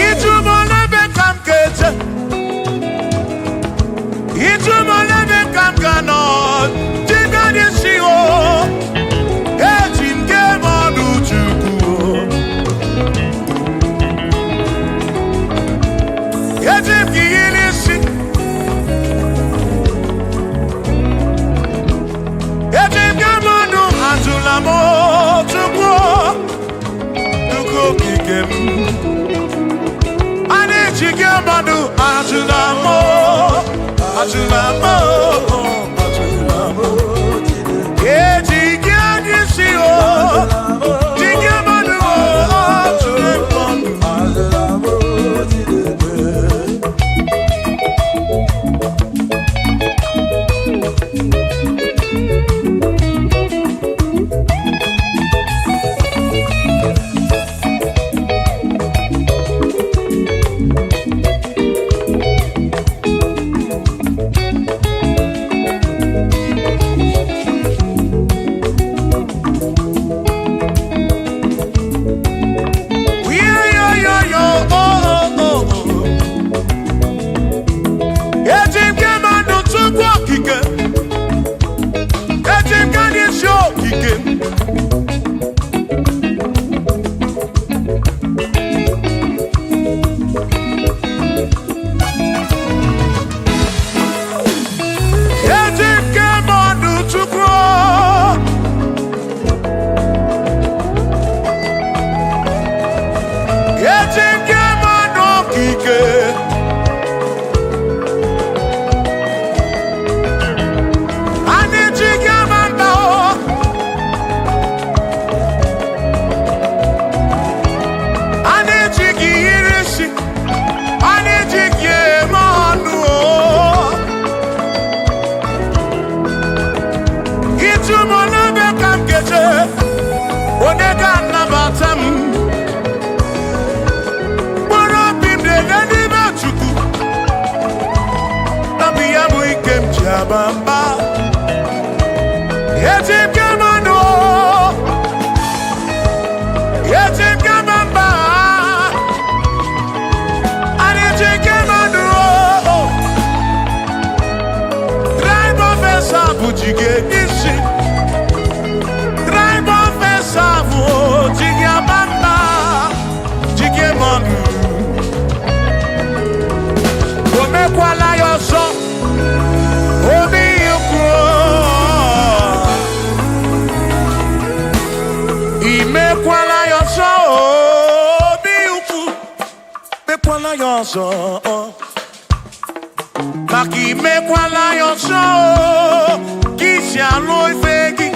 Ijumọ n'ebe ka m ga-eje. Ijumọ n'ebe ka m ga-anọ. Jide n'isi o. Eji m gị eme ọnụ Chukwu o. Eji m gị ihe n'isi. Eji m gị eme ọnụ ajụla m o, Chukwu o. Chukwu okike m. A na-eji gị mmadụ ajụla m o, ajụla m o, ajụla m o. Eji gị anya isi o, ji gị mmadụ o, ajụla m o. ji aba mba. Eji m gị mmanụ, eji m gị mba, anyị ji gị mmanụ. Tribe of Esau ji gị isi. Tribe of Esau ji gị aba mba, ji gị mmanụ. O mekwala ya ọzọ, obi ukwu. Imekwala ya ọzọ, obi ukwu. Mekwala ya ọzọ, maka imekwala ya ọzọ, ka isi alụ ife gị,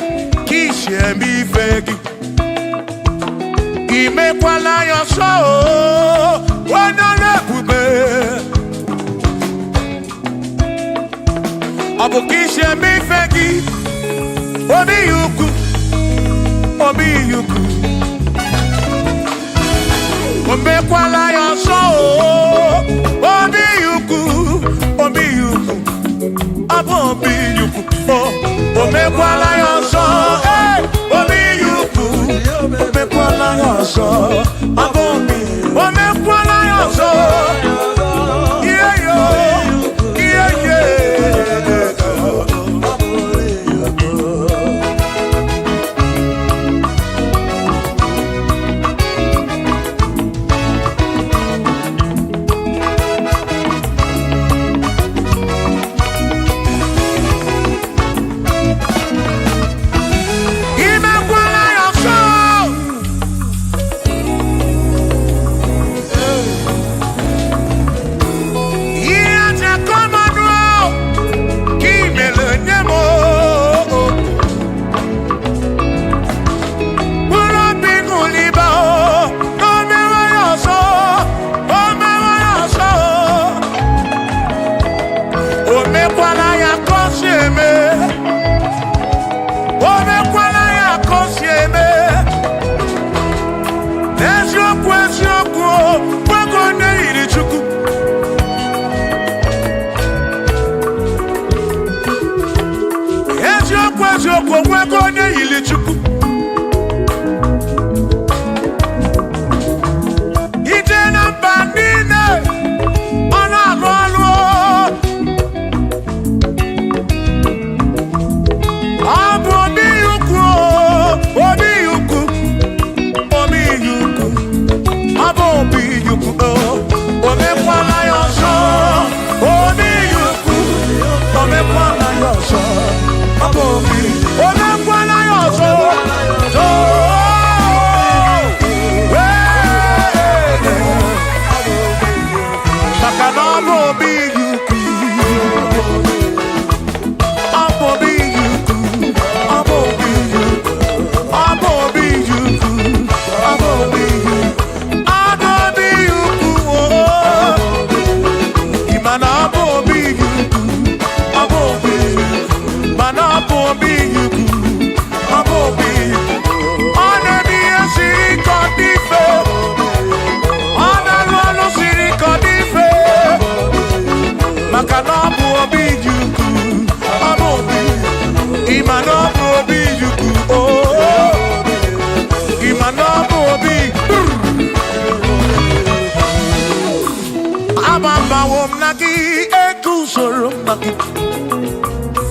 ka isi eme ife gị. Imekwala ya ọzọ, onye ọrụ ebube. Ọ bụ ka isi eme ife gị, obi ukwu, obi ukwu. O mekwala ya ọzọ, obi ukwu, obi ukwu, ọ bụ obi ukwu. O mekwala ya ọzọ, ee, obi ukwu. O mekwala ya ọzọ, ọ bụ obi. O mekwala ya ọzọ. Ihe yo, ihe ye. Imekwala ya ọzọ. Ihe aja kọmanụ ka imere nye m. Mkpụrụ obi ṅụliba o mewe ya ọzọ, o mewe ya ọzọ. O mekwala ya ka o si eme. O mekwala ya ka o si eme. N'eziokwu, eziokwu, nwoke onye yiri Chukwu. Eziokwu, eziokwu, onwego onye yiri Chukwu. Ije na mba niile, ọ na-alụ ọlụ. Ọ bụ obi ukwu, obi ukwu, obi ukwu, ọ bụ obi ukwu. O mekwala ya ọzọ, obi ukwu. O mekwala ya ọzọ, ọ bụ obi. O mekwala ya ọzọ. Wee. Maka na ọ bụ obi ukwu. Ọ bụ obi ukwu. Ọ bụ obi ukwu. Ọ bụ obi ukwu. Ọ bụ obi ukwu. Ọ bụ obi ukwu. Ị ma na ọ bụ obi ukwu. Ọ bụ obi ukwu. Mana ọ bụ obi ukwu. Ọ bụ obi ukwu. Ọ na-eme ihe siri ike ọ dị mfe. Ọ na-alụ ọlụ siri ike ọ dị mfe. Maka na ọ bụ obi ukwu. Ọ bụ obi. Ị ma na ọ bụ obi ukwu. Oh. Ị ma na ọ bụ obi. Agbabawo m na gị, eguzoro m na gị.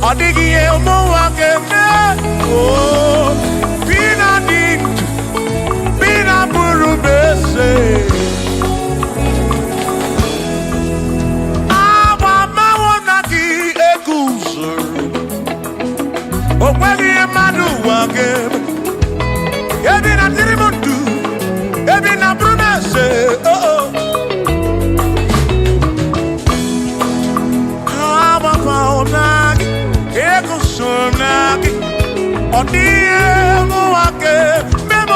Ọ dịghị ihe ụmụnwa ga-eme. Oh, bi na dị ndụ, bi na bụrụ m eze. Agbabawo m na gị, eguzoro. O nweghị ihe mmadụ ụwa ga-eme. Ebi na dịrị m ndụ, ebi na bụrụ m eze. Oh, oh. Agbabawo m na gị, eguzoro m na gị. Ọ dịghị ihe mụnwa ga-eme m.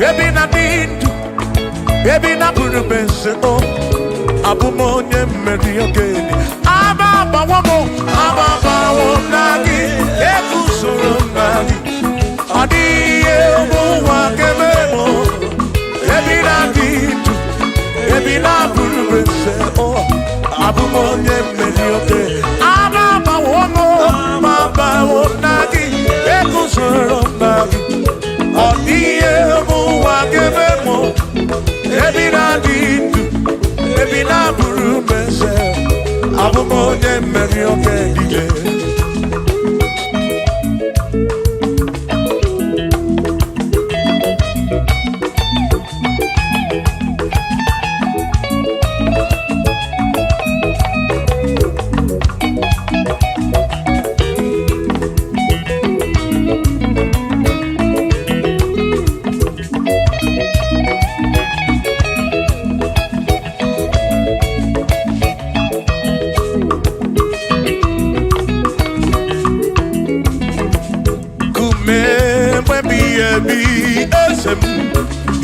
Ebi na dị ndụ, ebi na bụrụ m eze. O abụ m onye mmeri ogene. Aba agbawo m, aba agbawo m na gị, eguzoro m na gị. Ọ dịghị ihe ụwa ga-eme m. Ebi na dị ndụ, ebi na bụrụ m eze. O abụ m onye mmeri ogene. Aba Ihe ụwa ga-eme mụ, ebi na-adị ndụ, ebi na-abụrụ m eze. Abụ m onye mmeri oke dike. Kume mgbe ebi eze m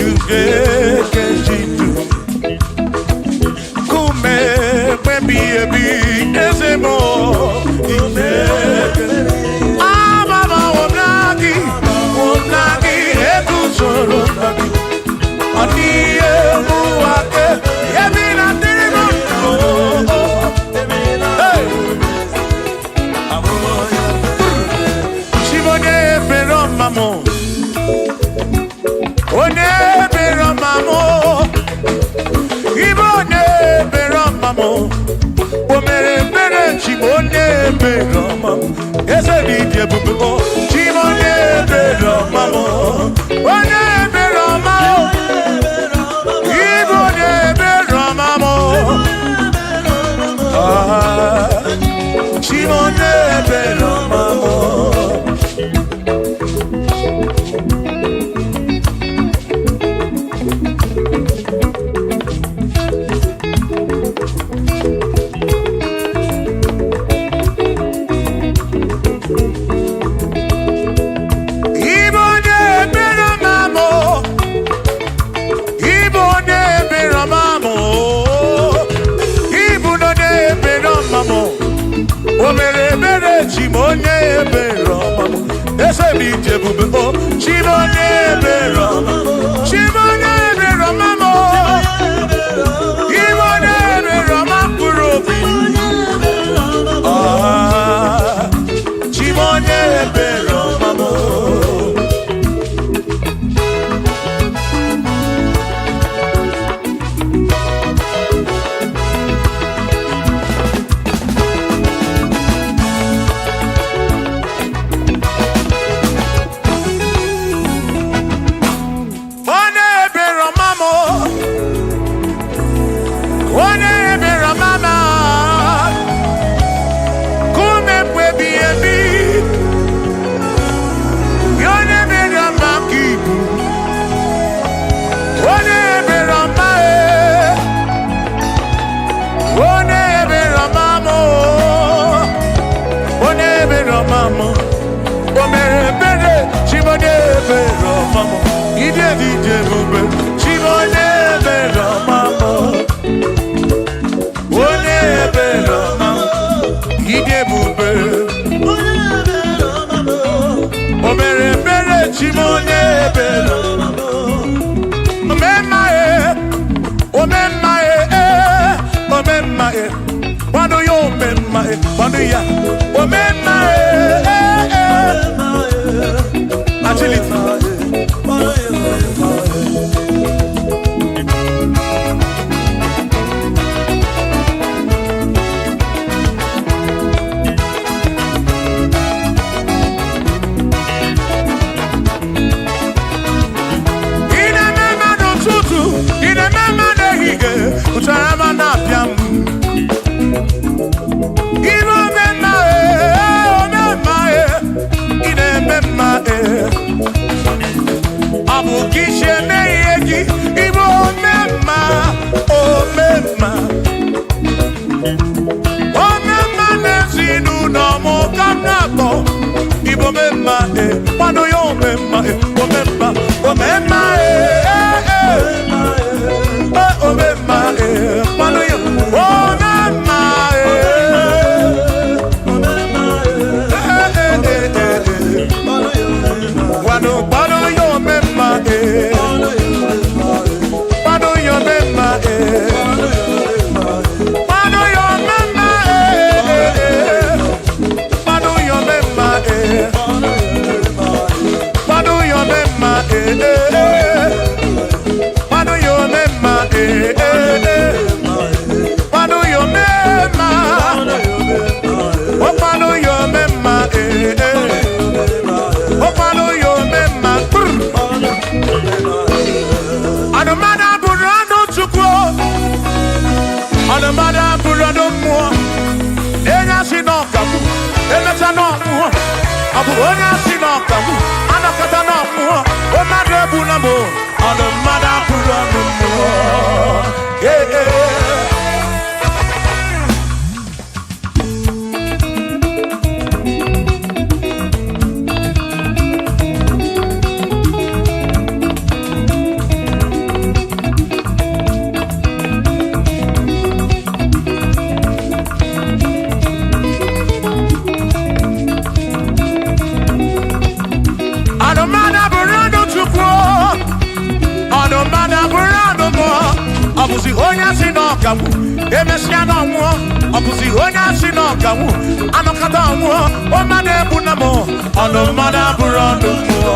uge kejidu. Kume mgbe ebi eze m ime. Amama womnagi, womnagi eguzoro nagi. Ọ dịghị egwu ake, ebi na dịrị m ndụ. Hey! Chibonye ebere ọma m. Onye ebere ọma m. Ibe onye ebere ọma m. O mere ebere Chibo onye ebere ọma m. Eze dị dị ebube o. Chibo onye ebere ọma m. Onye ebere ọma o. Ibe onye ebere ọma m. Ah, Chibo onye ebere ọma m. Ibo onye ebere ọma m o. Ibo onye ebere ọma m o. Ibu onye ebere ọma m o. O mere ebere chi m onye ebere ọma m. Eze m ije ebube o. Chi m onye ebere ọma m. Chi m onye ebere ọma m o. Ibo onye ebere ọma mkpụrụ obi. Ah, Chi m onye ebere ọma m o. Onye ebere ọma m o. Onye ebere ọma m a. Kume mgbe ebighị ebi. Ya onye ebere ọma ka ibu. Onye ebere ọma e. Onye ebere ọma m o. Onye ebere ọma m o. O mere ebere Chibonye ebere ọma m. Ide dị ije ebube Chibonye ebere ọma m. Onye ebere ọma m. Ide ebube. O mere ebere Chibonye ebere ọma m. Omemma e, omemma e, eh, omemma e. Kwado ya omemma e, kwado ya. Omemma e, eh, eh. Agility. Ị na-eme mma n'ụtụtụ, ị na-eme mma n'ehihie, ụtara ma na-abịa m. Ị na-eme mma ee, omemma ee, ị na-eme mma ee. Ọ bụ ka isi eme ihe gị, ịbụ omemma, omemma. Omemma n'ezinụlọ m ka m na-akpọ. Ịbụ omemma ee, kwado ya omemma ee, omemma, omemma ee, ee, ee. Eh, omemma ee, kwado ya omemma ee. Eh, eh, eh, eh, eh. Kwado, kwado ya omemma ee. Kwado ya omemma ee. Kwado ya omemma ee, ee, ee. Kwado ya omemma ee. Kwado ya omemma ee, ee, onye asị na ọkagbu anọkọta na ọmụọ o mmadụ egbu na m ọnụ mmadụ abụrụ ọnụ mmụọ. Ee, ee. Ọnụmmadụ abụrụ ọnụ Chukwu, ọnụmmadụ abụrụ ọnụ mmụọ. Ọ bụzi onye asị na ọkagbu emesịa na ọnwụọ. Ọ bụzi onye asị na ọkagbu anọkọta ọnwụọ o mmadụ egbu na m ọnụ mmadụ abụrụ ọnụ mmụọ.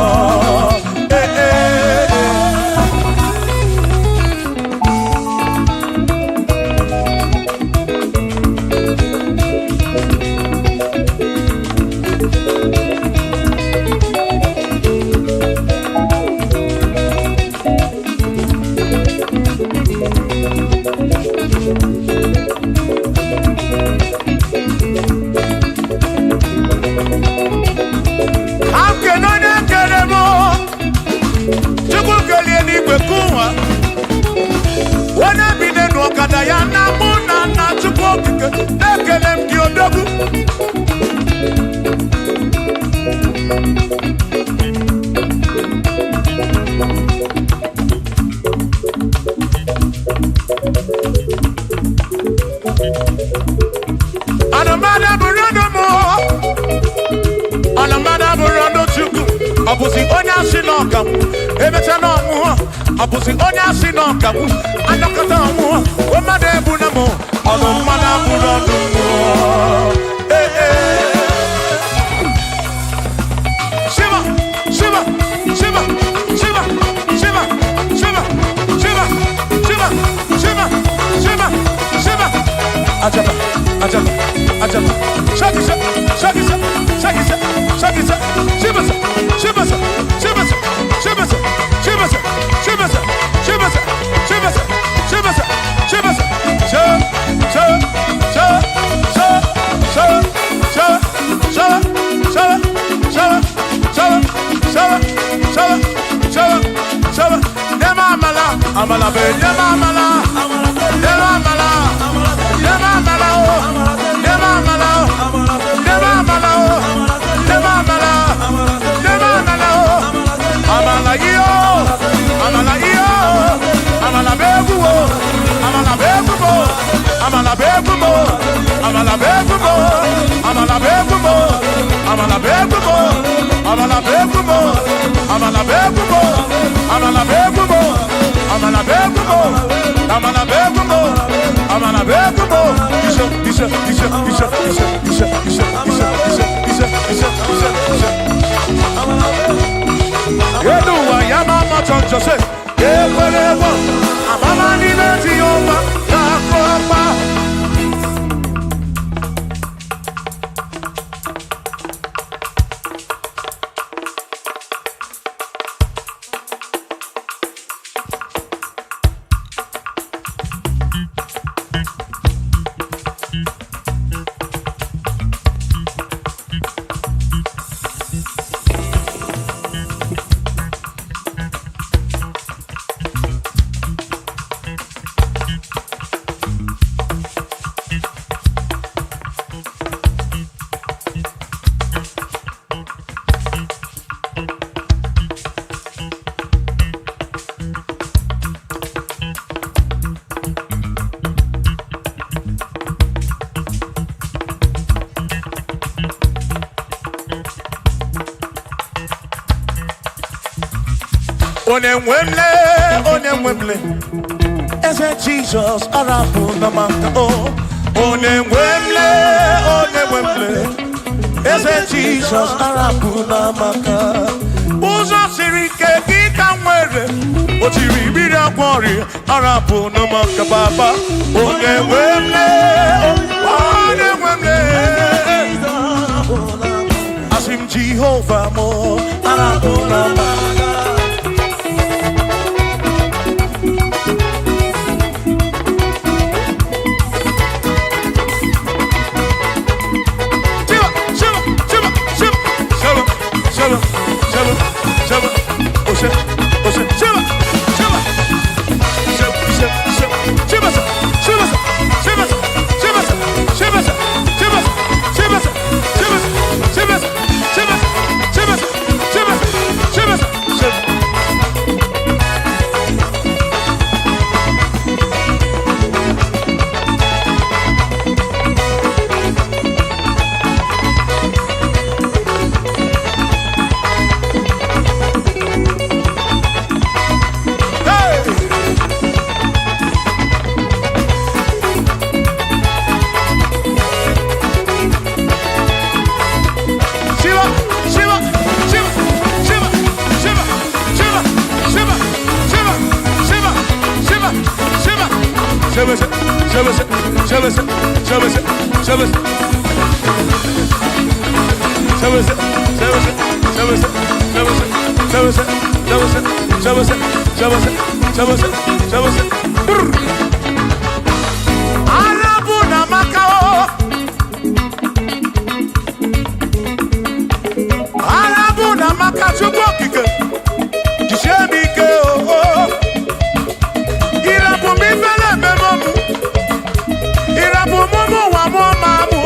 Ee, ee, ee. Akene onye kere m, Chukwu kelie n'igwe kụwa onye bi n'elu ọkada ya na mụ na nna Chukwu okike na-ekele m gị odogwu. Anụmanụ abụrụ ọnụ mụ, ọnụmmadụ abụrụ ọnụ Chukwu. Ọ bụzi onye asị na ọkagbu emecha na ọnwụọ. Ọ bụzi onye asị na ọkagbu anọkọta ọnwụọ o mmadụ egbu na mụ ọnụ mmadụ abụrụ ọnụ mmụọ. Ee, ee. Shiva, Shiva, Shiva, Shiva, Shiva, Shiva, Shiva, Shiva, Shiva, Shiva, Shiva. Ajaba, ajaba, ajaba. Shaki, shaki, shaki, shaki, shaki, shaki. Shiva, Shiva, Shiva, Shiva, Shiva, Shiva, Shiva, Shiva, Shiva, Shiva, Sha, sha, sha, sha, sha, sha, sha, sha, sha, sha, sha, sha, sha, sha. Nema amala, amala be, nema amala, nema amala, nema amala o, nema amala o, nema amala o, nema amala, nema amala o, amala iyo, amala iyo, amala be egwu o, amala be egwu mo, amala be egwu mo, amala be egwu mo, amala be egwu mo, amala be egwu mo, amala be egwu mo, amala be egwu mo, amala be egwu mo, amala be egwu mo, amala be egwu mo, amala be egwu mo. Ishe, ishe, ishe, ishe, ishe, ishe, ishe, ishe, ishe, ishe, ishe, ishe, ishe. Elu ụwa ya ma ama chọnchọ se ekwere egwu amama n'ime Jehova na-akụ ọkpa. Onye nwe m lee, onye nwe m lee, eze Jizọs arapụ na maka o. Onye nwe m lee, onye nwe m lee, eze Jizọs arapụ na maka. Ụzọ siri ike gị ka m nwere, o tiri mmiri agwọ ọrịa arapụ na maka baba. Onye nwe m lee, onye nwe m lee, asị m Jehova mụ arapụ na maka. Shiva, Shiva, Shiva, Shiva, Shiva, Shebese, shebese, shebese, shebese, shebese. Shebese, shebese, shebese, shebese, shebese, shebese, shebese, shebese, shebese, shebese. Arabu na Macao. Arabu na maka Chukwu okike. Jisie m ike o. Ịrapụ m ifele ememe mụ. Ịrapụ m ụmụ ụwa mụọ ma mụ.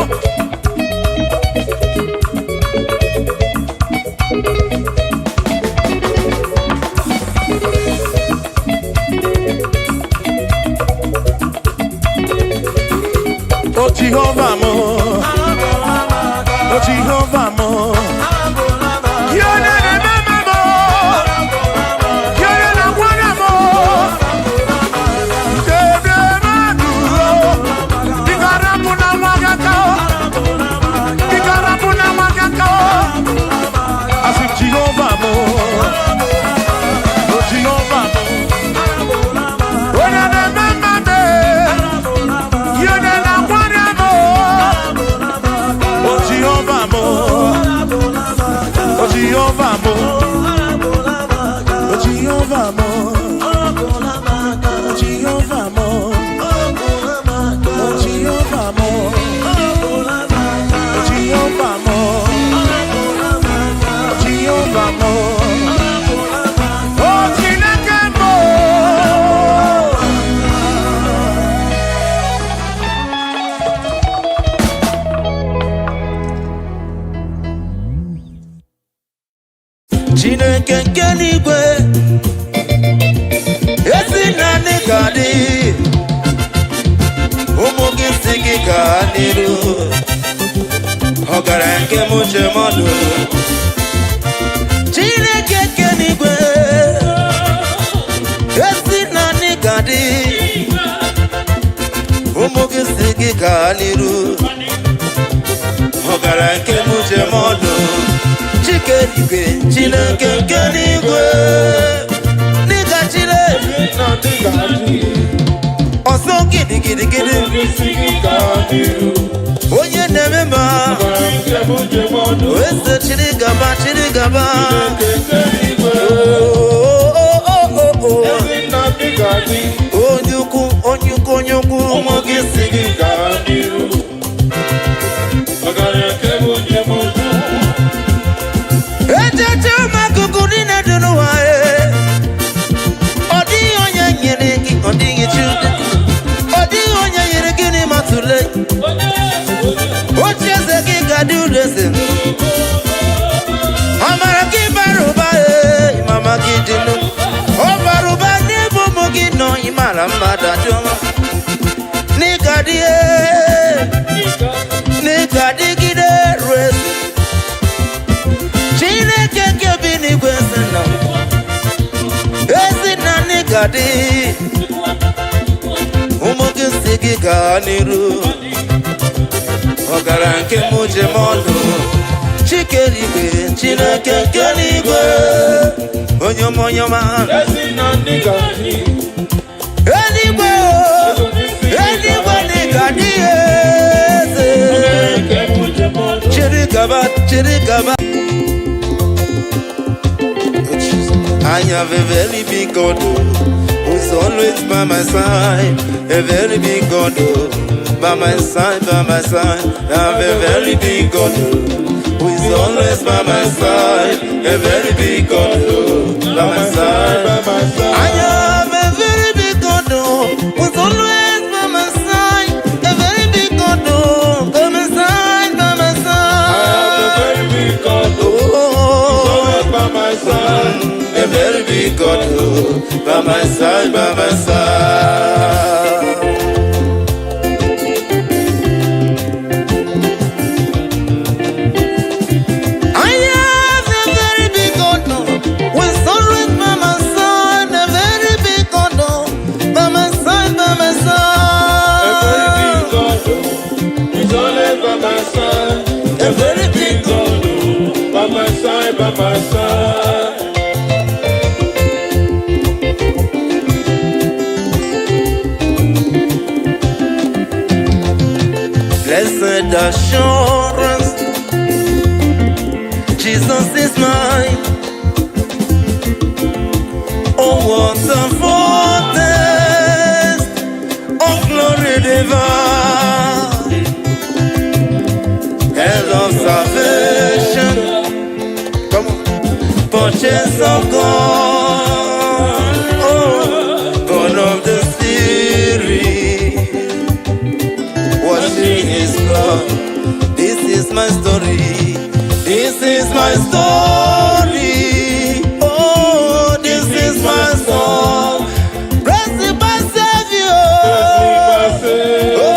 O Jehovah mo. O Jehovah mo. Yone na mama mo. Yone na gwana mo. Dede madu. Dikarapu na wagaka. Dikarapu na wagaka. Asi Jehovah mo. O Jehovah mo. Yone na mama me. Yone na gwana mo. O Jehovah mo. O Jehovah mo. O Jehovah mo. O Jehovah mo. O Jehovah mo. O Jehovah mo. O Jehovah mo. O Chineke mo. Chineke nke n'igwe, ezi naanị ka dị, ụmụ gị si gị gaa n'iru, ọgaranya nke m uche mọdụ. Chineke nke n'igwe, ezi naanị ka dị, ụmụ gị si gị gaa n'iru, ọgaranya nke m uche mọdụ. Chike igwe, Chineke nke n'igwe, n'ịga Chineke ọsọ gidigidigidi, onye na-eme ma eze, chiri gaba, chiri gaba. Oh, oh, oh, oh, oh. Onye ukwu, onye ukwu, onye ukwu, ụmụ gị si gị. Ọgaranya nke bụ njem ukwu. Echeche ụmụ akụkụ niile dị n'ụwa e. Ọ dịghị onye nyere gị, ọ dịghị chi, ọ dịghị onye nyere gị n'ịma tụle. Oche eze gị ga-adị ụlọ eze. Amara gị bara ụba ee, mama gị dị nnukwu. Ọ bara ụba n'ebe ụmụ gị nọ, ịmara mmadụ adịọma. N'ịga dị ee, n'ịga dịgide ruo eze. Chineke nke bi n'igwe sị na ezi na n'ịga dị, ụmụ gị si gị gaa n'iru, ọgara nke m ji m ọnụ. Chike igwe, Chineke nke n'igwe, onye ọma, onye ọma. Ezi na ndị ga-adị. Eluigwe o, eluigwe n'ịga dị eze. Nke bụ njem ọdụ. Chiri gaba, chiri gaba. I have a very big God oh, who's always by my side. A very big God oh, by my side, by my side. I have a very big God oh, who is always by my side. A very big God oh, by my side. By my side. I have a very big God oh, who's always by my side. A very big God oh, by my side, by my I have a side. very big God oh, Oh. always by my side. A very big God oh, by my side, by my side. I have a very big God oh, with always by my side. A very big God oh, by my side, by my A very big side. God oh, he's always by my side. A very big God oh, by my side, by my side. Assurance. Jesus is mine. Oh, what a foretaste of glory divine. Head of salvation, come on, purchase of God, oh, born of the Spirit, washing His blood. This is my story. This is my story. Oh, this is my song. Praise my Savior. Oh,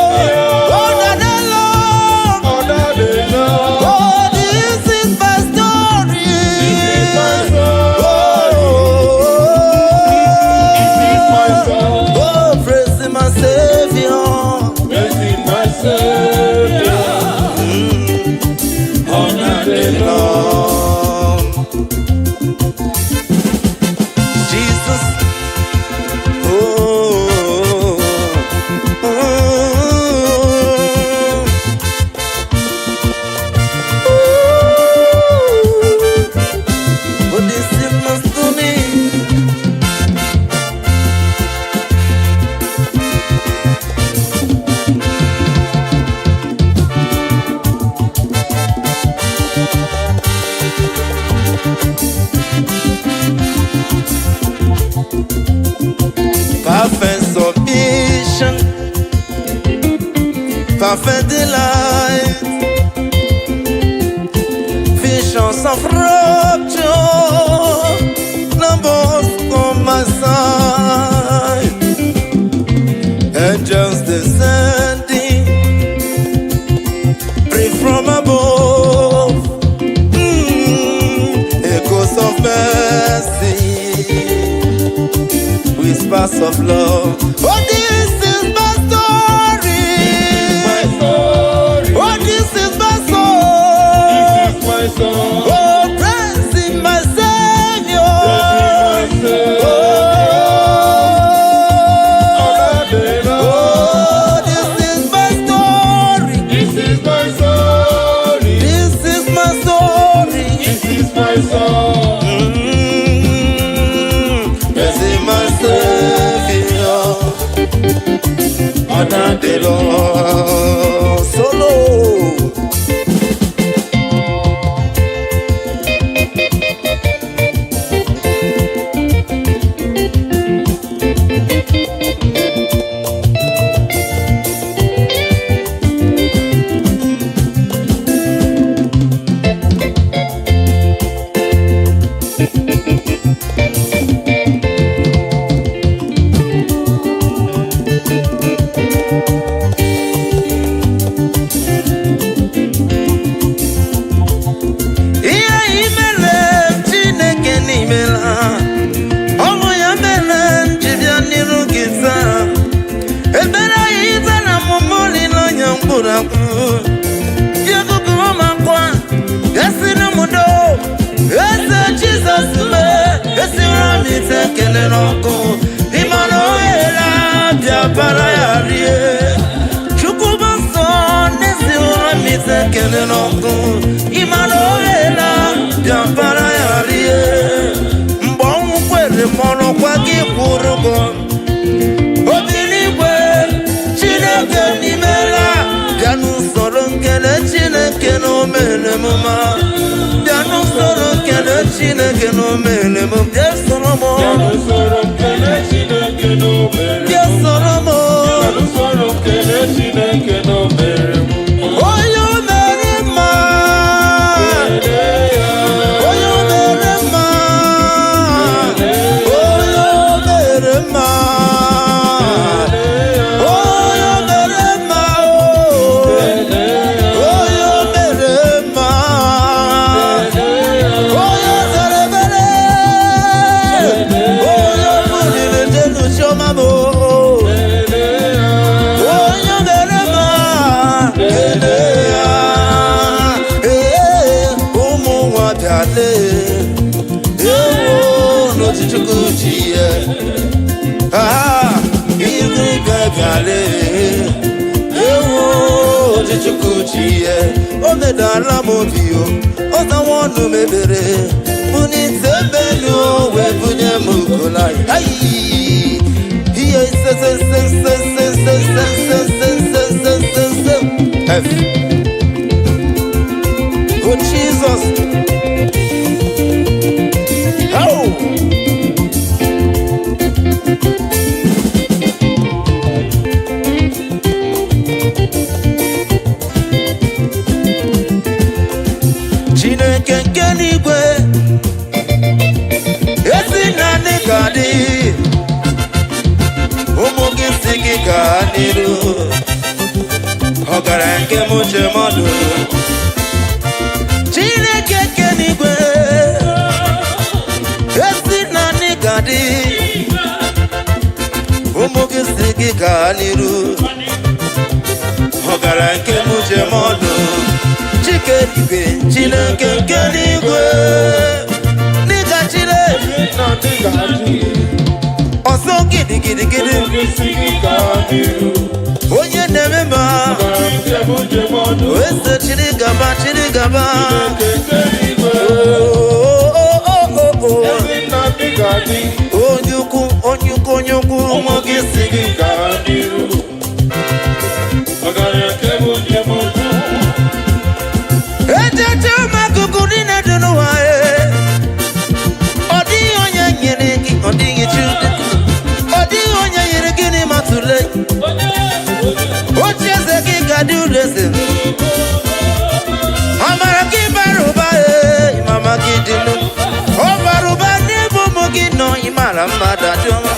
oh, the Lord. Oh, this is my story. Oh, oh, praise my Savior. Lord. Jesus. Oh, oh, oh. Oh, this is my story. Perfect submission, perfect delight, visions of rapture, numbers on my side, angels descending, breathe from above, echoes of mercy, whispers of love. Oh, this is my story. Oh, this is my song. Oh, praising my Savior. Oh, oh, this is my story. This is my story. This is my story. This is my song. Praising my Savior. Honor the Lord. Solo. Ihe imere Chineke n'imela, ọ bụ ya mere m ji bịa n'iru gị taa. Ebere ya ize na mụmụ olileanya mkpụrụ akwụ bịa m akwa esiri m do eze Jizọs mee esiri m ite ekele n'ọkụ ịmara ohere bịa bara ya rie. Chukwu bụ nsọ n'ezi ụra m ite ekele n'ọkụ ịmara ohere bịa bara ya rie. Mgbe ọnwụ kwere mọrọkwa gị kwụrụ ụgwọ obi n'igwe. Chineke n'imela, bịa n'usoro nkele Chineke na o mere m mma. Bịa n'usoro nkele Chineke na o mere m. Bịa soro m. Usoro nkele Chineke na o mere. Bịa soro m. Usoro nkele Chineke na o mere m. Onye o mere mma. Kelee ya. Onye o mere mma. Onye o mere mma. Onye o mere mma o. Onye o mere mma. Onye o zere ebere. Onye o buliri jelu chioma m o. Onye o mere mma. Ewedala m obi o, ọzawa ọnụ mebere bunite mbelu o, wee bunye m ukolai. Ihe ise se se se se se se se se se se se se F. Oh Jesus. Oh. Chineke nke n'igwe, ezi naanị ka dị ụmụ gị si gị gaa n'iru, ọgaranya nke m uche mmadụ. Chineke nke n'igwe, ezi naanị ka dị ụmụ gị si gị gaa n'iru, ọgaranya nke m uche mmadụ. Chike igwe, Chineke nke n'igwe, n'ịga chile ọsọ gidigidigidi, onye na-eme ma eze, chiri gaba, chiri gaba. Oh, oh, oh, oh, oh. Onye ukwu, onye ukwu, onye ukwu, ụmụ gị si gị. Ejeje ụmụ akụkụ niile dị n'ụwa e. Ọ dịghị onye nyere gị, ọ dịghị chi, ọ dịghị onye nyere gị n'ịma tụle. Oche eze gị ga-adị ụlọ eze. Amara gị bara ụba ee, mama gị dị nụ. Ọ bara ụba n'ebe ụmụ gị nọ, ịmara mmadụ adị ọma.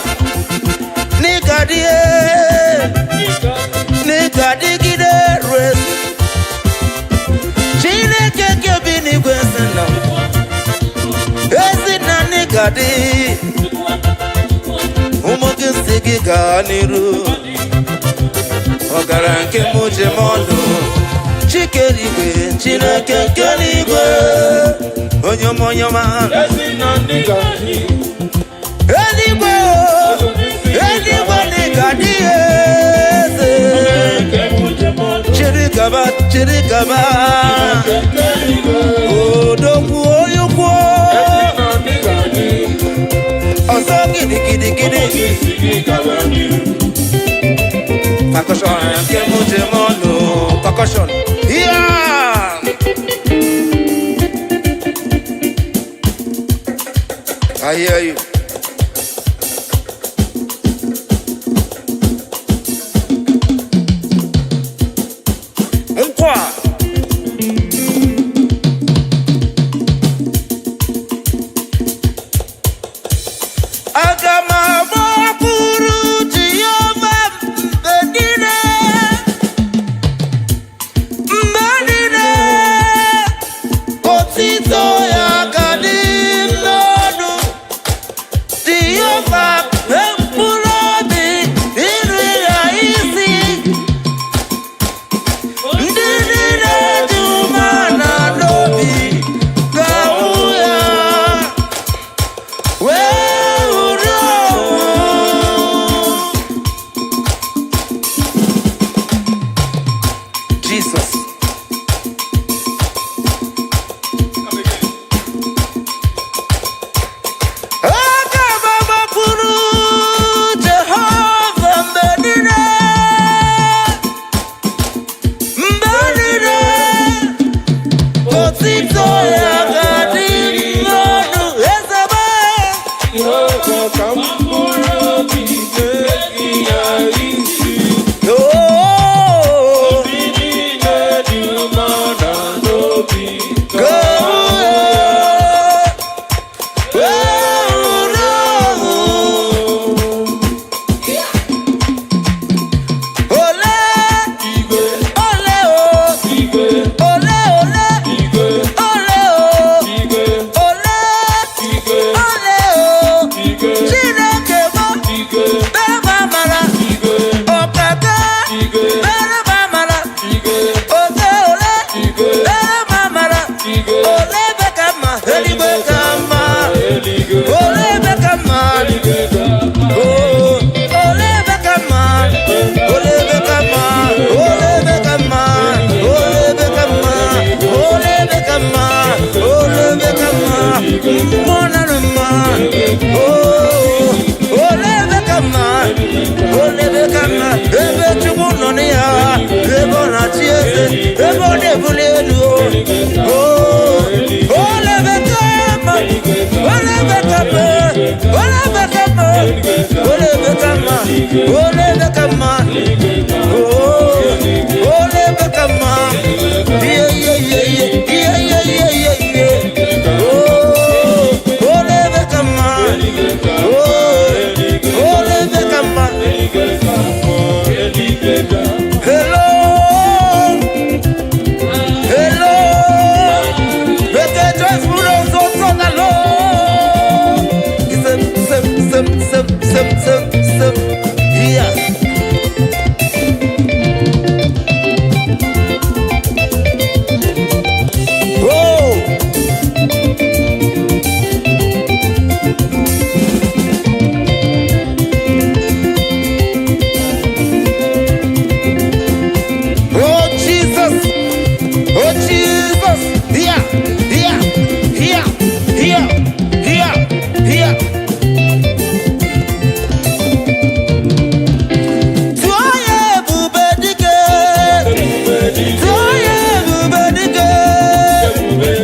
N'ịga dị ee, n'ịga dịgide ruo eze. Chineke nke bi n'igwe sị nọ, ezi na n'ịga dị ụmụ gị si gị gaa n'iru, ọgara nke m ji m ọnụ. Chike n'igwe, Chineke nke n'igwe, onye ọma, onye ọma. Eluigwe o, eluigwe n'ịga dị eze. Chiri gaba, chiri gaba. Odogwu, onye ukwu, ọzọ gidigidigidi. Percussion nke m ji m ọnụ, percussion. Yeah! I hear you. Nkwa. Aga m agbakwuru Jehova mgbe niile, mgbe niile, otito ya ga dị m n'ọnụ. Jehova, mkpụrụ obi iri ya isi, ndị niile dị umeala n'obi ga-ahụ ya wee hụrụ ọṅụ. Jesus. Aga m agbakwuru Jehova mgbe niile, mgbe niile, otito ya ga-adị m n'ọnụ. Eze m. Ka mkpụrụ obi na-egi ya isi. Oh, ndị niile dị umeala n'obi go wee hụrụ ọṅụ. Ole, igwe ole o, igwe ole, ole, igwe ole o. Ole kama. Oh, ole kama. Yeah, yeah, yeah, yeah, yeah, yeah, yeah, yeah, yeah. Oh, ole kama. Oh, ole kama. Hello, hello. Beke joyful so so na lo. Sem sem sem sem sem sem sem. Yeah. Oh. Oh Jesus! Oh Jesus! Here! Here! Here! Here! Here! Here! Tụọ ya ebube dike! Tụọ ya ebube dike!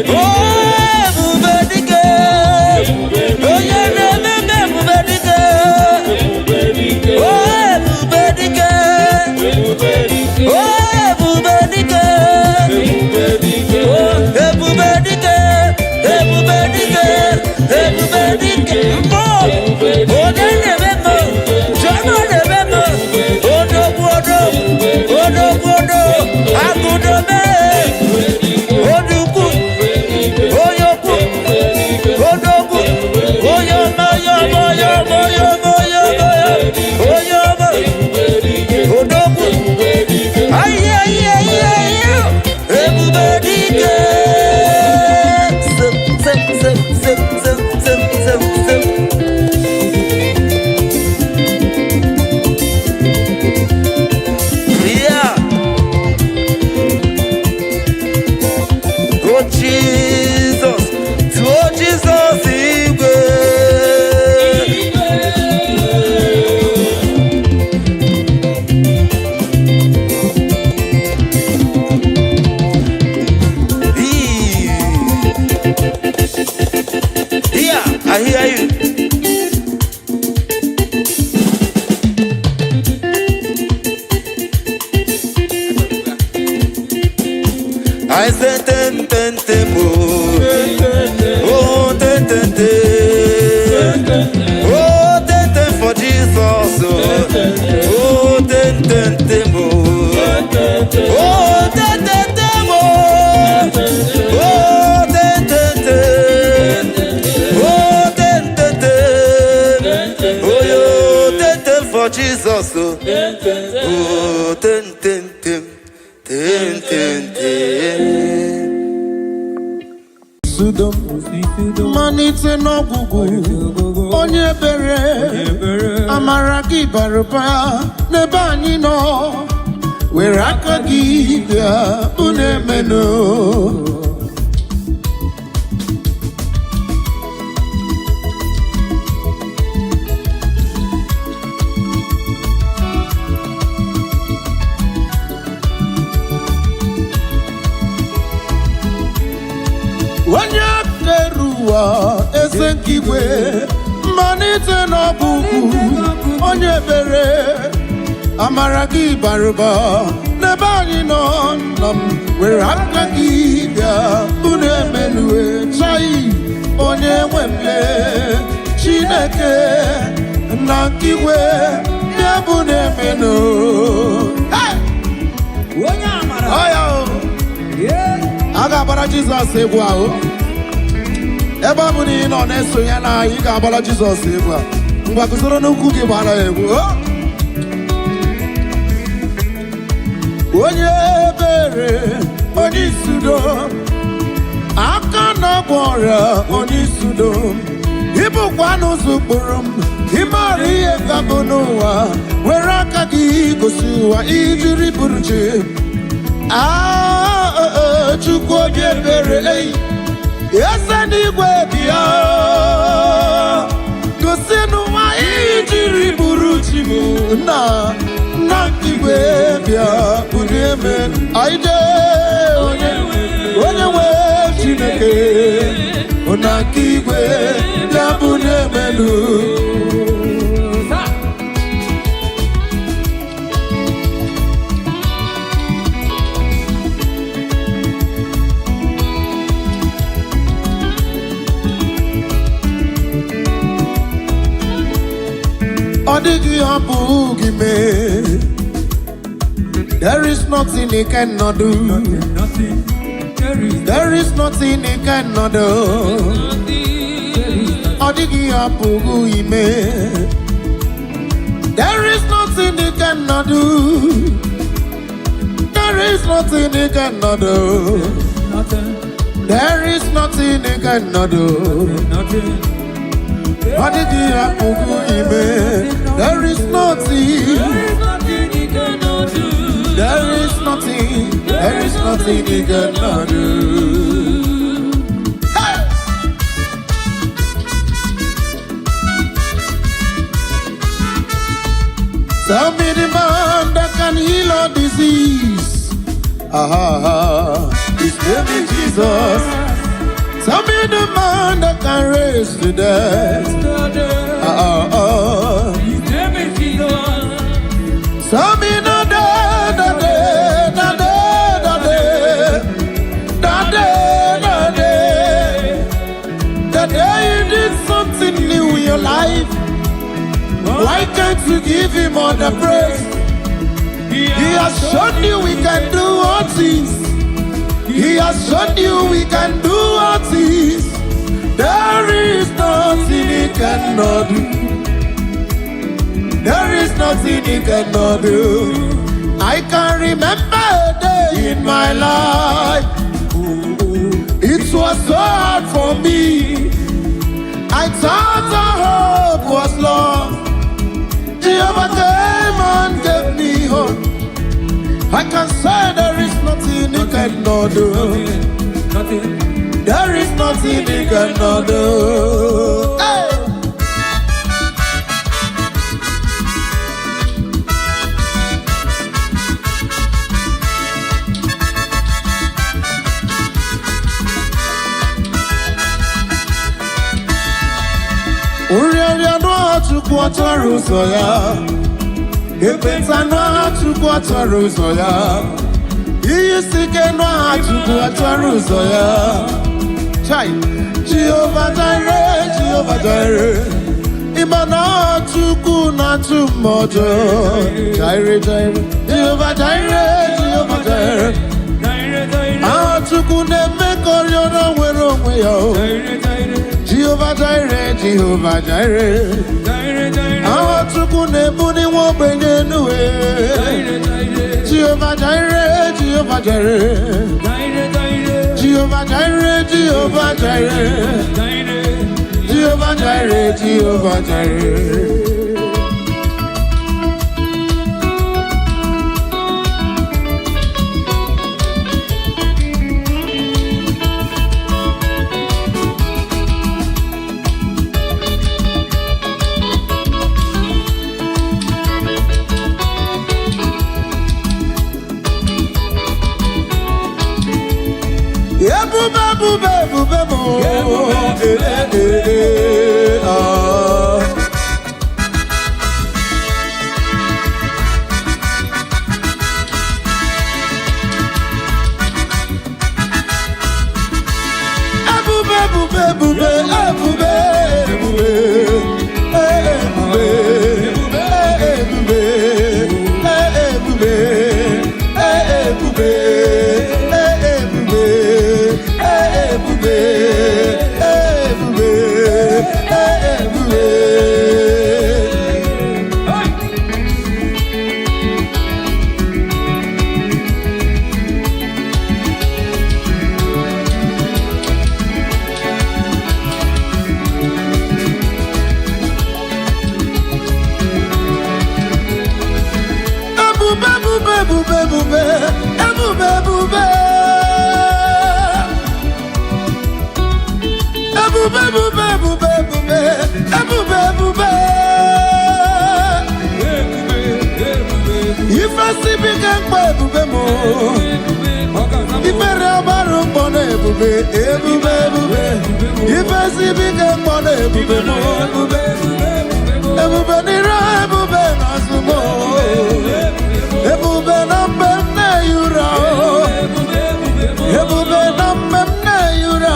Oh ebube dike! Onye na-ememe ebube dike! Oh ebube dike! Oh ebube dike! Oh ebube dike! Ebube dike! Ebube dike! Mbọ! Onye na-eme mma! Chioma na-eme mma! Odogwu odogwu! Odogwu odogwu! Agụdome! Odukwu! Onye ukwu! Odogwu! Onye ọma, onye ọma, onye ọma, onye ọma, onye ọma, onye ọma! Odogwu! Ayi, ayi, ayi, ayi! Ebube dike! Sem, sem, sem, sem, sem, sem, sem, sem. Yeah. Oh Jesus, oh Jesus, igwe. Yeah, I hear you. I say ten ten ten oh, oh ten ten ten, oh ten ten for Jesus oh, oh ten ten ten oh, oh ten ten ten oh, oh ten ten ten, oh ten ten ten, oh yo ten ten for Jesus oh, oh ten ten ten, ten ten ten. Sudo malite n'ọgwụgwụ, onye ebere, amara gị bara ụba n'ebe anyị nọ. Were aka gị bịa unu emenụ. Onye kere ụwa, eze nke igwe, mmalite n'ọgwụgwụ, onye ebere, amara gị bara ụba n'ebe anyị nọ. Nna m, were aka gị bịa unu emenue chai. Onye nwe mle, Chineke na nke igwe, bịa bụ na-emenụ. Hey! Onye amara. Ọ ya o. A ga-agbara Jizọs egwu ahụ. Ebe ọ bụ na ị nọ na-esonye na anyị, ị ga-agbara Jizọs egwu a. Ngwa, guzoro n'ukwu gị, gbara ya egwu. O! Onye ebere, onye isi udo, aka na-agwọ ọrịa, onye isi udo, ịbụkwa n'ụzọ ụkpụrụ m. Ịmara ihe ga-abụ n'ụwa, were aka gị gosi ụwa ijiri bụrụ chi. Ah, oh, oh, Chukwu onye ebere, ei, eze n'igwe, bịa gosi n'ụwa ijiri bụrụ chi m. Nna, nna nke igwe, bịa bulie m. Anyị jee, onye onye nwe, Chineke na nke igwe, bịa bulie m elu. Ọ dịghị hapụ gị mee. There is nothing he cannot do. Nothing. There is There is nothing he cannot do. nothing. Ọ dịghị hapụ gị mee. There is nothing he cannot do. There is nothing he cannot do. Nothing. There is nothing he cannot do. Nothing. Ọ dịghị hapụ gị mee. There is nothing. There is nothing he cannot do. There is nothing. There is nothing he cannot do. Hey! Tell me the man that can heal all disease. Ah, his name is Jesus. Tell me the man that can raise the dead. Ah, ah, ah. His name is Jesus. Tell me the day, the day, the day, the day, the day, the day, the day you did something new in your life. Why can't you give him all the praise? He has shown you we can do all things. He has shown you we can do all things. There is nothing he cannot do. There is nothing he cannot do. I can remember a day in my life. It was so hard for me. I thought the hope was lost. Jehovah came and gave me hope. I can say there is nothing he cannot do. Nothing. There is nothing he cannot do. Hey! Nrịanrịa n'aha Chukwu ọ chọrọ ụzọ ya. Ekpenta n'aha Chukwu ọ chọrọ ụzọ ya. Ihe isi ike n'aha Chukwu ọ chọrọ ụzọ ya. Chai! Jehova Jireh, Jehova Jireh. Ịma na Chukwu na-achụ mmụọ ọjọọ. Jireh, Jireh. Jehova Jireh, Jehova Jireh. Jireh, Jireh. Aha Chukwu na-eme ka oriọna nwere onwe ya o. Jireh, Jireh. Jehova Jireh, Jehova Jireh. Jireh, Jireh. Aha Chukwu na-ebuli nwa ogbenye enu e. Jireh, Jireh. Jehova Jireh, Jehova Jireh. Jireh, Jireh. Jehova Jireh, Jehova Jireh. Jireh. Jehova Jireh, Jehova Jireh. Ebube, ebube, ebube m. Eh, eh, eh, ah. Ebube, ebube, ebube, ebube, ebube, ebube, ebube, ebube, ebube, ebube, ebube, ebube, ebube. Ebube, ebube, ebube, ebube, ebube, ebube. Ebube, ebube, ebube, ebube, ebube, ebube. Ebube, ebube. Ife sibike mkpa ebube m. Ebube, ọkazamụ. Ifere ọgbara mkpọ na ebube, ebube, ebube. Ife sibike mkpọ na ebube m. Ebube, ebube, ebube. Ebube n'ire, ebube n'azụ m. Ebube na mgbe m na-ehi ụra. Ebube, ebube, Ebube na mgbe m na-ehi ụra.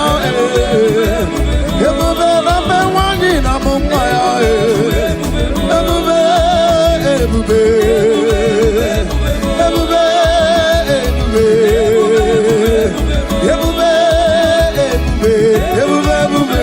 Ebube na mgbe nwanyị na mụ nwa ya. Ebube.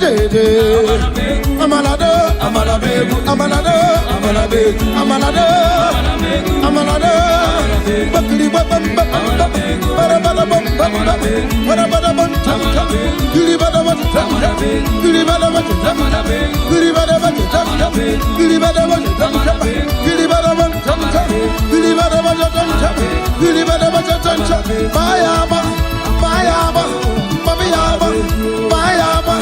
jeje. Amalado, amalabegu, amalado, amalabegu, amalado, amalado. Bakili bam bam bam, bara bara bam bam bam, bara bara bam tam tam. Gili bara bam tam tam, gili bara bam tam tam, gili bara bam tam tam, gili bara bam tam tam, gili bara bam tam tam, gili bara bam tam tam, gili bara bam tam tam. Bayaba, bayaba, bayaba, bayaba,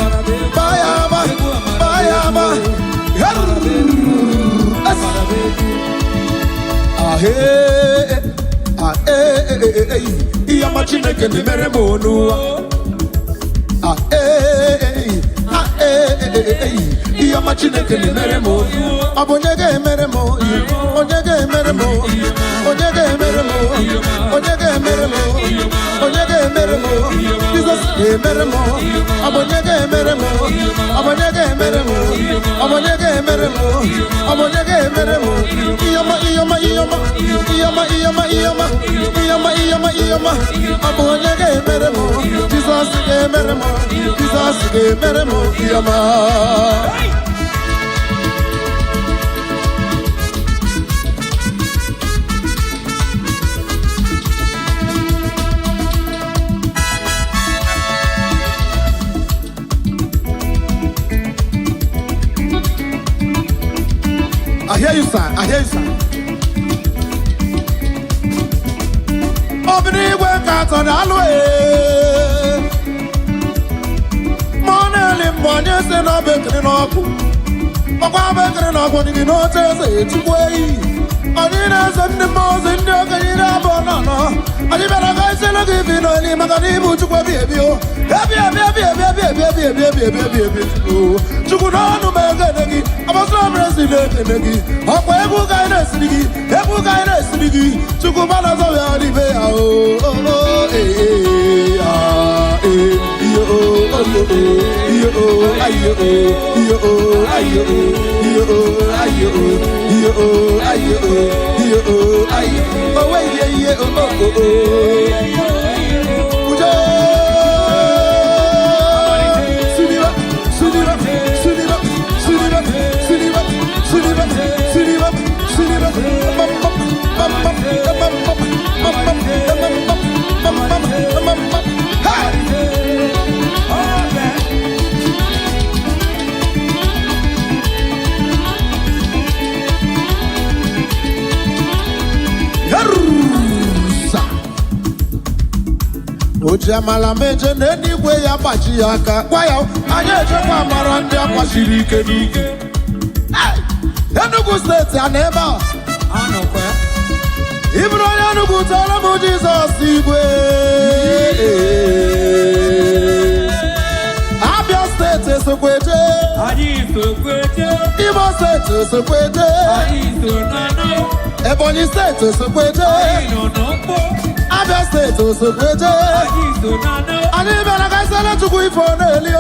bayaba, bayaba. Ahe, ahe, iyama Chineke na-emere m onu. Ahe, ahe, iyama Chineke na-emere m onu. Ọ bụ onye ga-emere m, onye ga-emere m, onye ga-emere m, onye ga-emere m, onye ga-emere m, Jizọs ga-emere m. Ọ bụ onye ga-emere m, ọ bụ onye ga-emere m, ọ bụ onye ga-emere m, ọ bụ onye ga-emere m. Iyama, iyama, iyama, iyama, iyama, iyama, iyama, iyama, iyama. Ọ bụ onye ga-emere m, Jizọs ga-emere m, Jizọs ga-emere m, iyama. I hear you, sir. I hear you, sir. Obìnrin ìwé kàtọ̀ dàlú ẹ̀. Mọ́nẹ́lì mbọ̀ ní ẹsẹ̀ náà bẹ̀kìrì náà kú. Ọkwa bẹ̀kìrì náà kú nìkì náà tẹ̀ ẹsẹ̀ ètùkú ẹ̀yí. Anyị na-ese ndị mmụọ ozi ndị okenye iri abụọ na anọ. Anyị bịara ka isi elu gị bi n'oli maka na ịbụ Chukwu ebi ebi o. Ebi ebi ebi ebi ebi ebi ebi ebi ebi ebi ebi ebi o. Chukwu n'ọnụ m ekene gị, agbasara m esi na-ekene gị. Ọkwa egwu ka anyị na-esiri gị, egwu ka anyị na-esiri gị. Chukwu gbana ọzọ bịa n'ibe ya o. O o ee ee ah ee iyo o o o iyo o ayo o iyo o ayo o iyo o ayo o iyo o ayo o iyo o ayo o we ye ye o o o o. Ujo Suniva, suniva, suniva, suniva, suniva, suniva, suniva, suniva. Bam bam bam bam bam bam bam bam bam bam bam bam bam. Hey! Yerusa. Oji amala meje n'eluigwe ya gbaji ya aka gwa ya anyị echekwa amara ndị akwasiri ike n'ike. Hey! Enugu steeti a na ebe a ịbụrụ onye Enugu tọrọ m Jizọs igwe. Abia steeti esokweje, Imo steeti esokweje, Ebonyi steeti esokweje, Abia steeti osokweje. Anyị bịara ka isele Chukwu ife ọ na-eli o.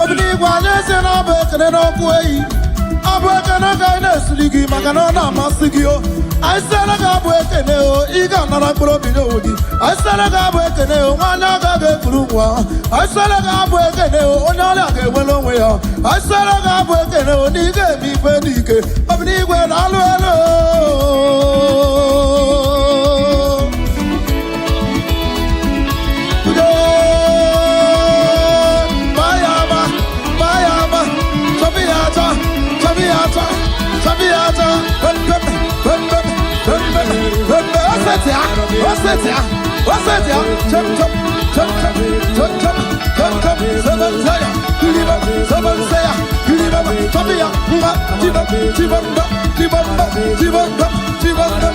Obido igwe anyị esi na ọ bụ ekene n'ọkụ eyi. Ọ bụ ekene ka anyị na-esiri gị maka na ọ na-amasị gị o. Anyị sịrị gị abụ ekene o, ị ga-anara mkpụrụ obi n'onwe gị. Anyị sịrị gị abụ ekene o, nwaanyị agaghị ekuru nwa. Anyị sịrị gị abụ ekene o, onye ọrịa ga-enwere onwe ya. Anyị sịrị gị abụ ekene o, na ị ga-eme ife n'ike. Obido igwe na-alụ elu o. Bayaba, bayaba, chabiata, chabiata, chabiata, pem pem pem pem pem pem pem pem. Osetia, osetia, osetia, chop chop chop chop chop chop chop chop. Seven saya, kiliba, seven saya, kiliba, chabia, mba, chiba, chibamba, chibamba, chibamba, chibamba.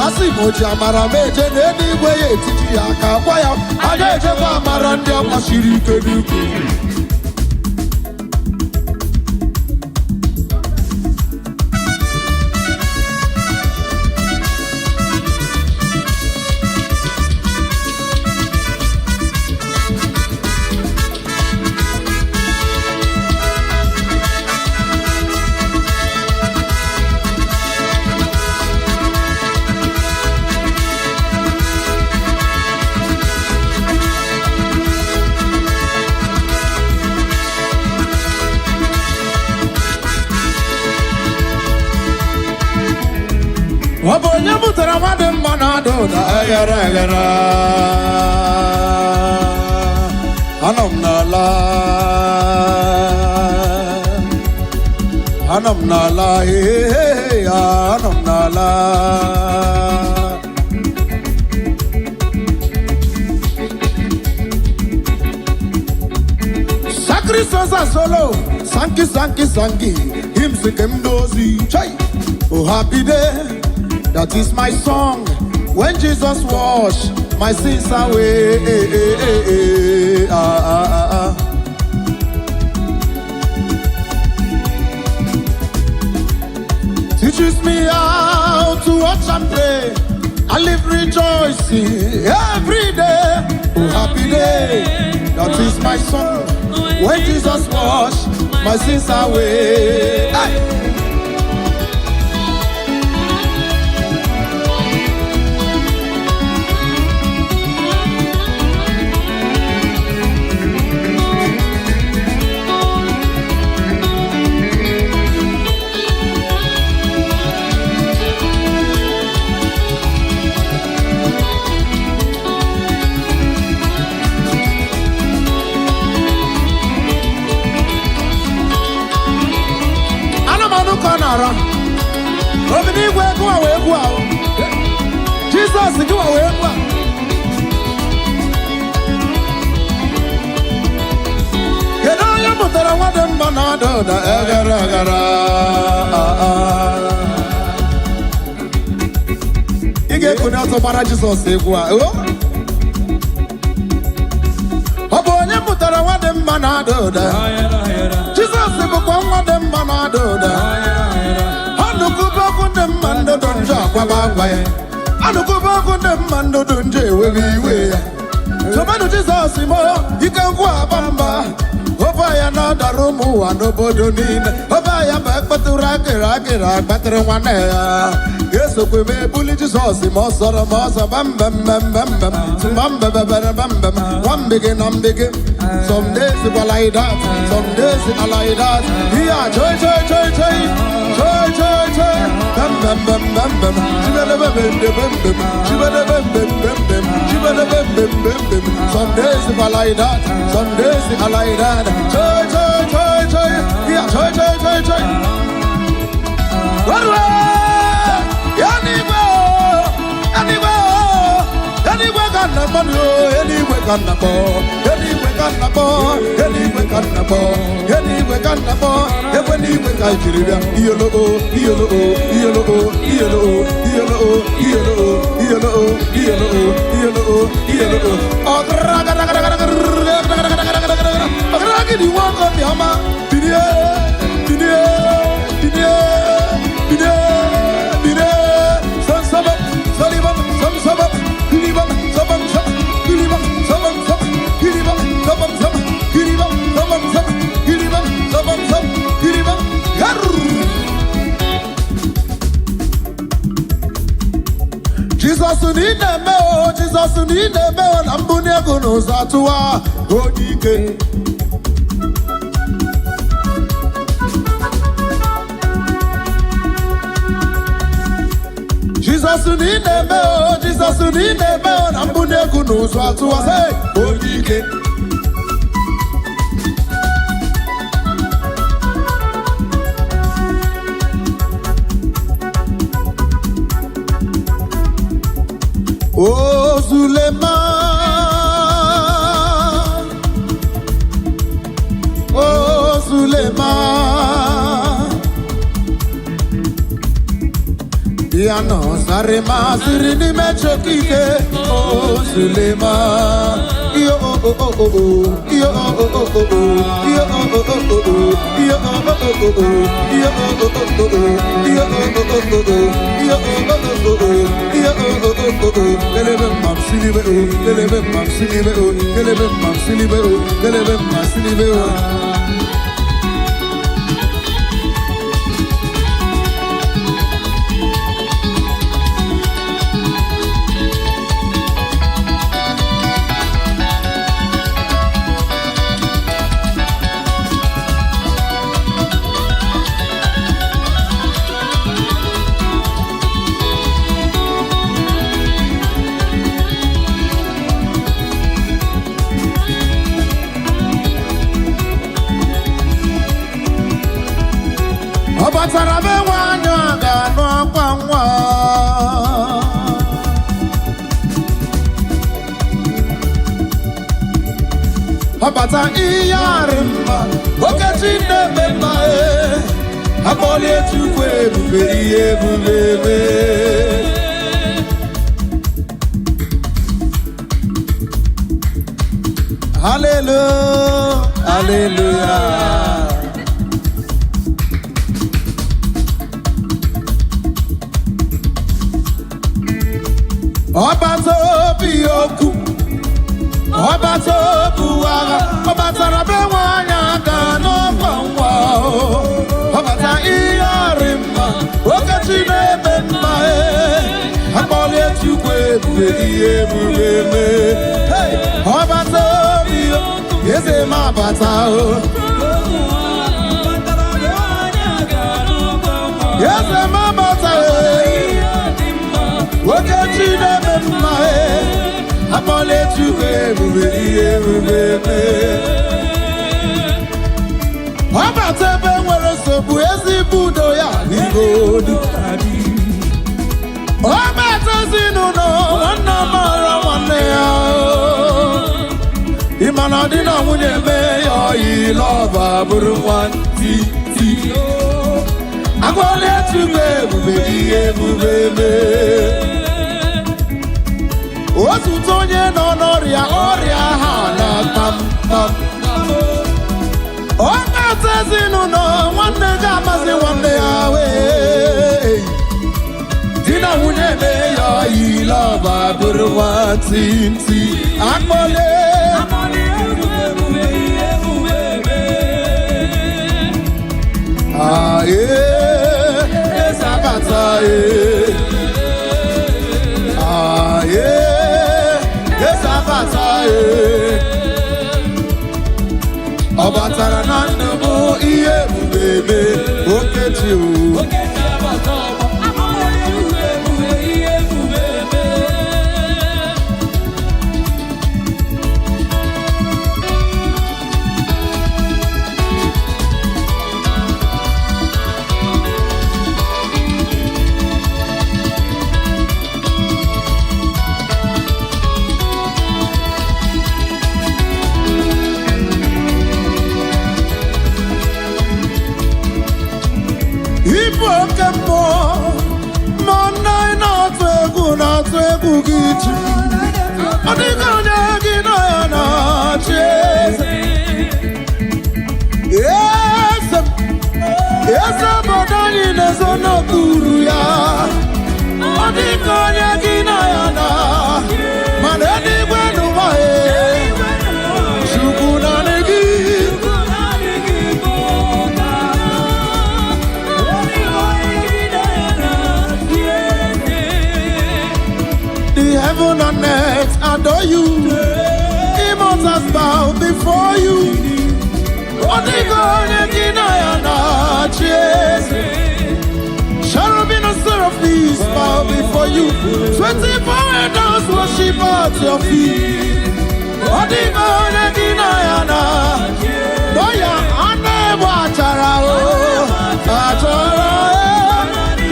Asị m oji amara m eje n'eluigwe ya etiti ya aka gwa ya anyị echekwa amara ndị akwasiri ike n'ukwu. Ọ bụ onye mụtara nwa dị mma na-ada ụda aghara aghara. Anọ m n'ala, anọ m n'ala, ee, anọ m n'ala. Sacrifice solo, sanki sanki sanki, hymns kem dozi chai. Oh, happy day, that is my song. When Jesus wash my sins away, eh, eh, eh, eh, ah, ah, ah, ah. Teaches me how to watch and pray. I live rejoicing every day. Oh, happy day, that is my song. When Jesus wash my sins away. Hey! Anụmanụ ka ọ na-ara obi n'igwe gụwa wee gbuo ahụ. Jizọs gụwa wee gbuo. Kedu onye mụtara nwa dị mma na ada ụda aghara aghara? Ah, ah. Ị ga-ekunye ọtọ gbara Jizọs egwu a o? Ọ bụ onye mụtara nwa dị mma na ada ụda. Jizọs bụkwa nwa dị mma na ada ụda. Anụkụba okwu ndị mma ndụdụ njọ akwaba agwa ya. Anụkụba okwu ndị mma ndụdụ njọ ewebe iwe ya. Tomanụ Jizọs mo ike nkwụ aba mba. Ofe ya na-adara ụmụ ụwa n'obodo niile. Ofe ya bụ ekpetụrụ akịrị akịrị akpatịrị nwanne ya. Esokwe m ebuli Jizọs ma ọ sọrọ ma ọsọ bambambambambam bambababambam nwambigi na mbigi. Some days it like that, some days it like that. Yeah, joy, joy, joy, joy, joy, joy, joy. Bam, bam, bam, bam, bam. Chibele, bam, bam, bam, bam. Chibele, bam, bam, bam, bam. Chibele, bam, bam, bam, bam. Some days it like that, some days it like that. Joy, joy, joy, joy. Yeah, joy, joy, joy, joy. Warwe! Eluigwe, eluigwe, eluigwe ka nna mmadụ, eluigwe ka nna kpọ, eluigwe ka nna kpọ, eluigwe ka nna kpọ, eluigwe ka nna kpọ, ekwe n'igwe ka jiri bịa, iyolo o, iyolo o, iyolo o, iyolo o, iyolo o, iyolo o, iyolo o, iyolo o, iyolo o, iyolo o. Ọgịrịgịrịgịrịgịrịgịrịgịrịgịrịgịrị nwoke obiọma, bilie, bilie, bilie, bilie, bilie. Sam sabam, salibam, sam sabam, bilibam, sabam sam, bilibam, sabam sam, bilibam, sabam sam, bilibam, sabam sam, bilibam, sabam sam, bilibam. Yarr! Jizọs na ị na-eme o, Jizọs na ị na-eme o, na mbunye ego n'ụzọ atụwa onye ike. Jizọs na ị na-eme o, Jizọs na ị na-eme o, na mbunye ego n'ụzọ atụwa hey, onye ike. O Zulema, O Zulema, Piano sarima sirini me chokike, O Zulema, Iyo o o o o o, iyo o o o o o, iyo o o o o o, iyo o o o o o, iyo o o o o o, iyo o o o o o, iyo o o o o o, iyo o o o o o. Kelebe mam silibe o, kelebe mam silibe o, kelebe mam silibe o, kelebe mam silibe o. Batara be nwanyị a ga-anụ akwa nwa. Ọ bata ihe arị mma, okechi na-eme mma ee. Akpọlie Chukwu ebube ihe ebube eme. Hallelujah, hallelujah. Ọba tó bí okwu, ọba tó bu agha, ọ batara be nwanyị aka n'ọkwa nwa o. Ọ bata ihe ọrị mma, okechi na-eme mma ee. Akpọlie Chukwu ebube ihe ebube mee. Hey! Ọba tó bí okwu, eze ma bata o. Eze ma bata ee. Okechi na-eme mma ee. Akpọlie Chukwu ebube ihe ebube mee. Ọ bata ebe nwere nsogbu ezigbo udo ya dịgodu. Ọ bata ezinụlọ nwanne mara nwanne ya. Ị ma na di na nwunye mee ya ọyị lọba bụrụ nwa ti ti. Agwọla Chukwu ebube ihe ebube mee. Otutu onye nọ n'ọrịa ọrịa ha na kpamkpam. Ọ na-ata ezinụlọ nwanne gị amazi nwanne ya wee. Di na nwunye mee ya ọyị lọba bụrụ nwa tinti. Akpọle. Ah, eh, eze abata, eh. Ah, eh, eze abata, eh. Ọ batara na ndụ m ihe ebube mee okechi o. Ịbụ oke mmụọ, mmụọ nna anyị na-atụ egwu na-atụ egwu gị chi. Ọ dịghị onye gị na ya na-achị eze. Eze m, eze obodo anyị na-ezo n'okpuru ya. Ọ dịghị onye gị na ya na mana eluigwe n'ụwa e. Chukwu naanị gị. The heaven and earth adore you. Immortals bow before you. Ọ dịghị onye gị na ya na-achị eze. Cherubim and seraphims bow before you. 24 elders worship at your feet. Ọ dịghị onye gị na ya na Oya anụ egbu achara o achara e.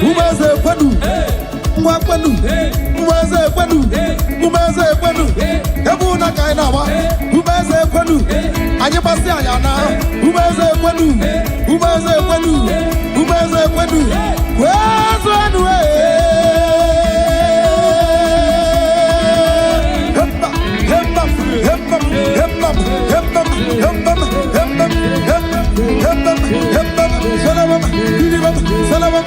Umeze kwenu, ngwa kwenu, umeze kwenu, umeze kwenu. Ebu na ka anyị na-agba, umeze kwenu. Anyị gbasị anya na, umeze kwenu, umeze kwenu, umeze kwenu. Kwezuenu ee. Hemba, hemba, hemba, hemba, hemba, hemba, hemba, hemba, hemba, hemba. Salamam, bidibam, salamam.